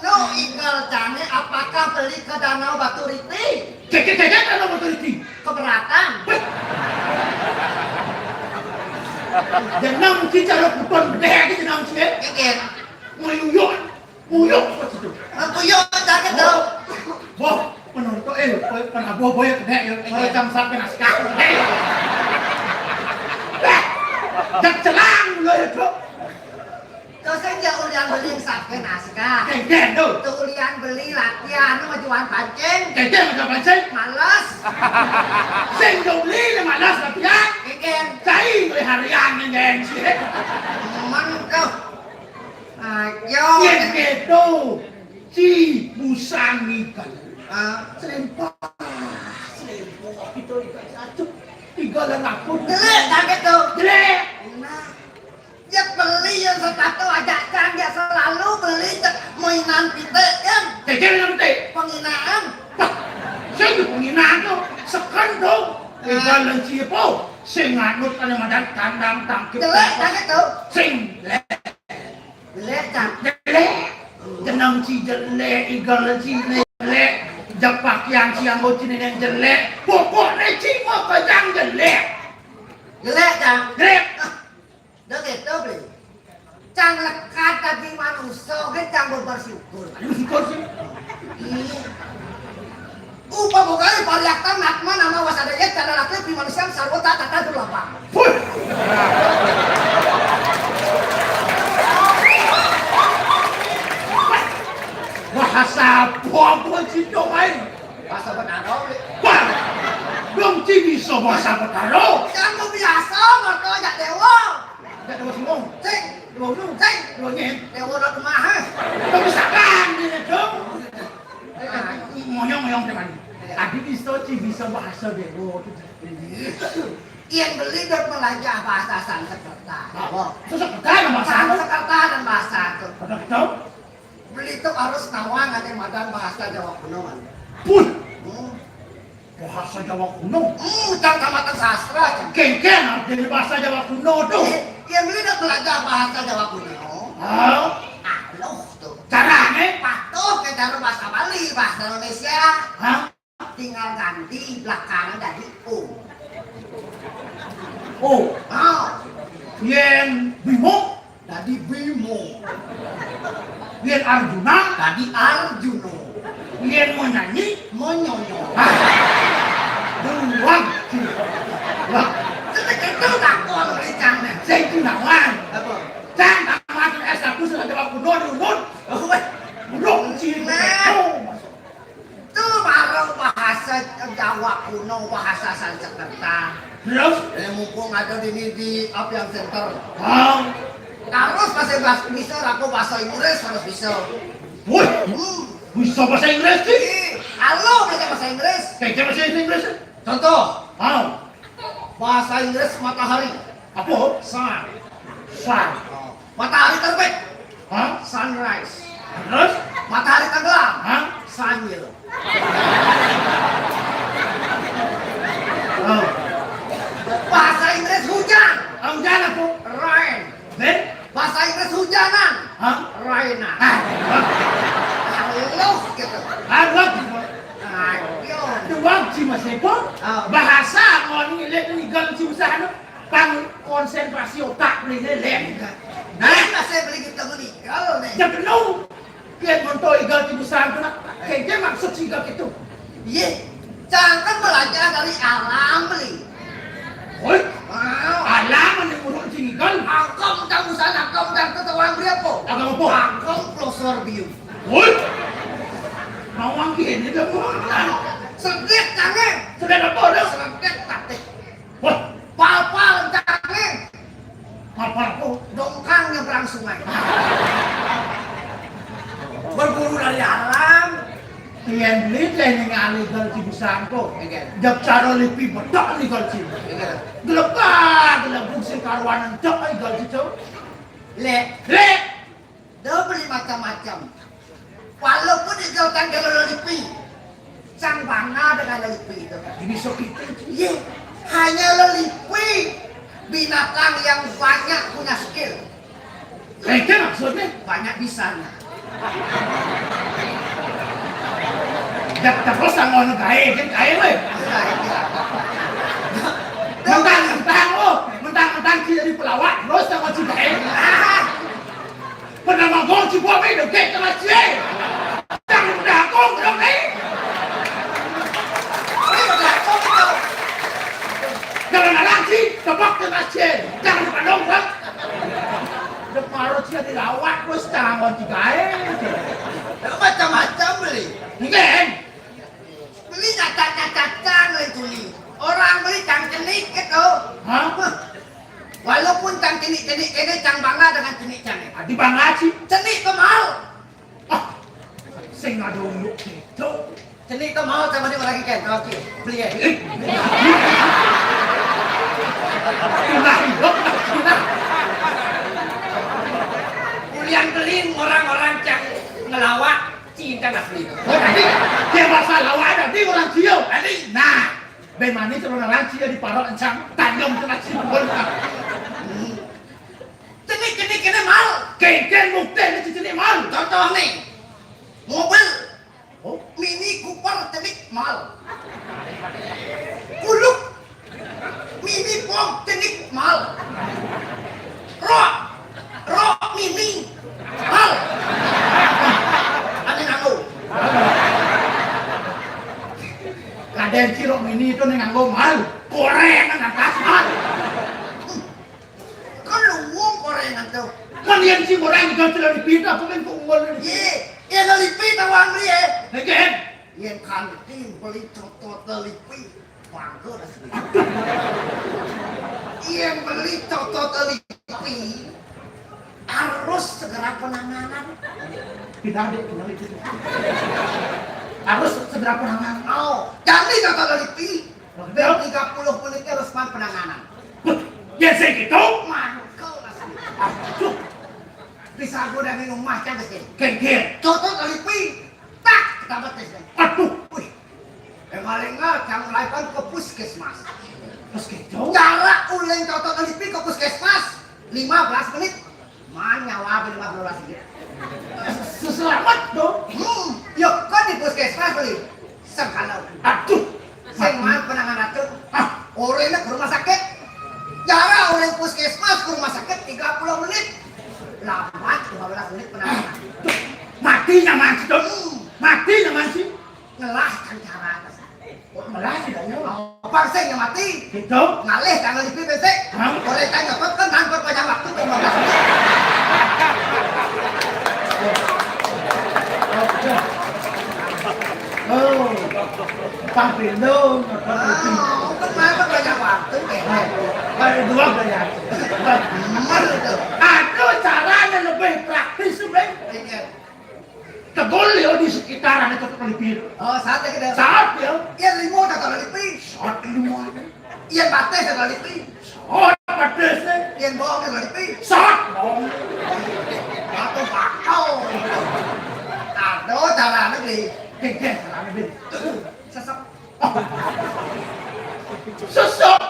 no, ikan jane apakah beli ke Danau Baturiti? Keke, keke, Danau Baturiti. Keberatan. Weh. Jenang mungkin cara kupon gede aja jenang sih. Keke. Nguyuyuk. Nguyuk apa situ? Nguyuk, kaget dong. Wah, menurut kau, eh, kau pernah bawa boy gede ya? Keke. Kalau jam sampai naskah. Hei. Weh. Jak celang lo itu. Tuh sing ya ulian beli sabke naskah. Keke tuh. Tuh ulian beli latihan, nu majuan pancing. Keke majuan pancing. Males. Sing jauh beli, ya males latihan. Keke. Cai, beli harian nih, gengsi. Temen tuh. Ayo. Yen gitu. Ci musang ikan. Ah. Selempah. Selempah. Itu ikan satu. Tiga dan aku. Jelek, kaget tuh. Jelek. Nah. Ya beli yang sepatu aja kan, ya selalu beli cek mainan pitik kan. Keke mainan pitik. Penghinaan. Wah, sing penghinaan tuh, seken dong. Tinggal dan siapa? Sing nganut ada madan kandang tangkip. Jelek banget tuh. Sing jelek. Jelek kan? Jelek. Jenang si jelek, igal si jelek. Jak pakaian siang bocin yang jelek. Pokoknya cing mau kejang jelek. Jelek kan? Jelek. Ah. Dah gitu, Bli. Cang lekat tapi manusia, ge cang bersyukur. Bersyukur sih. Iya. Upa bogai pariaktan natma nama wasadaya cara laki di manusia sarwa tak tata dulu apa? Wih. Bahasa apa sih dong, ai? Bahasa Betaro, Bli. Wah, dong ci bisa bahasa Betaro. Cang biasa, mereka ajak dewa. Ada dua singgung. Cing. Dua ulu. Cing. Dua nyen. Dewa lo kemah, eh. Kau bisa kan dia dong. Ngoyong-ngoyong teman. Tadi bisa ci bisa bahasa dewa. Yang beli dok melajah bahasa Sanskerta. Apa? Sanskerta dan bahasa apa? Sanskerta dan bahasa itu. Ada tahu? Beli itu harus nawang ada madan bahasa Jawa kuno kan. Puh. Hmm. Bahasa Jawa kuno. Hmm, utang tamatan sastra, Cang. Kengkeng, jadi bahasa Jawa kuno tuh. Iya, iya, beli udah belajar bahasa Jawa kuno. Ah. Aluh tuh. Caranya? Patuh ke cara bahasa Bali, bahasa Indonesia. Hah? Tinggal ganti belakangnya jadi O. O. Ah. Yen Bimo? Dadi Bimo. Yen Arjuna? Dadi Arjuno. Yen mau nyanyi? Mau nyonyo. Ah. Dua. Wah. Itu tak kena takon, Cang. Saya itu nawang. Apa? Cang, tamat S satu sudah jawab kuno dulu. Oh, weh. Belum, Cing. Nah. Oh, masuk. Itu baru bahasa Jawa kuno, bahasa Sanskerta. Terus? Eh, mumpung ada di ini, di Apian Center. Ah. Harus masih bahas, bisa aku bahasa Inggris harus bisa. Wih, hmm, bisa bahasa Inggris sih? Iya, halo belajar bahasa Inggris. Kayak bahasa Inggris. Contoh. Ah. Bahasa Inggris matahari. Apa? Sun. Sun. Oh. Matahari terbit. Hah? Sunrise. Terus? Matahari tenggelam. Hah? Sunil. Oh. Bahasa Inggris hujan. Ah, hujan apa? Rain. Then? Bahasa Inggris hujanan. Hah? Raina. Ah. Halus gitu. Halus gitu. Ayo. Itu wajib, Mas Eko. Oh. Bahasa ngoni lek ni gal si usaha no. Pang konsentrasi otak beli leleng. Nah, nah, saya beli kita meninggal nih. Ya penuh. Yén monto igal Cibusangko nak, kéngkén maksud sing igal kéto? Yé, cang kan belajar dari alam, Beli. Woi, ah, alam ané ngurung sing igal. Angkong cang usaha, angkong cang tetewang beli apa? Angkong apa? Angkong plosor biu. Woi, mawang kéné dah, Bang. Sedek cangé. Sedek apa dah? Sedek tatih. Wah, pal-pal cangé. Pal-pal apa? Dongkang nyebrang sungai. Berburu dari alam. Yén Beli téh ningali igal Cibusangko. Iya. Jep cara lipi bedak igal Ci. Iya. Glebak, glebuk sing karuan entek igal Ci to. Lé. Lé. Dah Beli macam-macam. Walaupun igal cang gelo lelipi, cang bangga dengan lelipi itu. Jadi sok itu. Iya, hanya lelipi binatang yang banyak punya skill. Itu maksudnya? Banyak bisanya. Dak terus sama anu gaé, kan gaé wé. Mentang-mentang, oh, mentang-mentang dia di pelawak, terus sama si gaé. Pernah manggung si Bobi degek tengah cie. Jangan udah aku belum nih. Ini udah aku gitu. Jangan ada si tebak tengah cie. Jangan pandang bang. Udah parut sih dilawak terus jangan mau digaé. Macam-macam Beli. Mungkin. Beli nyata-nyata cang lain tuli. Orang Beli cang cenik gitu. Hah? Walaupun cang cenik-cenik kéné cang bangga dengan cenik cang. Adi bangga sih. Cenik kemal. Ah, sing ada unduk itu. Cenik kemal sama dia lagi kan. Oke, Beli ya. Nah, nah. Kuliah keling orang-orang cang ngelawak. Cinta asli. Oh, tadi dia masalah ada di orang Cio. Tadi, nah, bagaimana kalau orang Cio di parok encang tayang kena simpul. Cenik-cenik ini mal. Kéngkén bukti ini cenik mal. Contoh nih, mobil. Oh. Mini Cooper cenik mal. Kuluk Mini pom cenik mal. Rok, rok mini mal. Ane nganggo. Kadén si rok mini itu ning nganggo mal. Goréng nang atas mal. Kan lu wong goréngan tuh. Kan yang si goréng itu sudah dipindah, bukan kok ngol ini. Iya, ya lelipi tawang dia. Lagi. Yén kanti beli cotot lelipi, bangga dah sendiri. Yén beli cotot lelipi, harus segera penanganan. Tidak ada, tidak ada. Harus segera penanganan. Oh, jadi cotot lelipi, tiga puluh menitnya harus penanganan. Yén sing gitu? Mangkel dah sendiri. Aduh. Bisa gua udah minum mah, cang, sih. Kéngkén. Cotot lelipi. Tak, ketabet deh. Aduh, wih. Yang paling nggak, cang melahirkan ke puskesmas. Puskesmas? Jarak uling cotot lelipi ke puskesmas lima belas menit. Man nyawa lima belas menit. Selamat dong. Hmm, yuk, kan di puskesmas beli. Sengkala. Aduh. Sing man penanganan tuh. Ah, orangnya ke rumah sakit. Jarak orang puskesmas ke rumah sakit tiga puluh menit. Lambat lima belas menit penanganan. Mati nyaman sih, Dok. Mati nyaman sih. Ngelah kan cara atas. Kok ngelah sih, Dok? Apa sih yang mati? Gitu. Ngalih tanggal itu besok. Hah? Boleh tanya, apa kan tanpa banyak waktu lima belas menit. Oh, Pak Pindo, Pak Pindo. Ah, kan tanpa banyak waktu, ya. Pada dua banyak. Bener itu. Ada caranya lebih praktis, Bang. Iya. Tegul ya di sekitaran itu terlebih. Oh, saat ya kita. Saat ya. Iya, lima tak terlebih. Saat lima. Iya, batis tak terlebih. Saat batis nih. Iya, bohong tak terlebih. Saat bohong. Atau bakau. Aduh, caranya beli. Gede caranya beli. Sesek. Sesek.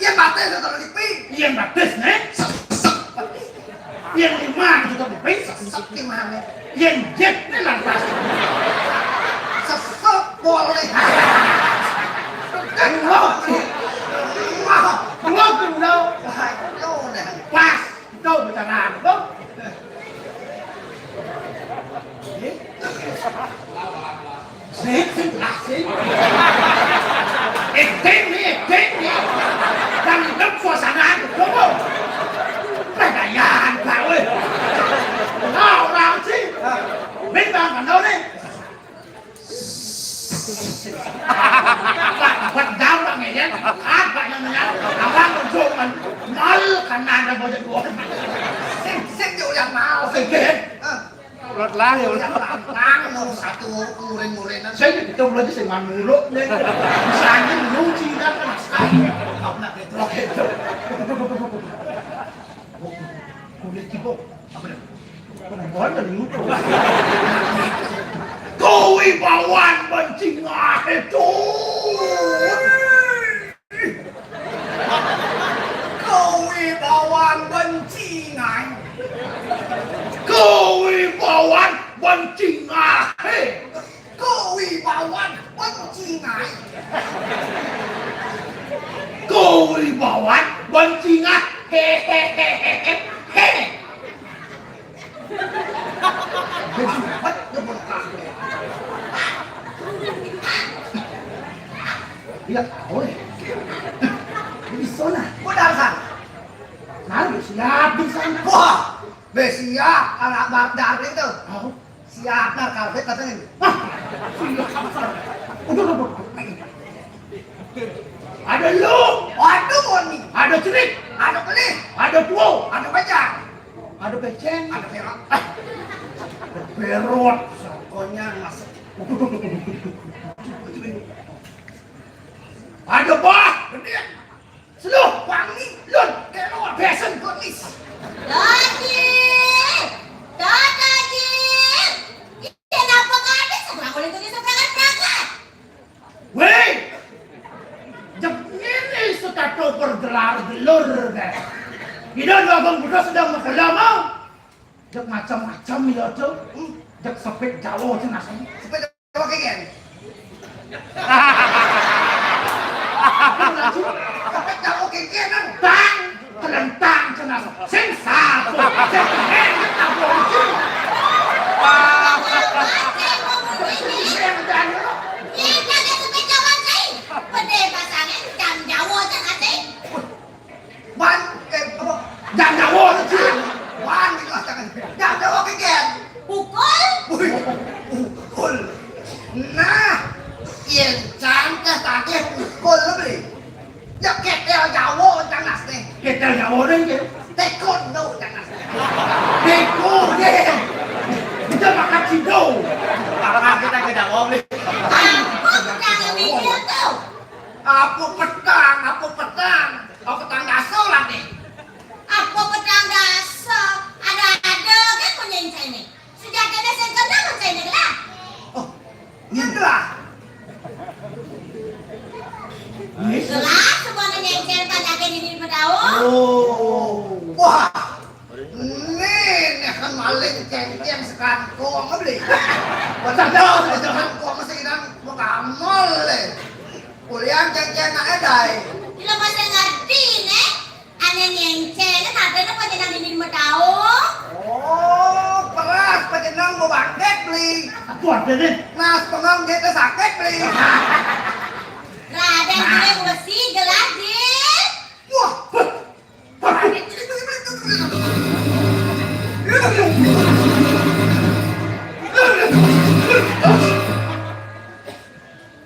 Yén batis tetep lipi. Yén batis, né? Sesek. Yén lima tetep lipi. Sesek gimana? Yén jet, né, lantas. Sesek boleh. Dua, dua, dua. Wah, itu udah. Pas, itu bicara, tuh. Sing, sing, lah, sing. Acting nih, acting nih. Yang hidup suasana gitu, Bu. Pegadaian, Pak, weh. Nah, orang sih. Bintang kan, nih. Pak, buat gampang ya, ya. Apa namanya? Abang ujung kan. Mal kan ada banyak dua. Sing, sing, dia udah mau. Sing, sing. Ah. Ulat lah ya, ulat. Lantang, nomor satu, muring-muringan. Saya gitu, mulai sing manuruk, nih. Misalnya, lu cinta kan, sekali. Nggak pernah gitu, gitu. Kulit kibok. Apa dah? Apa dah? Bukan dari YouTube. Kewibawan bencingah itu. Kewibawan bencingah. Kewibawan bencingah. Kewibawan bencingah. Kewibawan bencingah. Hehehehe. Iya, boleh. Di sana. Modal, Kang. Nah, siap di sana. Wah, be siap, anak Bang Darwin tuh. Siap, nah, karpet katanya. Hah? Siap, Sar. Udah, udah, udah. Ada lu. Ada Boni. Ada Cerik. Ada Pelih. Ada Puo. Ada Bajang. Ada Beceng. Ada Perot. Ah. Ada Perot. Pokoknya masuk. Ada Bah. Gede. Seluh, wangi, lun, kelor, besen, kumis. Dajil! Dajil! Kenapa kau ada seberang oleh tujuh seberangan perangkat? Weh! Jek ngene setato bergelar gelur, deh. Ida dua bang budak sedang berkelam, mau? Jek macam-macam ya, tuh. Hmm. Jek sepit Jawa, cenah. Sepit Oke, Gen. Tapi tak oke, Gen, kan? Tang, kelentang, cenah. Sing sapu, sing keren, apa itu? Sing dan Ban, eh, apa? Jam Jawa, Cil. Ban, gitu, jangan. Jam Jawa, Gen. Pukul? Wih, pukul. Nah, yen cangkeh tagih pukul lho, Bli. Ya ketel Jawa, cang nasne. Ketel Jawa ne, Cil. Taekwondo, cang nasne. Taekwondo, deh. Kita makan sido. Makan kita ke Jawa, Bli. Aku jangan mikir tuh. Apa petang, apa petang? Apa petang daso lah, nih? Apa petang daso? Ada-ada kan punya saya nih. Sejak ada saya kenal saya nih lah. Oh, ini lah. Jelas semua nanya saya tanya ke ini berdaun. Oh, wah. Ini nih kan maling cengkeng sekantong, Bli. Betul, betul. Sekantong masih bilang mau kamal, eh. Kuliah cengceng nak edai. Bila masih ngerti, nih. Ane ngenceng, kan ada apa jenang ini medau? Oh, peras pejenang mau bangkit, Bli. Aku ada, nih. Nas pengang dia sakit, Bli. Raden gue besi gelas, Jil. Wah, wah.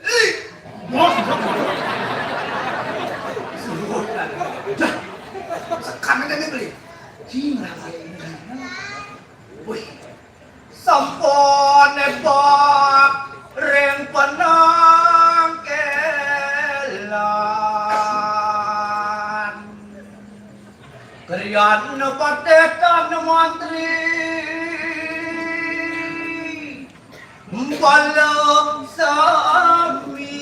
Ih, bos. Dah. Sekarang ini beli. Cing, rasa ini. Wih. Sampun nepok ring penangkelan. Griyan patih tan mantri. Bala sami.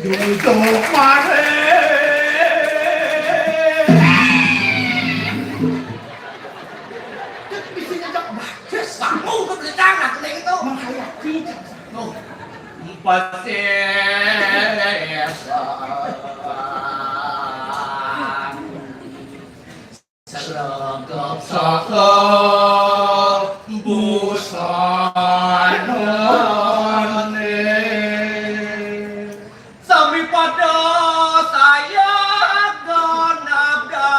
Duduk mare. Bisa ngajak bagus. Kamu ke belakang, aku ning itu. Menghayati. Oh. Pasir. Seragap saha Sami padha sayaga naga.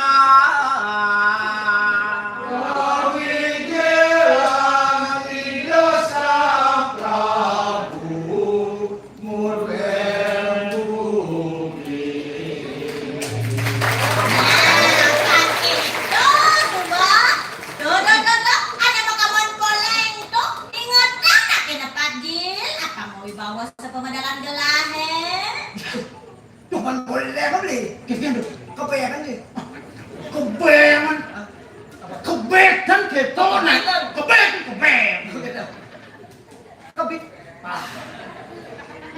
Kawinjilan Ida Sang Prabu Murben Budi. Nah, sakitu, Suba. Tuh, tuh, tuh, tuh. Ada makaman poleng tuh. Ingetan akéh Pak Jil. Apa mau dibawa sepemadalan gelahe? Cuman boleh apa beli? Gitu tuh. Kebayang deh. Kebayang. Kebayang gitu, nah. Kebayang, kebayang. Gitu. Kebit. Ah.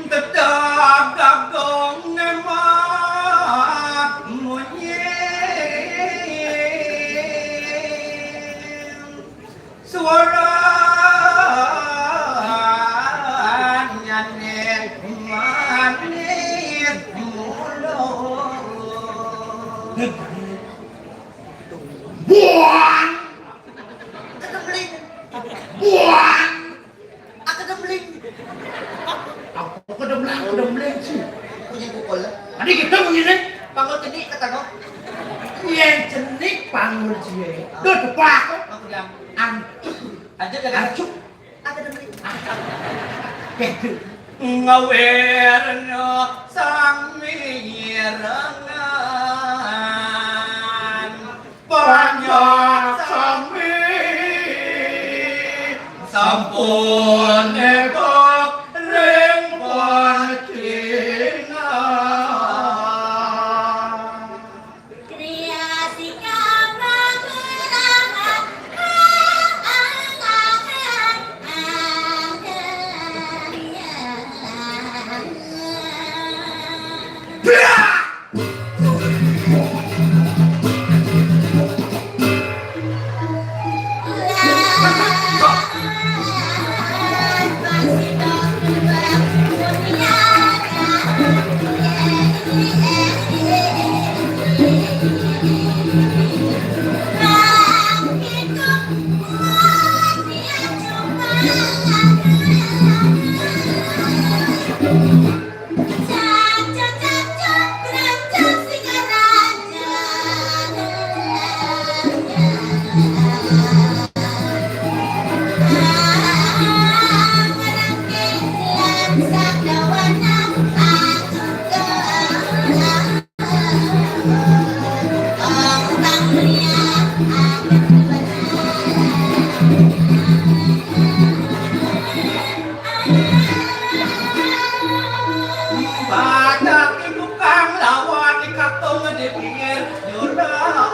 Dedag gagong ngemat munyi. Suara nyané manis mulo. Buang. Buang. Aku demling. Aku kedemlang, aku demling sih. Punya pukul. Tadi kita begini. Panggul cenik kata kau. Yang cenik panggul cie. Duh, depak. Aku jam. Ancuk. Aja jaga. Ancuk. Aku demling. Gitu. Ngawirna sami ngirengan. Panjak sami sampun negok ring pancingan. Kriya sika magelangan. Badak tukang lawan dikatung di pinggir jurang.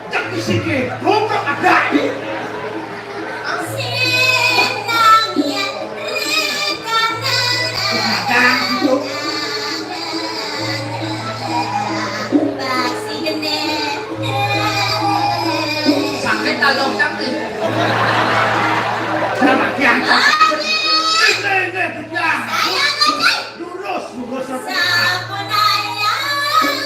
Cek di sini, goblok ada. Sinang yen rekanan. Ada, Bu. Basi gene. Sakit kalau sakit. Sama dia. Ini, ini, dia. Saya ngecek. Lurus, lurus. Sampun ayas.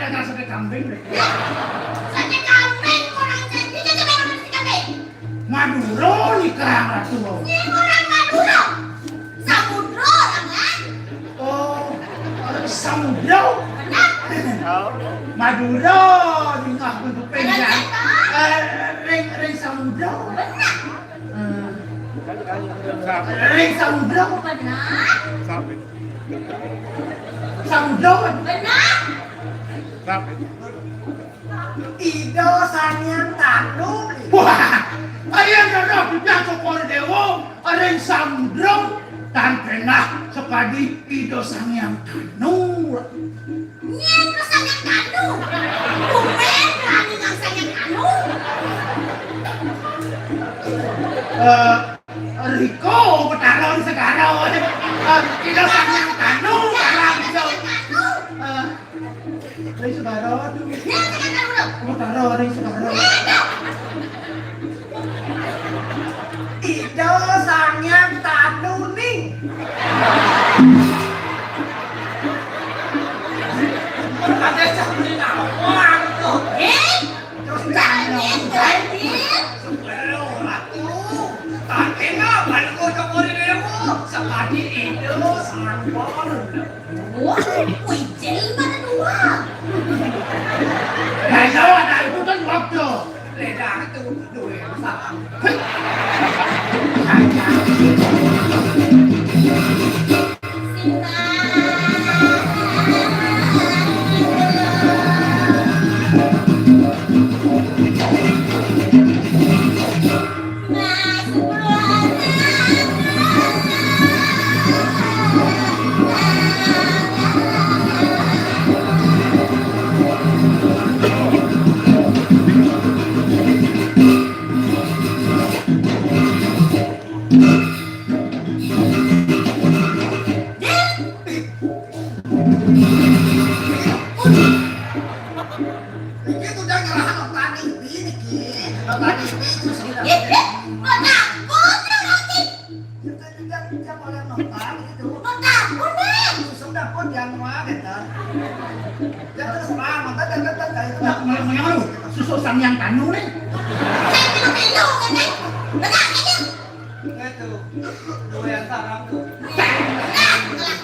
Ada sate kambing deh. Sate kambing, orang jadi jadi orang sate kambing. Madura nikah Ratu. Ini orang Madura. Samudra orang lain. Oh, samudra. Benar. Madura nikah bentuk pendek. Eh, ring ring samudra. Benar. Eh, ring samudra. Benar. Samudra. Benar. Ida Sang Hyang Tanu. Wah, ayo jodoh bibia Cokor Dewa, ring samudra, tan pernah sekadi Ida Sang Hyang Tanu. Nyén Ida Sang Hyang Tanu. Tumben berani nang Sang Hyang Tanu. Eh, Riko Betara di Segara, eh, Ida Sang Hyang Tanu, Ida Sang Hyang Tanu. Eh, Ring Segara, aduh. Betara, Ring Segara. Ida Sang Hyang Tanu ning. Ada cah beli nawang tuh. Eh? Terus tanya, sebelum aku. Tak kenal, balik kocok kori demo. Sekali itu, sampel. Wah, kucil mana dua? Nah, ya, nah, itu kan waktu. Beda itu, dua yang salah. Iki udah nyerah lo tadi, ini ki. Lo tadi itu sudah. Ih, ih, mau takut ya, Roti? Kita juga kerja oleh nonton gitu. Mau takut deh. Sudah pun yang mau ada, kan? Ya, terus terang, maka kan, kan, kan, Nah, mau, mau yang lu, susu Sang Hyang Tanu nih. Saya tidak minum, kan? Benar, kan? Itu, dua yang sarang tuh. Bangun!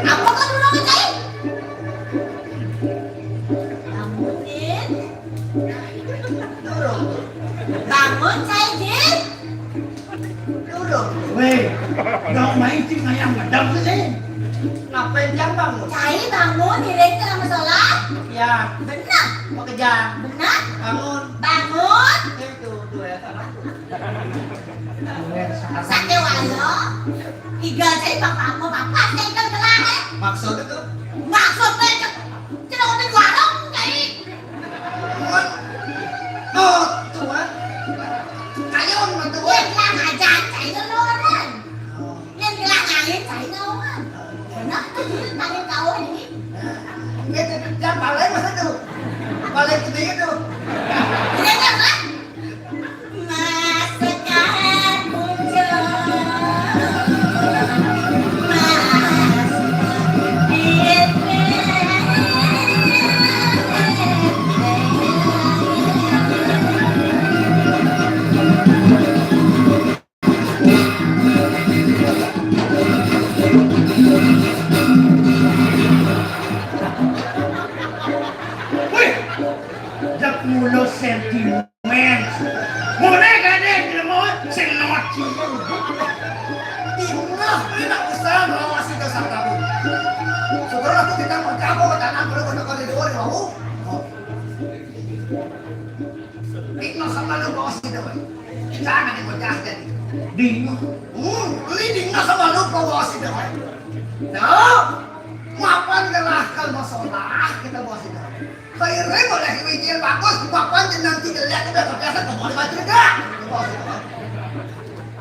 Apa kau dulu, Cai? Bangunin. Bangun, Cai, Jin. Weh, dong main cing ayam gedang sih. Ngapain jam bangun? Cai bangun, dirinya sama sholat. Ya. Benar. Mau kerja. Benar. Bangun. Bangun. Itu, tuh ya, sama. Sate walo. Tiga cai papa, mau papa, saya ikan gelar, eh. Maksud itu? Maksud saya, cek. Cina udah warung, cai. Mun, oh, tuan. Kayon mah tuan. Iya, bilang aja, cai duluan. Yang bilang lain, cai duluan. Benar, paling tahu ini. Ini tuh, jam paling masa tuh. Paling gede itu. Iya, kan? Wih, jak mulo sentimen. Mulai kadé jelema sing nawat cinta. Timnas, tidak usah ngawasi dosa kamu. Segera tuh kita mau jago ke tanah, kalau kena kode dua, mau. Timnas sama Dingeh. Hmm, ini dingeh sama lu bawa sida. Nah, mapan gelah kalau masalah kita bawa sida. Kairing oleh wijil bagus, mapan jenang ti jelek udah kebiasa ke boleh baca dah.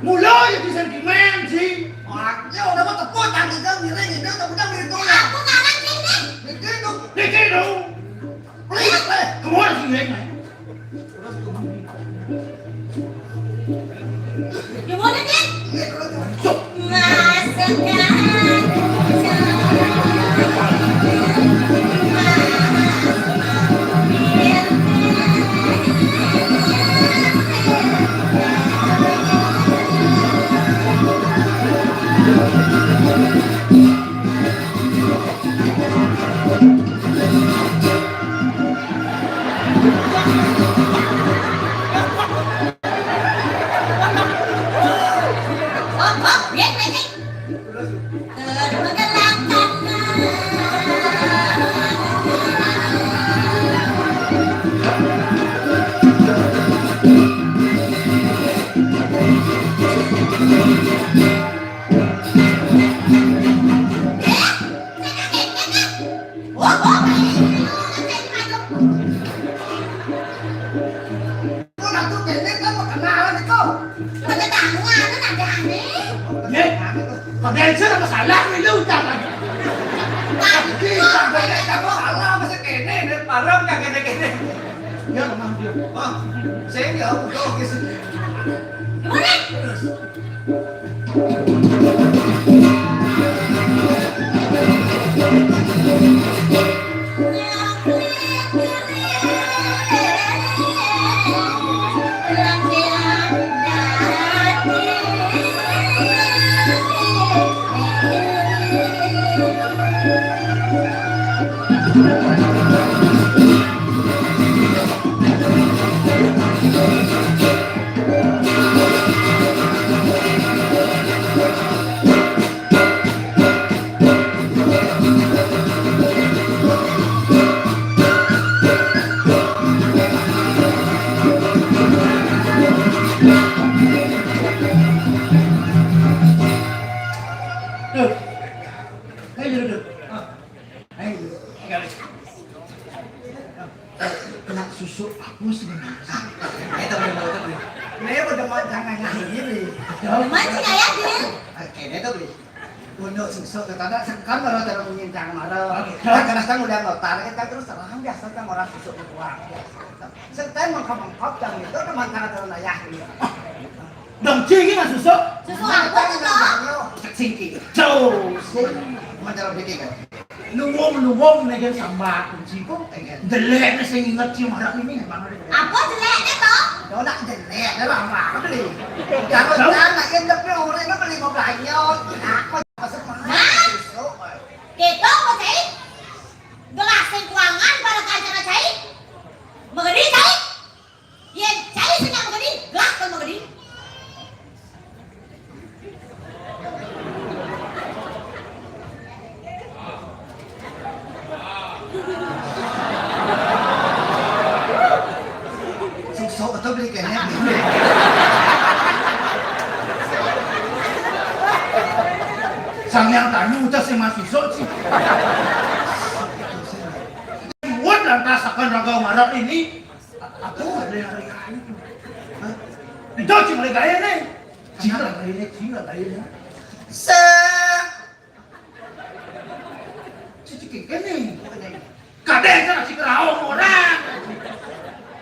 Mula ya bisa gimana sih? Makanya udah mau tepuk tangan kita miring itu, udah udah miring tuh. Aku ngarang sini. Miring tuh. Miring tuh. Please, eh. Keluar sini. Lu ratu kene kan mau kenalan itu. Pakai tangan, ada aneh. Ye, pakai itu apa salah nih lu ucap lagi? Kita pakai kamu salah masih kene nih, parem kagak kene kene. Ya, Bang, dia. Bang, saya nggak tahu gitu. Gimana? Ayo, duduk. Ayo, duduk. Kena susuk aku sebenarnya. Itu benar, benar. Ini udah mau jangan nyanyi ini. Mancing ayah dia. Oke, itu beli. Untuk susuk ke tanah, kan baru terus menyincang marah. Oke. Kan kadang udah notar, kita terus terang biasa kan orang susuk ke uang. Serta mengkop-mengkop yang itu teman tangan turun ayah ini. Dong cing nggak susuk? Susuk apa tuh, Dong? Cek singki. Jauh. Sing. Macam dikit kan? Nuwung-nuwung nih kan sama kunci kok. Jelek nih saya inget sih marah ini memang ada. Apa jelek nih, Dong? Dong nak jelek, dia lama beli. Kalau sana kan tapi orang itu beli mau belanja. Apa masuk mana? Susuk. Kita mau cai? Gelas sing kuangan pada kancana cai. Mengerti cai? Yén cai sing nggak mengerti, gelah kan mengerti. Susuk atau beli kene? Sang yang tanya ucap sing masih susuk sih. Buat lantas akan raga marah ini. Atuh, ada yang hari hari itu. Hah? Itu cing lagi gaya nih. Cing lagi gaya nih, cing lagi gaya nih. Set. Cici kene. Kadeh kan si keraung orang.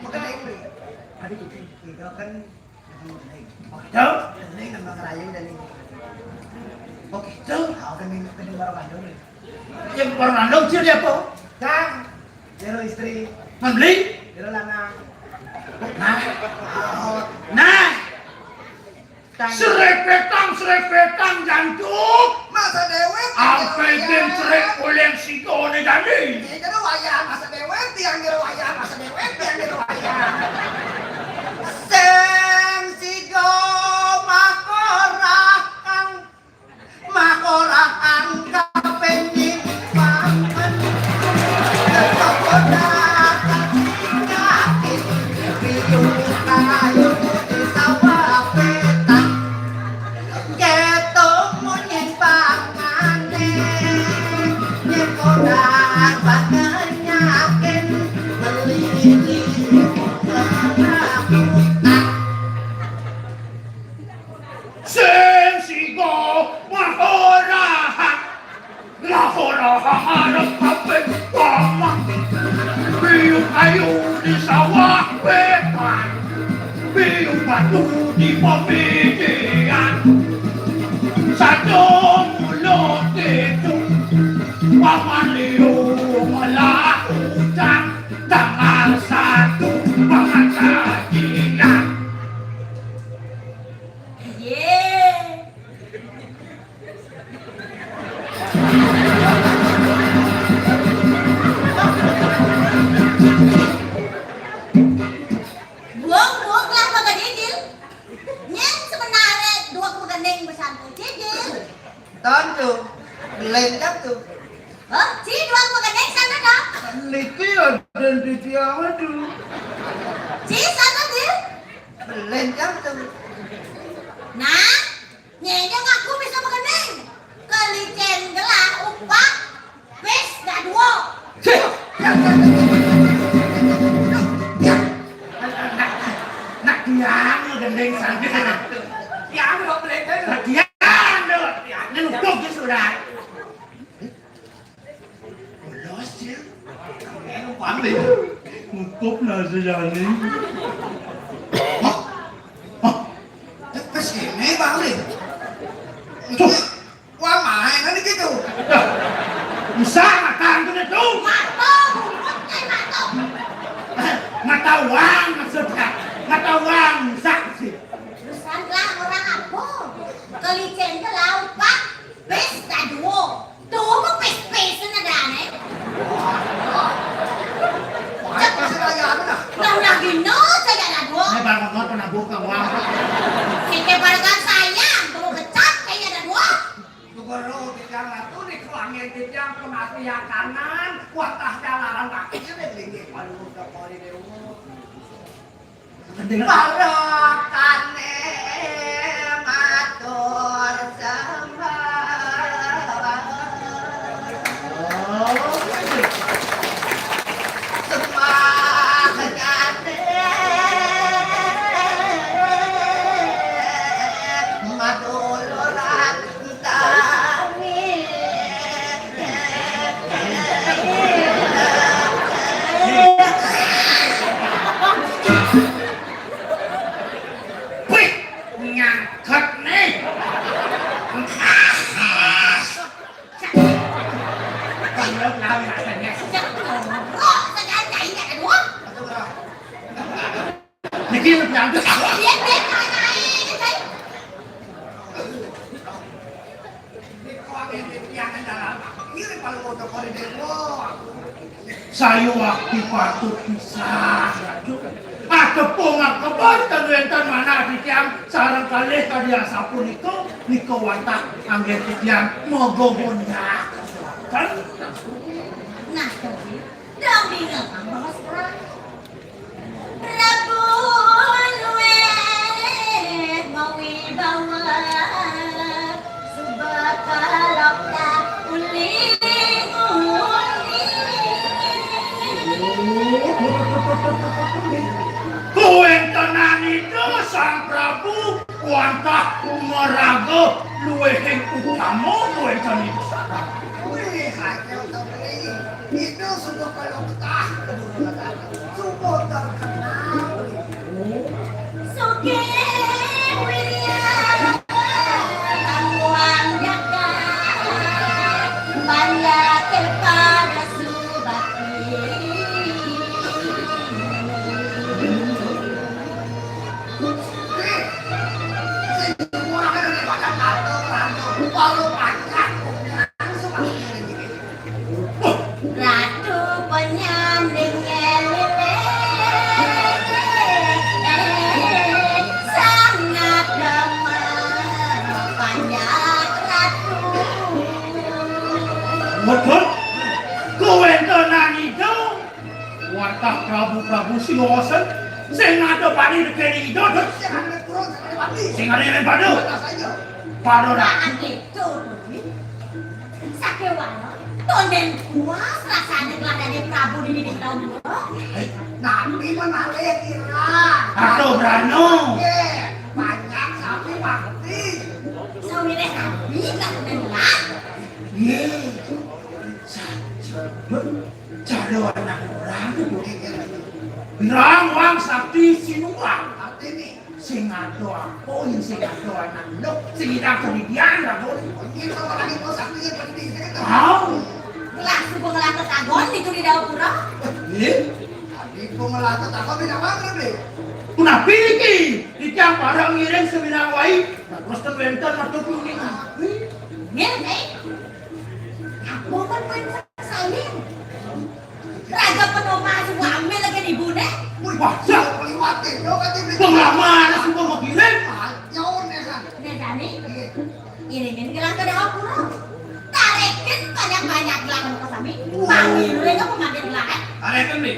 Makanya ini. Ada gitu. Kita kan. Oke, tuh. Ini nama ngerayu dan ini. Oke, tuh. Oke, ini, ini baru kandung nih. Yang baru kandung sih dia apa? Kang. Jero istri. Membeli? Jero lanang. Nah. Nah. Serepetang, serepetang, jancuk. Masa déwék. Ampe den cerék oleh si Gone Jani. Iya, jero wayah, masa déwék, tiang jero wayah, masa déwék, tiang jero wayah. Sing sigo makorah kang Makorah angka penyimpangan. Kecokotan tinggal di riung kayu di sawah. Ayu di sawah wetan, biu batu di pemikiran. Satu mulut itu, paman liu melakukan tanggal satu pengajian. Ye. Buang-buang lah maka jijil. Nyen sebenarnya dua kemegening besantai jijil. Tantu. Belen jam tu. Oh, ci dua kemegening sana dah. Liti ada di dia tu. Ci sana dia. Belen jam tu. Nah, nyenyong aku bisa bekening. Kelicen gelah upak bis dah dua. Cih. Nak tiang lo gending sampai. Tiang lo belen. Nak tiang lo. Tiang lo duduk di sudah. Ulos, Cil. Paling. Ngutup nasi jani. Hah? Hah? Terus ini, Bang Lin. Tuh. Wah, main aja gitu. Bisa makan tuh tuh. Mato, bungut kayak mato. Nggak tahu uang maksudnya. Nggak tahu uang, bisa sih. Urusan lah orang apa? Kelicen ke laut, Pak. Pesta duo. Tuh, mau pes-pesan ada aneh. Wah, pasti lagi anu dah. Nah, udah gini saja ada duo. Ini barang motor pernah buka uang. Sike barang sayang, tuh mau kecap kayaknya ada duo. Tuh baru titiang ratu di kelangin titiang penati kanan, kuatah jalaran kakinya deh linggih palu udah kali dewa. Barokane matur sembah. Sembah kane maduluran. Wih, nyangkut nih. Kalau tahu rasanya. Kok tekan kainnya kedua? Niki lebih antus. Iya, iya, iya. Saya waktu patut pisah. Ada pengakaban kalian mana di tiang sarang kalih kadi asapunika, nika wantah anggen titiang megogonyak. Kan? Nah, dong bingung, Bos. Prabu luwih mawibawa, suba kalokta uli-uli. Kuwentenan itu Sang Prabu wantah maraga luwihing utama kuwenten itu. Wih, ayo to beli. Itu sudah kalau betah. Sudah terkenal. Sugih Wirya, tangguhan jagat, banyak kepada subati. Sing murah daripada kata ratu, kalau panjang, langsung aku. Ratu penyanding ngelilih, sangat demen panjak ratu. Betul. Kuwenten ida. Wantah prabu-prabu sing ngosén, sing ada padi dekene ida, Dut. Sing ada pura, sing ada padi. Sing ada yang pada. Pada dah. Nah, gitu, Dut. Sakéwala, tondén puas rasané keladane prabu di bibit taun kula. Eh, nabi menalih kira. Atau berano. Nggih, panjang sami bakti. Sawireh nabi kakunen lah. Nggih. Saja. Cara anak orang. Rang wang sakti sinuwang. Artine? Sing ado apa, yen sing ado anak nduk, sing idang sedidian, Raden. Ini kok lagi mau sakti yang penting, saya kan tahu. Gelah suba ngelah tetagon di Turi Dawapura. Eh? Tadi gua ngelah tetagon di mana, Dek? Punapi niki? Niki bareng ngiring seminang wai. Nah, terus ten wenten metu kuning. Nggih, Dek. Aku kan wenten saling. Raja Penoma suami lagi di bune. Wih, wah, dah. Keliwatin, yo, kan, Dek. Pengalaman, suka mau kirim. Ah, jauh, nih, kan. Nek Dani, iringin gelah ke Dawapura. Tarekin banyak-banyak gelah ka sami. Panggil rega pemanggil gelah, eh. Tarekin, Dek.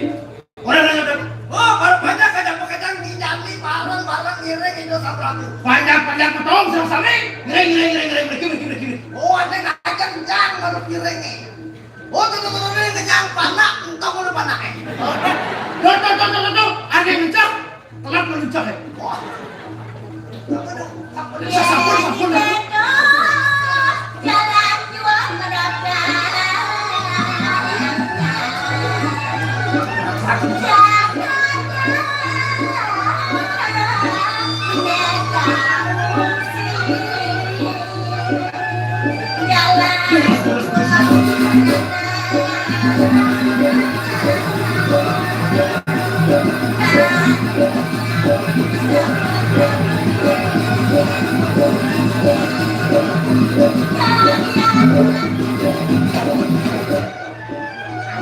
Orang nanya, Dek. Oh, baru banyak aja pekerjaan di Dani, bareng-bareng ngiring itu sabraku. Banyak-banyak petong sama sami. Ngiring, ngiring, ngiring, ngiring, ngiring, ngiring, ngiring. Oh, ada ngajak jang baru ngiring, eh. Oh, tuh, tuh, tuh, tuh, kenyang panak, entong lu panak, eh. Tuh, tuh, tuh, tuh, tuh, tuh. Ada yang ngencang. Telat menuncak, eh. Wah. Sampun, sampun, sampun. Jalan jual mendadak. Jalan jual mendadak.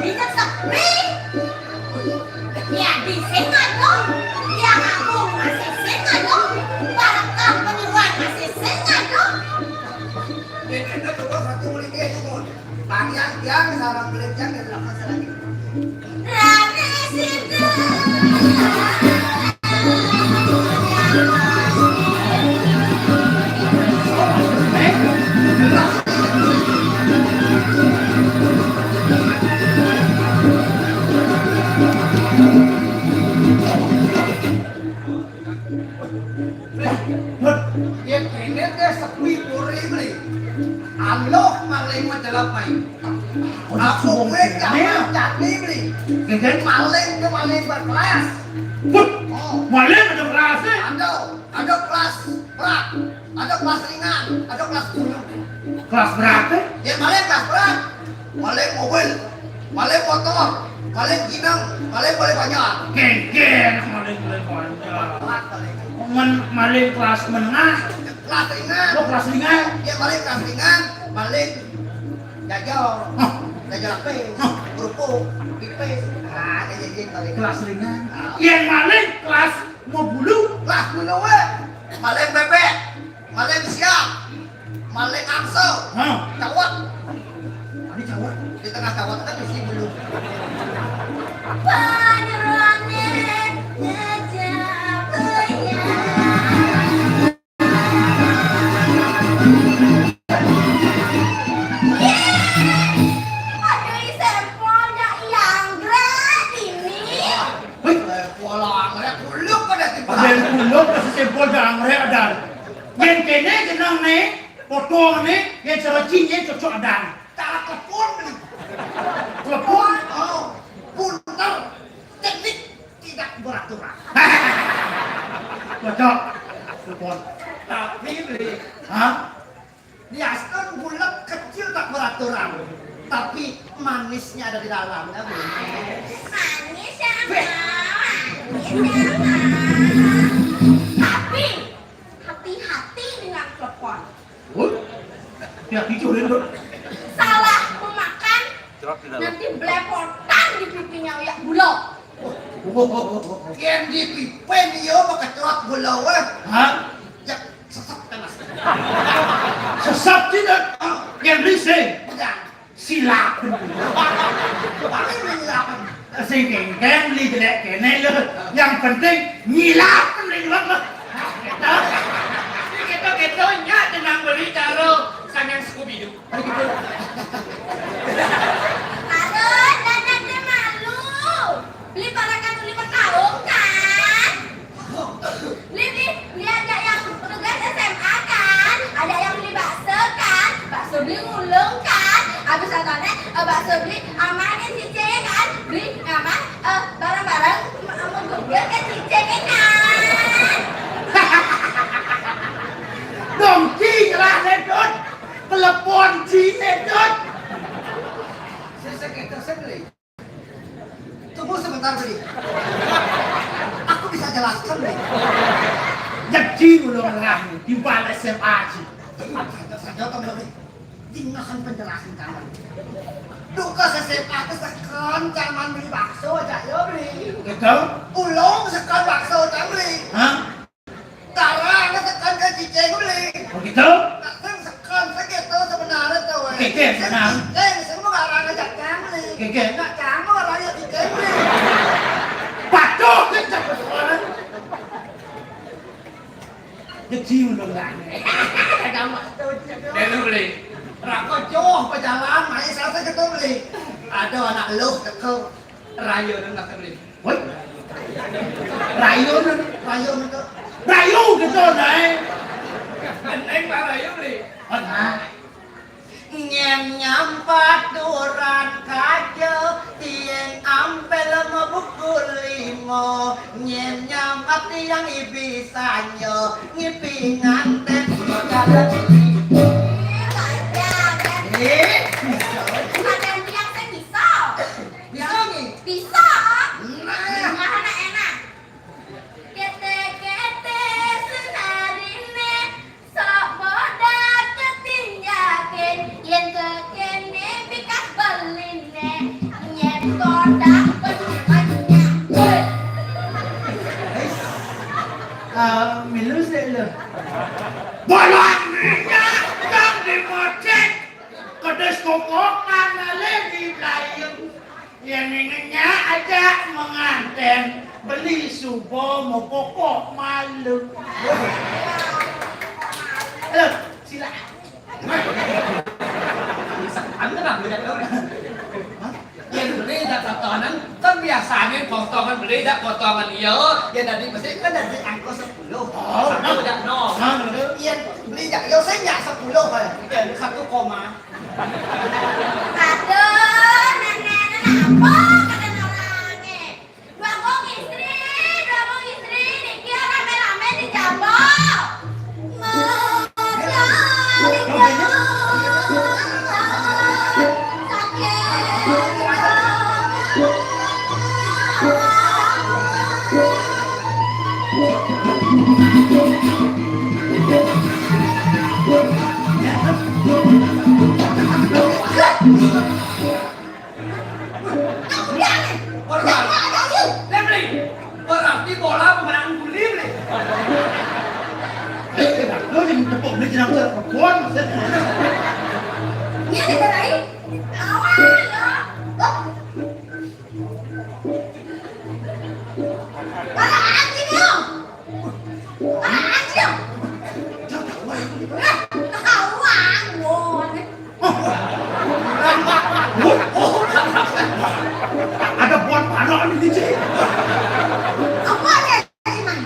Ini kan sepi. Ya, di sini aja. Ya, aku masih sini aja. Para keperluan masih sini aja. Ini kan terus satu menit ya, Bang. Yang, yang sareng belecang dari belakang sareng. Rame sida. Lah, Dut, yén kéné téh sepi puri, Bli. Aluh maling macelep, Mai. Aku kuwi jaman jani, Bli. Gégén maling ké maling berkelas. Wah, oh, maling ada kelas, eh? Ada, ada kelas berat, ada kelas ringan, ada kelas gunung. Kelas berat, eh? Ya, maling kelas berat. Maling mobil, maling motor, maling ginang, maling balé banjar. Gégén maling balé banjar. Kelas maling. Men-, maling kelas menengah. Kelas ringan. Oh, kelas ringan. Ya, maling kelas ringan, maling jajal. Hah? Jajal pé, hah? Kerupuk, pipis. Ah, jajal maling. Kelas ringan. Ah. Yén maling kelas mau bulu. Kelas bulu, wé. Maling bébék. Maling siap. Maling angso. Hah? Cawet. Ini cawet. Di tengah cawet kan isi bulu. Panyeroné ngejak goyang. Aduh, sempolnya yang gerak ini. Wih, pola anggrek kuluk pada tiba. Ada kuluk, masih sempol anggrek ada. Yén kéné jeneng né, potong né, yén cara ciné cocok ada. Cara telepon, Bli. Telepon? Oh, punter. Teknik tidak beraturan. Cocok. Telepon. Tapi, Bli. Hah? Diastun bulat kecil tak beraturan. Tapi manisnya ada di dalamnya, Bli. Manis ya, Bli. Manis ya, Bang. Tapi hati-hati dengan telepon. Wah, ya, dicurin, Dok. Salah memakan, nanti belepotan di pipinya Uya Bulo. Yén dipipin, iya, mah kecerot Bulo, wéh. Hah? Ya, sesep, kan, Mas. Sesep, tidak. Ah. Yén rising. Pegang. Silap. Paling silap. Sing kéngkén, Bli, jelék kéné lho. Yang penting nyilap, Bli, doang lho. Gitu. Gitu, gitu, nya tenang, Bli, karo sangang Scooby-Doo. Aduh, gitu. Aduh, Dadan téh malu. Beli parakan uli bertarung, kan? Beli, beli, beli ada yang tugas S M A, kan? Ada yang beli bakso, kan? Bakso beli ngulung, kan? Habis nontonnya, eh, bakso beli amanin si C, kan? Beli aman, eh, bareng-bareng, em, Tunggu sebentar, Beli. Aku bisa jelaskan, Beli. Jadi, udah ngerah nih, di balik S M A sih. Saja, saja, Beli. Dengarkan penjelasan kamu. Duka S M A ke sekon, zaman beli bakso aja, ya, Beli. Gitu? Ulung sekon bakso aja, Beli. Hah? Garang tekan ke cicing beli. Oh gitu? Nak sing sekon segitu sebenarnya tuh, weh. Oke, oke, benar. Cicing, sing mau garang aja cang beli. Oke, oke. Nak cang mau garang ya cicing beli. Patuh, kita bersuara. Jadi udah nggak ada. Ada waktu juga. Lalu beli. Rako joh pejalan, main salah segitu beli. Ada anak lu teko rayo nang beli. Woi. Rayo nang, rayo nang. Rayo gitu, Nay. Eneng Pak Rayo, Bli. Oh, nah. Nyén nyampat duran kaja, tiang ampel mabukul lima. Nyén nyampat tiang ibi sanya, ngipi ngantén segala. Ih, panjang, ya. Eh, bisa. Ada yang bilang saya bisa. Bisa, Mi? Bisa. Nah. Nah, enak. Kété-kété senariné, sok bodak ketinjakin, yén kekéné bikas beliné, nyén kodak banyak. Woi. Ah, milu sih lu. Bolak minyak yang dimocek, kedis kokok mana lagi belayung. Yang ingetnya aja menganten, beli subo mau kokok malu. Halo, sila. Anu kenapa tidak tahu? Hah? Ya, beli dak potongan, kan biasanya potongan beli dak potongan iya, ya tadi mesti kan dari angka sepuluh. Oh, satu nah. Dak nol. Nah, betul. Iya, beli dak yo saya nyak sepuluh kan. Ya, satu koma. Aduh, nenek, nenek, apa kata orangnya? Dua kong istri, dua kong istri, niki rame-rame di jambo. Modal di jambo. Sakit. Berarti, berarti bola pemenang guli, Bli. Eh, eh, lu yang tepuk, Bli, jangan kebun, maksudnya. Ini ada lain. Awas, ya. Oh. Para anjing lu. Para anjing. Hah? Tahu, Bang. Ada buat mana ini, Cik? Apa ya, Iman?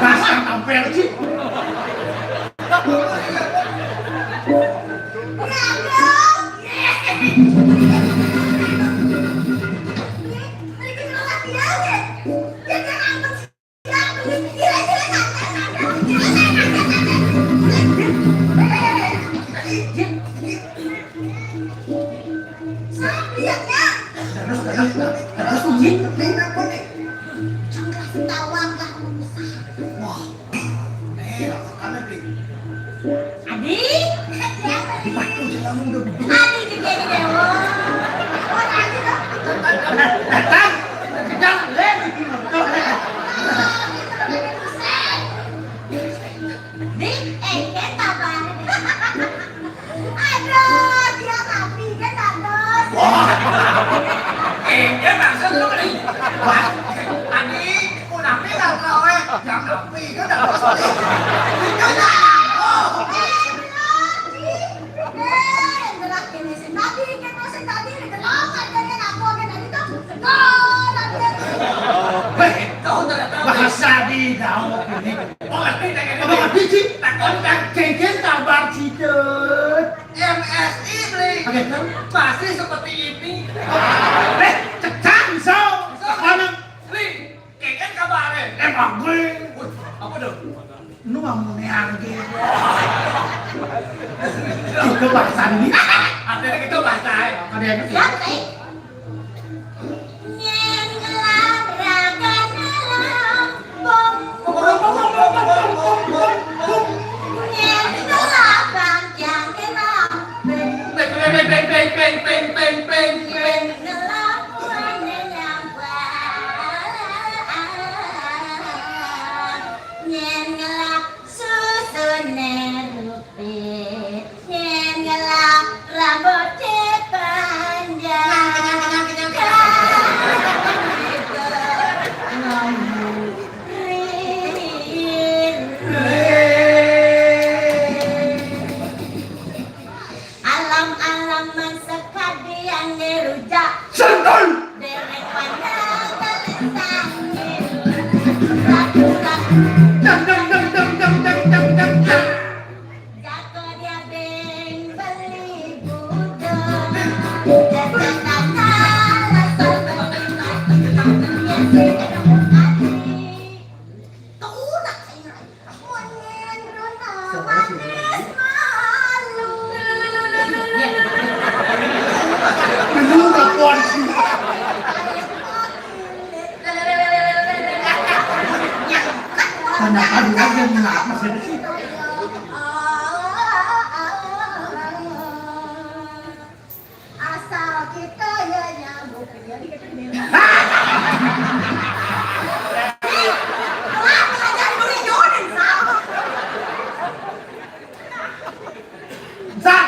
Dasar tampil, Cik. Terus, terus, terus, Cik. Jangan kasih tahu, Bang. Wah. Eh, rasa kanan, Bli. Adi? Siapa, Adi? Adi, gede, gede, wah. Oh, Adi, dong. Datang. Datang. Datang. Leh, Bli. Di, eh, kita, Bang. Aduh, dia rapi, dia bagus. Wah. Eh, dia maksud lu nih. Wah. Tadi ku napi nggak tahu, eh. Yang rapi, kan ada bos beli. Itu dah. Oh. Eh, berat ini sih. Tadi, kan masih tadi, di dalam, kan, kan, kan, aku, kan, tadi tuh, kan, tadi. Weh, tahu ternyata. Bahasa di daun ini. Oh, ngerti, tak ngerti. Apa ngerti, Cik? Takon, kan? Kéngkén kabar, Cik. M S I, Bli. Oke. Masih seperti ini. Eh, cecak iso. Iso. Mana? Li, keken kabare. Emang gue. Wih, apa dong? Nu ngomongnya harga. Itu bahasa ini. Artinya itu bahasa, eh. Ada yang ngerti? Nyén ngelak ragan ngelak pung. Nyén ngelak bangkiang ngelak pung. Nyén ngelak buahnya nyawa. Nyén ngelak susuné rupit. Nyén ngelak rambut panjang. Kenyang, kenyang, kenyang, kenyang, kenyang. Alam, alam, man sekadian ngerujak. Santai. Derek panjang gelisang ngerujak. Dang, dang, dang, dang, dang, dang, dang, dang, dang. Jaka dia beng beli budok. Jaka tak kalah sama lima. Dia sih ada hati. Tuh, nak saya. Monyet Runa manis malu. Dulu kapan sih? Tanya tadi aja, kenapa sih? Asal kita ya nyambung. Sa.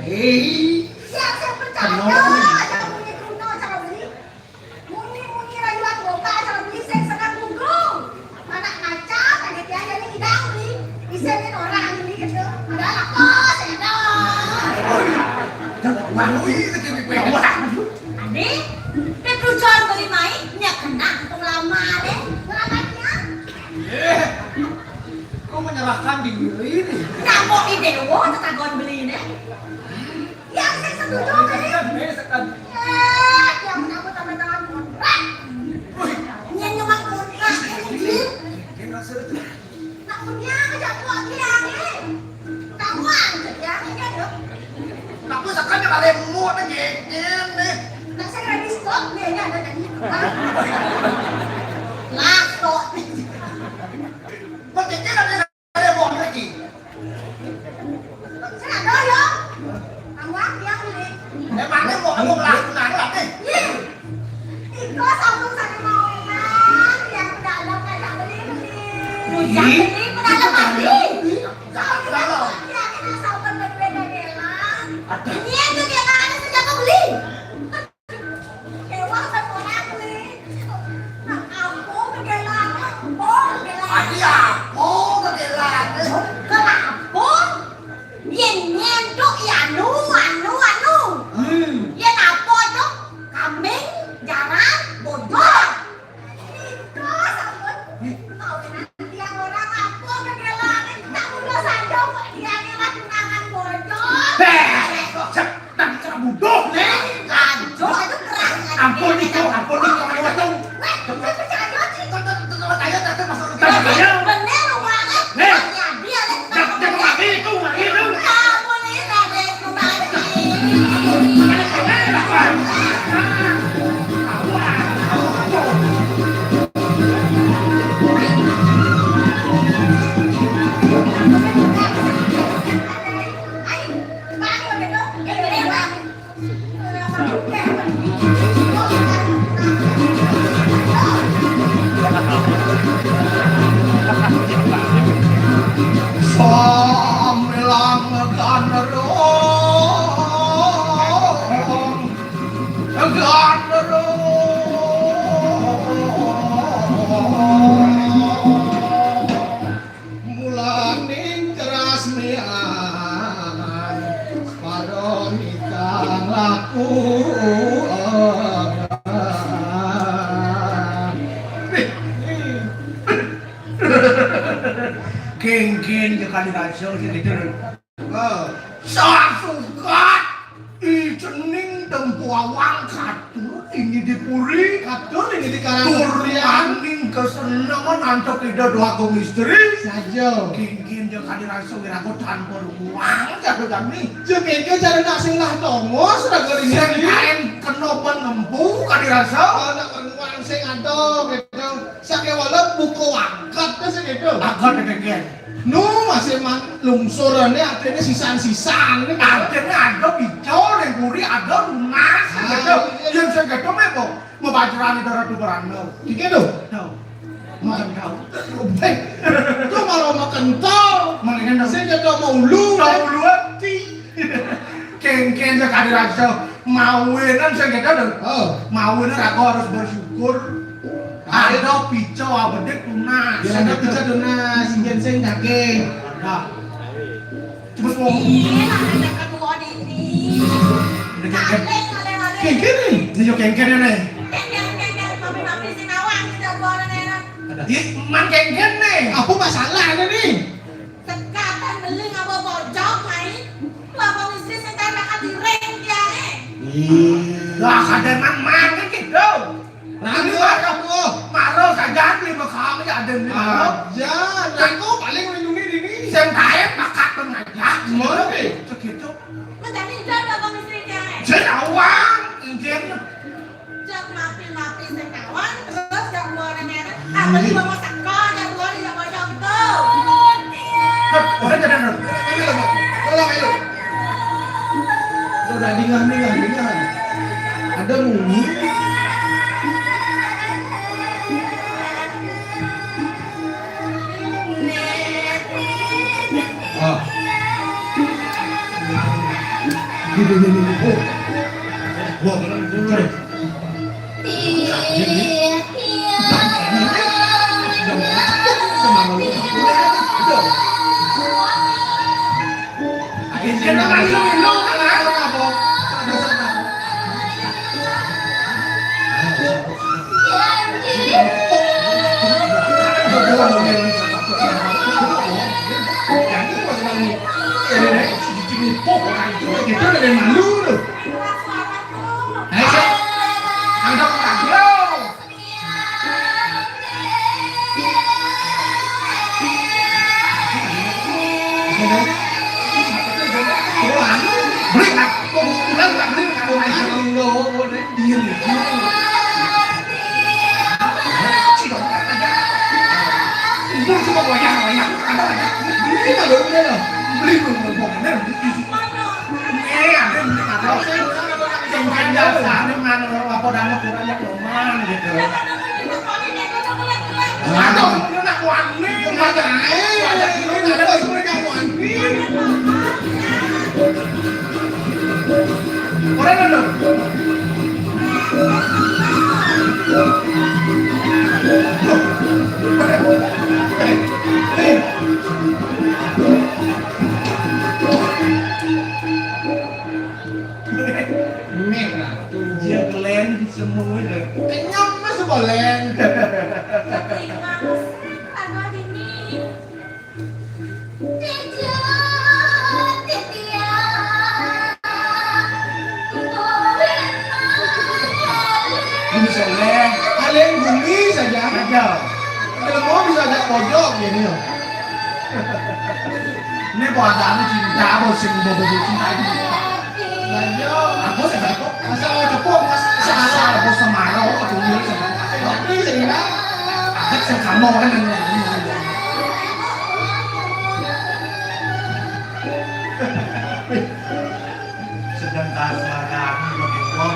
Hei. Siap, siap, percaya. Kenapa? Ada bunyi kuno, cara beli. Munyi-munyi rayuan boga, cara beli sing sekat gunggung. Mana kaca, tadi dia jadi idang beli. Bisa nih orang beli gitu. Padahal aku sedang. Jangan malu ini, ini, ini. Adi, teh tujuan beli mai, nya kena untung lama deh. Selamatnya. Eh, kok menyerahkan diri nih? Nyamuk di dewa, tetagon beli nih. Yang saya setuju, Beli, beli. Beli, beli. Eh, yang menakut sama tangan kontrak. Wih. Yang nyumak kontrak, ini. Dia nggak setuju. Takutnya aja kok dia, eh. Tahu aja dia, ini ada. Aku sekarang ada mau nih, gini nih. Nah, saya ready stop, dia ini ada tadi. Lah, kok. Kok dia ada ada mau lagi? Sana ada ya. Kamu yang beli. Emangnya mau, mau ngelakuin apa nih? Ih. Iko sambung sama mau kan, yang udah ada kayak beli-beli. Rujak beli, pernah ada beli. Jangan terlalu. Ya, kita sabar berbeda-beda. Ini yang tuh dia kan ada sejak beli. Ewa, kan orang nih. Nah, aku kegelangan, oh, kegelangan. Adi aku kegelangan. Kenapa? Yén nyén tu, ya anu, anu, anu. Hmm. Yén apa tu? Kambing, jaran, bojor. Itu, sampun. Kau nanti yang orang apa kegelangan. Tak mudah saja kok dia ni lah tunangan bojor. Heh, cak. Nang cara bodoh nih. Aduh, itu keras. Ampun nih, Cok. Ampun nih, Cok. Ampun, Cok. Weh, gue percaya sih. Tuh, tuh, tuh, tuh, ayo, tuh, tuh, masuk ke dalam, ayo. Bener, lu banget. Nih. Tanya dia, deh. Jangan, jangan lagi itu, lagi itu. Nggak boleh, Raden, kembali. Ayo, balik, Raden, dong. Ini, ini, ini. Kéngkén ya kadi rasa sing itu. Heeh. Sasugat icening dempuawang katur ing di puri. Katur ing di karang. Tur maning kesenengan antuk Ida Dwagung Istri. Saja. Kéngkén ya kadi rasa wiraga tanpa ruang jatuh kami. Jeng kéngkén cara nak sing lah tongos raga ring sing kain kena ban ngempu kadi rasa. Anak ruang sing ada gitu. Sakéwala buka wangkat to sing itu. Agat kéngkén. Nu masih man lungsurané artinya sisan-sisan né. Artinya ada picul yang puri ada lunas. Ah, gitu. Iya. Yang sing gitu mé kok mabajrani dara tuh barang lo. Iki tuh. Tahu. Makan tahu. Eh, itu malah makan tahu. Makan tahu. Sing gitu mau ulu. Tahu ulu ati. Kéngkén ya kadi rasa mawinan sing kéto lho. Oh. Mawinan aku harus bersyukur. Ada pica abedik tunas. Ya, ada pica tunas, sing sing daging. Nah. Cuma mau. Iya, ada ketua dini. Ada kéngkén. Kaleng, kaleng, kaleng. Kéngkén nih. Ini yo kéngkén nih. Kéngkén, kéngkén, papi, papi, sing awak, kita buat anak-anak. Ih, man kéngkén nih. Apa masalahnya nih? Sekatan beli ngapa bojok, Mai? Ngapa istri sing bakal diring dia, eh? Ih. Lah, kadang mang-mang kan gitu. Rangkul, rangkul. Maro saja beli bekam ya ada nih. Aja, rangkul paling melindungi diri. Sing kae pakat pengajak. Ngono pi. Segitu. Menjadi jodoh ngapa istri dia, eh? Jadi awang, intinya. Jak mapi-mapi sing kawan, terus jak buah nenek. Aku juga mau sekolah, jak buah di sama contoh. Hah, wah, jangan, jangan. Ayo, ayo, ayo. Tolong, ayo. Udah, dingah, dingah, dingah. Ada munyi. Ah. Gini, gini, gini. Oh. Wah, bener, bener. Merah tuh. Dia kelen semua deh. Kenyam mas bolen. Terima kasih, Pak Dini. Ini soleh, kalian bumi saja. Saja. Kalau mau bisa ajak pojok gini loh. Ini buat anak cinta, bos yang udah bobo cinta itu. Ayo. Aku saya tepuk. Masa mau tepuk, mas? Salah, bos sama lo, aku dulu sama. Tapi saya kira, ada saya kamu kan yang sedang kasar aku pakai uang.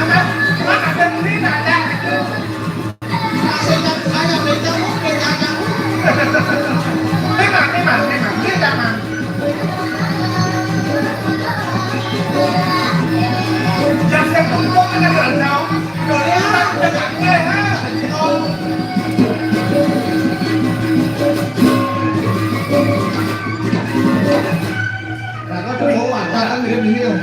Apa? Apa ada ini ada itu? Saya saya beda lu beda kamu. Memang memang memang beda man. Jangan tumpuk ada kacau. Karena cowok mata kan mirip ini loh.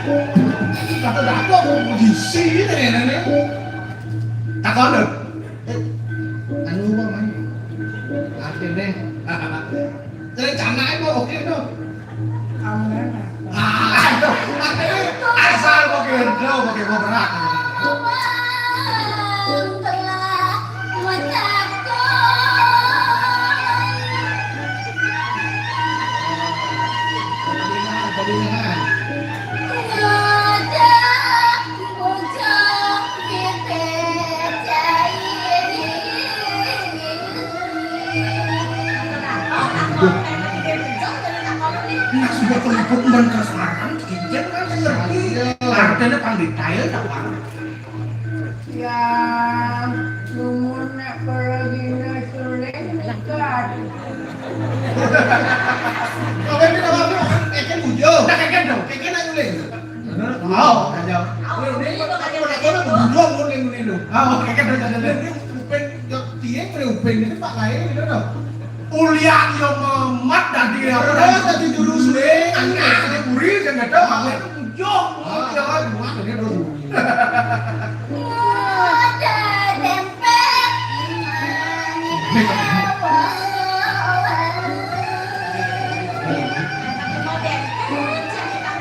Kata dato, gisi ini, ini. Takon lho. Eh, anu apa, Man? Artine? Rencana apa? Oke, no. Amin. Ah, aduh, artine asal kok gitu, kok gitu berat. Telah mencakup. Nah, sudah peliput dan kesaran, kincir kan ngerti. Artinya pang detail, tak paham. Ya, lumun nak pergi nak suling nikah. Oke, kita waktu kan keken bujur. Nah, keken dong. Keken nak suling. Oh, aja. Ini, ini, ini, ini, ini, ini, ini, ini. Oh, keken dong, keken dong. Ini upin, ya, dia boleh upin, ini Pak Lai, gitu dong. Ulian yo memat dadi apa? Terus dadi juru suling, anak buri sing ngedo, awet ujung. Ah, ya, muat ini dulu.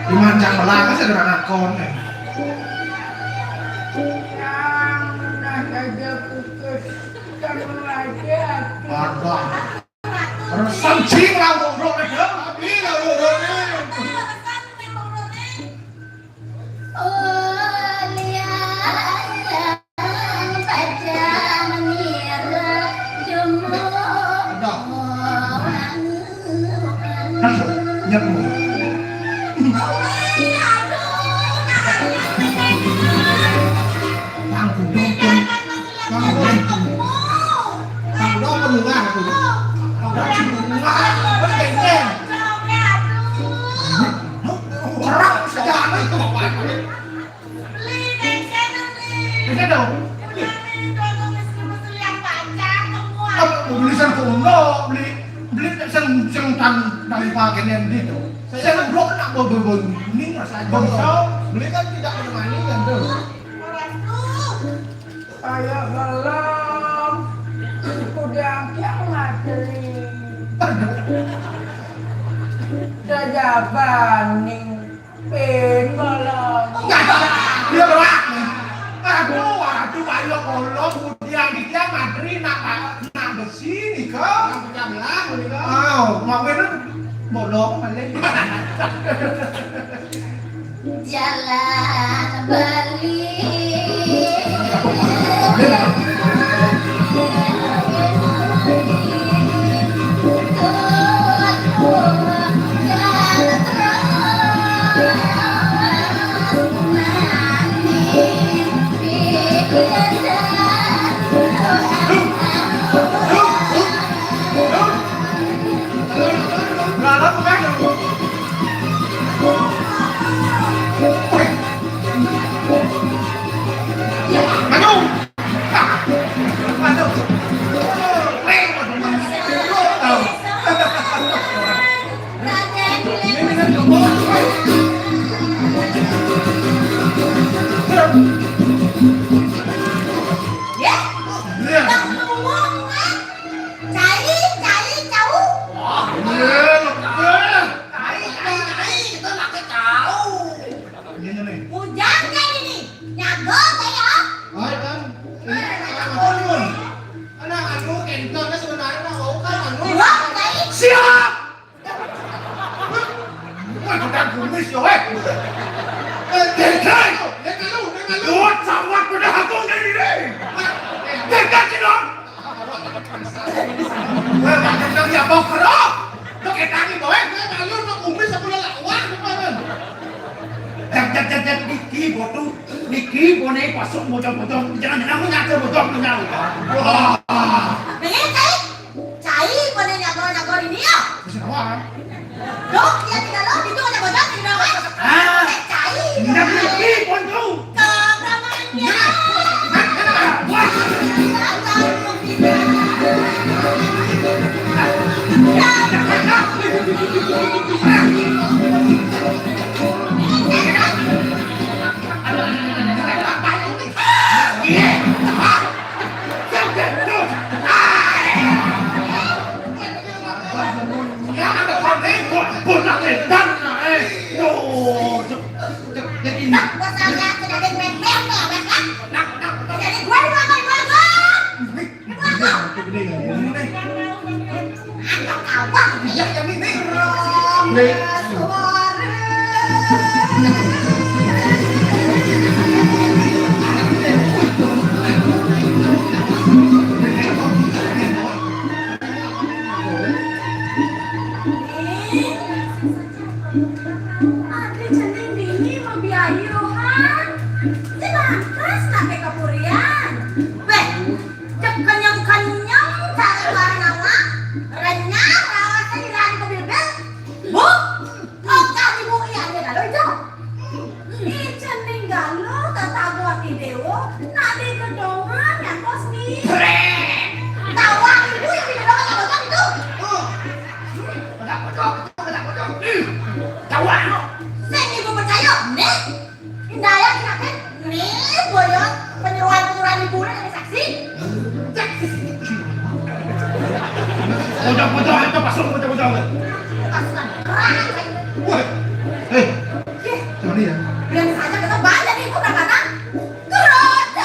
Dimancang belang sing ora ngakon. Yang nak aja pukul sama aja. Ada. Resan sing lawuk-lawuk, Dok. Tapi lawuk-lawuk. Ada. Nyebut. Tanggung jawab. Tanggung jawab. Tanggung jawab apa lu, Bang? Tanggung jawab apa lu, Bang? Orang sejarah itu apa? Beli deh, saya beli. Bisa dong. Udah nih, kalau miskin mesti lihat panjang semua. Apa beli sing kono, beli, beli sing, sing tan, tan pakai yang di itu. Saya blok nak bawa, bawa, bawa ini, Mas, beli kan tidak menemani, kan, tuh. Orang tuh. Kayak belum. Udah kiamat, Li. Udah jabaning. Pin belum. Enggak, enggak. Dia berak. Aduh, aduh, ayo kolong, udah di kiamat, Li, nak, nak besi nih, kok. Yang pecah belah, nih, kok. Aw, mau ini bolong, balik. Jalan balik. Ya, Bang Luwung, ah. Cai, cai, cau. Wah, iya, iya. Cai, cai, cai, kita pakai cau. Ini nih. Bujang kayak gini. Nyago kayak apa? Hai, Bang. Ini anak anu, Bang. Anak anu, kentangnya sebenarnya mau kan anu. Wah, cai. Siap. Wah, udah kumis yo, eh. Eh, Dendai. Dendai lu, Dendai lu. Buat sawat udah aku dari ini. Dendai sih dong. Wah, Pak Gendang ya, Bang, bro. Lo kayak tadi, boy. Dendai lu, lo kumis aku lo lawan, depan. Dak, dak, dak, dak, niki, botu. Niki, bone, pasuk, bocong, bocong. Jangan, jangan, aku nyata, bocong, bocong. Wah. Pengen, cai? Cai, pada nyagor-nyagor ini ya? Bisa doang. Dok, ya tidak loh, itu ada bocah tidak loh. Ah. Eh, cai. Tidak mungkin, Ponco. Ke kamarnya. Wah. Edan, eh. Yo, cek, cek, cek ini. Nah, gua salah, cek ada yang main-main nih, Abah, kan? Nah, nah, nah. Jadi gua dimakan, gua, gua. Ini gua, gua. Ini, ini, ini. Anak Abah. Iya, yang ini. Nih. Ade cening dini mabiayu, ha? Jelas nake kapurian. Weh, cek kenyang-kenyang cari barang awak, renyah rawasnya hilang ke bilbil. Bu, kok cari bu iya aja kalau itu? Ijen ning galuh tatabuh ati dewa, nadé gedongan nyantos ni. Brek! Tawang ibu yang di gedongan tatabuh itu. Oh. Bedak-bedok, bedak-bedok. Hmm. Tawang. Sing ibu percaya, nih. Indaya kinaken, nih, boyo penyeruan-penyeruan ibu nih ada saksi. Cek. Bocah-bocah itu pasung bocah-bocah. Pasukan perang. Wah. Eh, Ih, sorry ya. Bilang saja kita banyak nih, gua berangkatan. Keroda.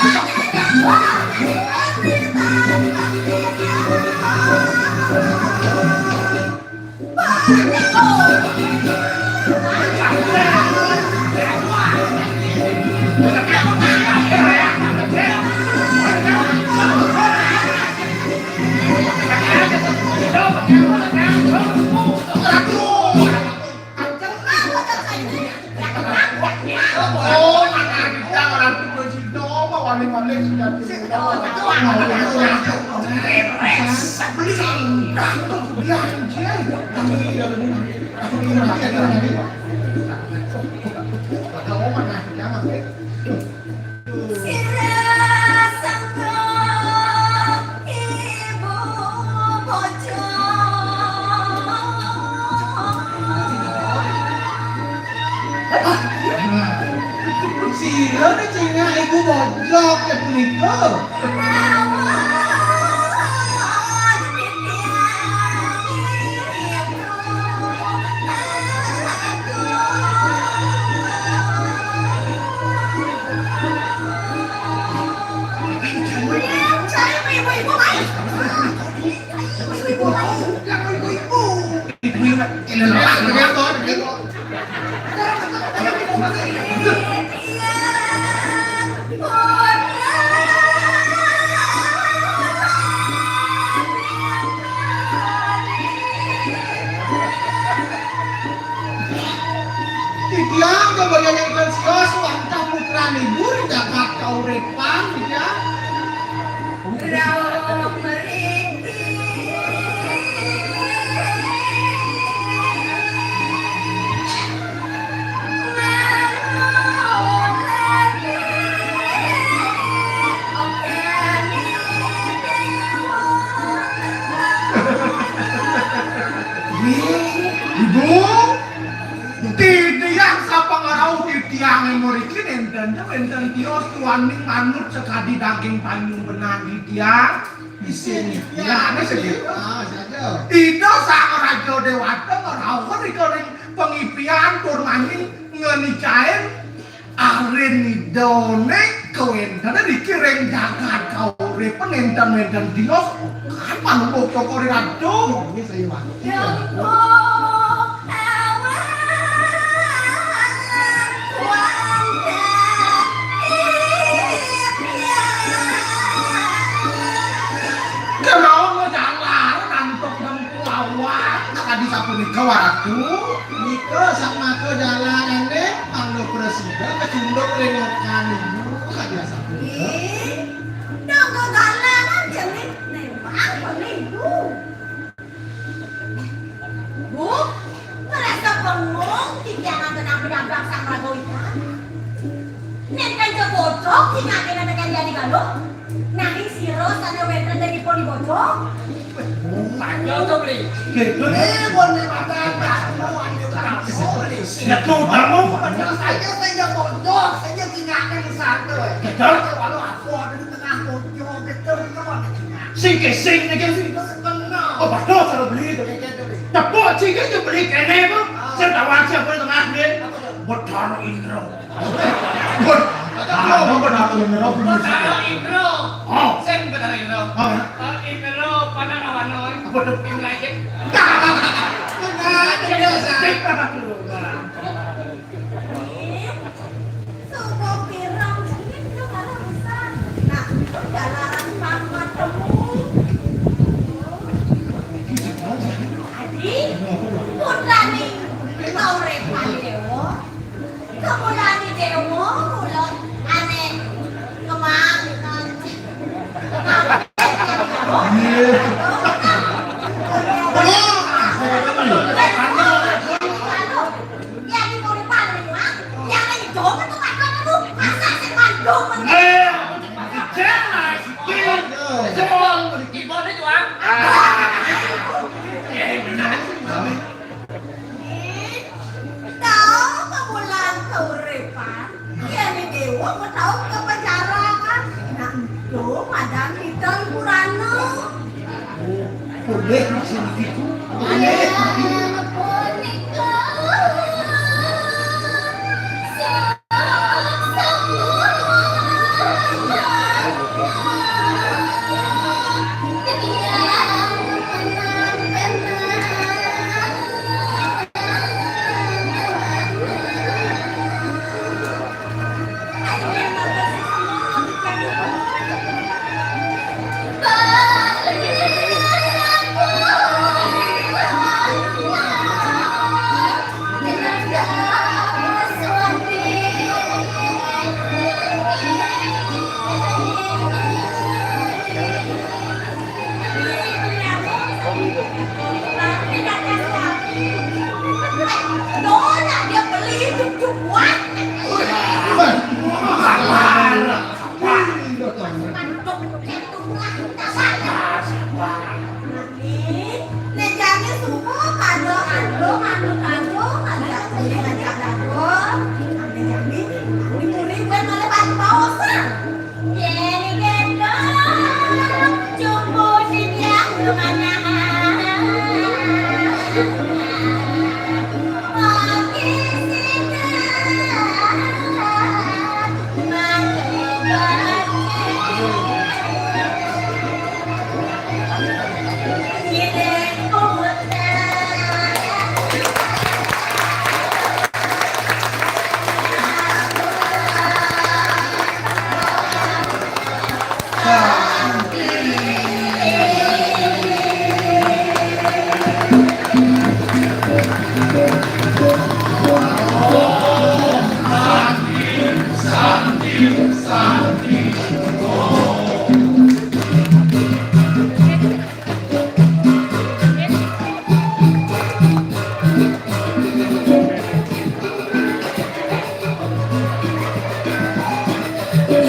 Oh, anak kita orang tua si Doma, wali-wali sudah tua. Beli. Kami dari, kami dari, kami dari. Ada oman, nah, jangan, ya. Sira sangga ibu bojo. Sira ne cengak ibu bojo ket nika. Titiang kebayang ingkang sios wantah putranibu ring jagat kauripan, titiang. Rauh mriki. Ibu, titiang sapangrauh titiang mriki nénten, nénten tios tuaning manut sakadi daging panyumbenan titiang. Isin. Ya, ane sedih. Ah, saja. Ida Sang Raja Dewata ngrauh rika ring pangipian tur maning ngenicain arin idane kawenten riki ring jagat kauripan nénten-nénten tios. Kan manunggu cokor ratu. Ini saya masuk. Kemauan jalan antuk dan lawan tadi sapunika waratu. Nika sakmaka jalanane pangga prasida kecunduk ring okan ibu kadi sapunika. Ih, dong kegalanan jenis nembang penipu. Bu, ngrasa bengong, titiang angen pedagang sang raga ikan. Nenten kebocok, tingake nenten kalian di galuh. Nanging sira sane wenten ring ipun di bocok. Panjang to, Bli. Gitu. Eh, bon, ni mata, kamu, anu, kamu, Bli. Ya, tuh, kamu. Bener saja, saya bocok, saya tingake satu. Betul. Walau aku ada di tengah bocok, gitu, itu ada tingak. Sing ke sing niki sing. Bener. Oh, padha cara beli to. Iya, iya, iya. Tepuk sing ke beli kene, Bang. Ah. Sing tak wajib apa tengah, Min? Betara Indra. Betara Indra. Betara Indra. Oh. Sing Betara Indra. Oh, ya. Betara Indra, Panarawana. Apa tuh? Tim lain. Nah, nah, nah, nah. Suku pirang jenis kepala besar. Nah, itu jalaran paman temu. Adi, putrani Laurepan Dewa. Kemulani Dewa, mulut ane kemang. Iya. Iya, di Bodepan, Mak. Yang lagi joget tuh, Mak, kamu. Masa sih, Mak, joget? Eh, aku cuma bicara, sih. Ibu ada jual. Ih, tahu kebulan keuripan? Iya, nih, Dewa, mau tahu ke penjara, kan? Nah, itu, madam kita liburan, no. Boleh masih begitu? Boleh.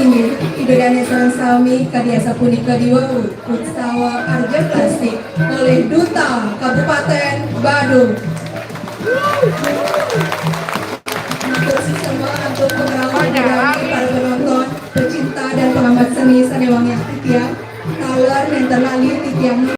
Inggih, Ida dané sareng sami, kadi asapunika diwau Utsawa Arja Klasik oleh Duta Kabupaten Badung. Matur suksma antuk pengrawat, para penonton, pecinta dan pengamat seni sané wangiang titiang. Taler nénten lali titiang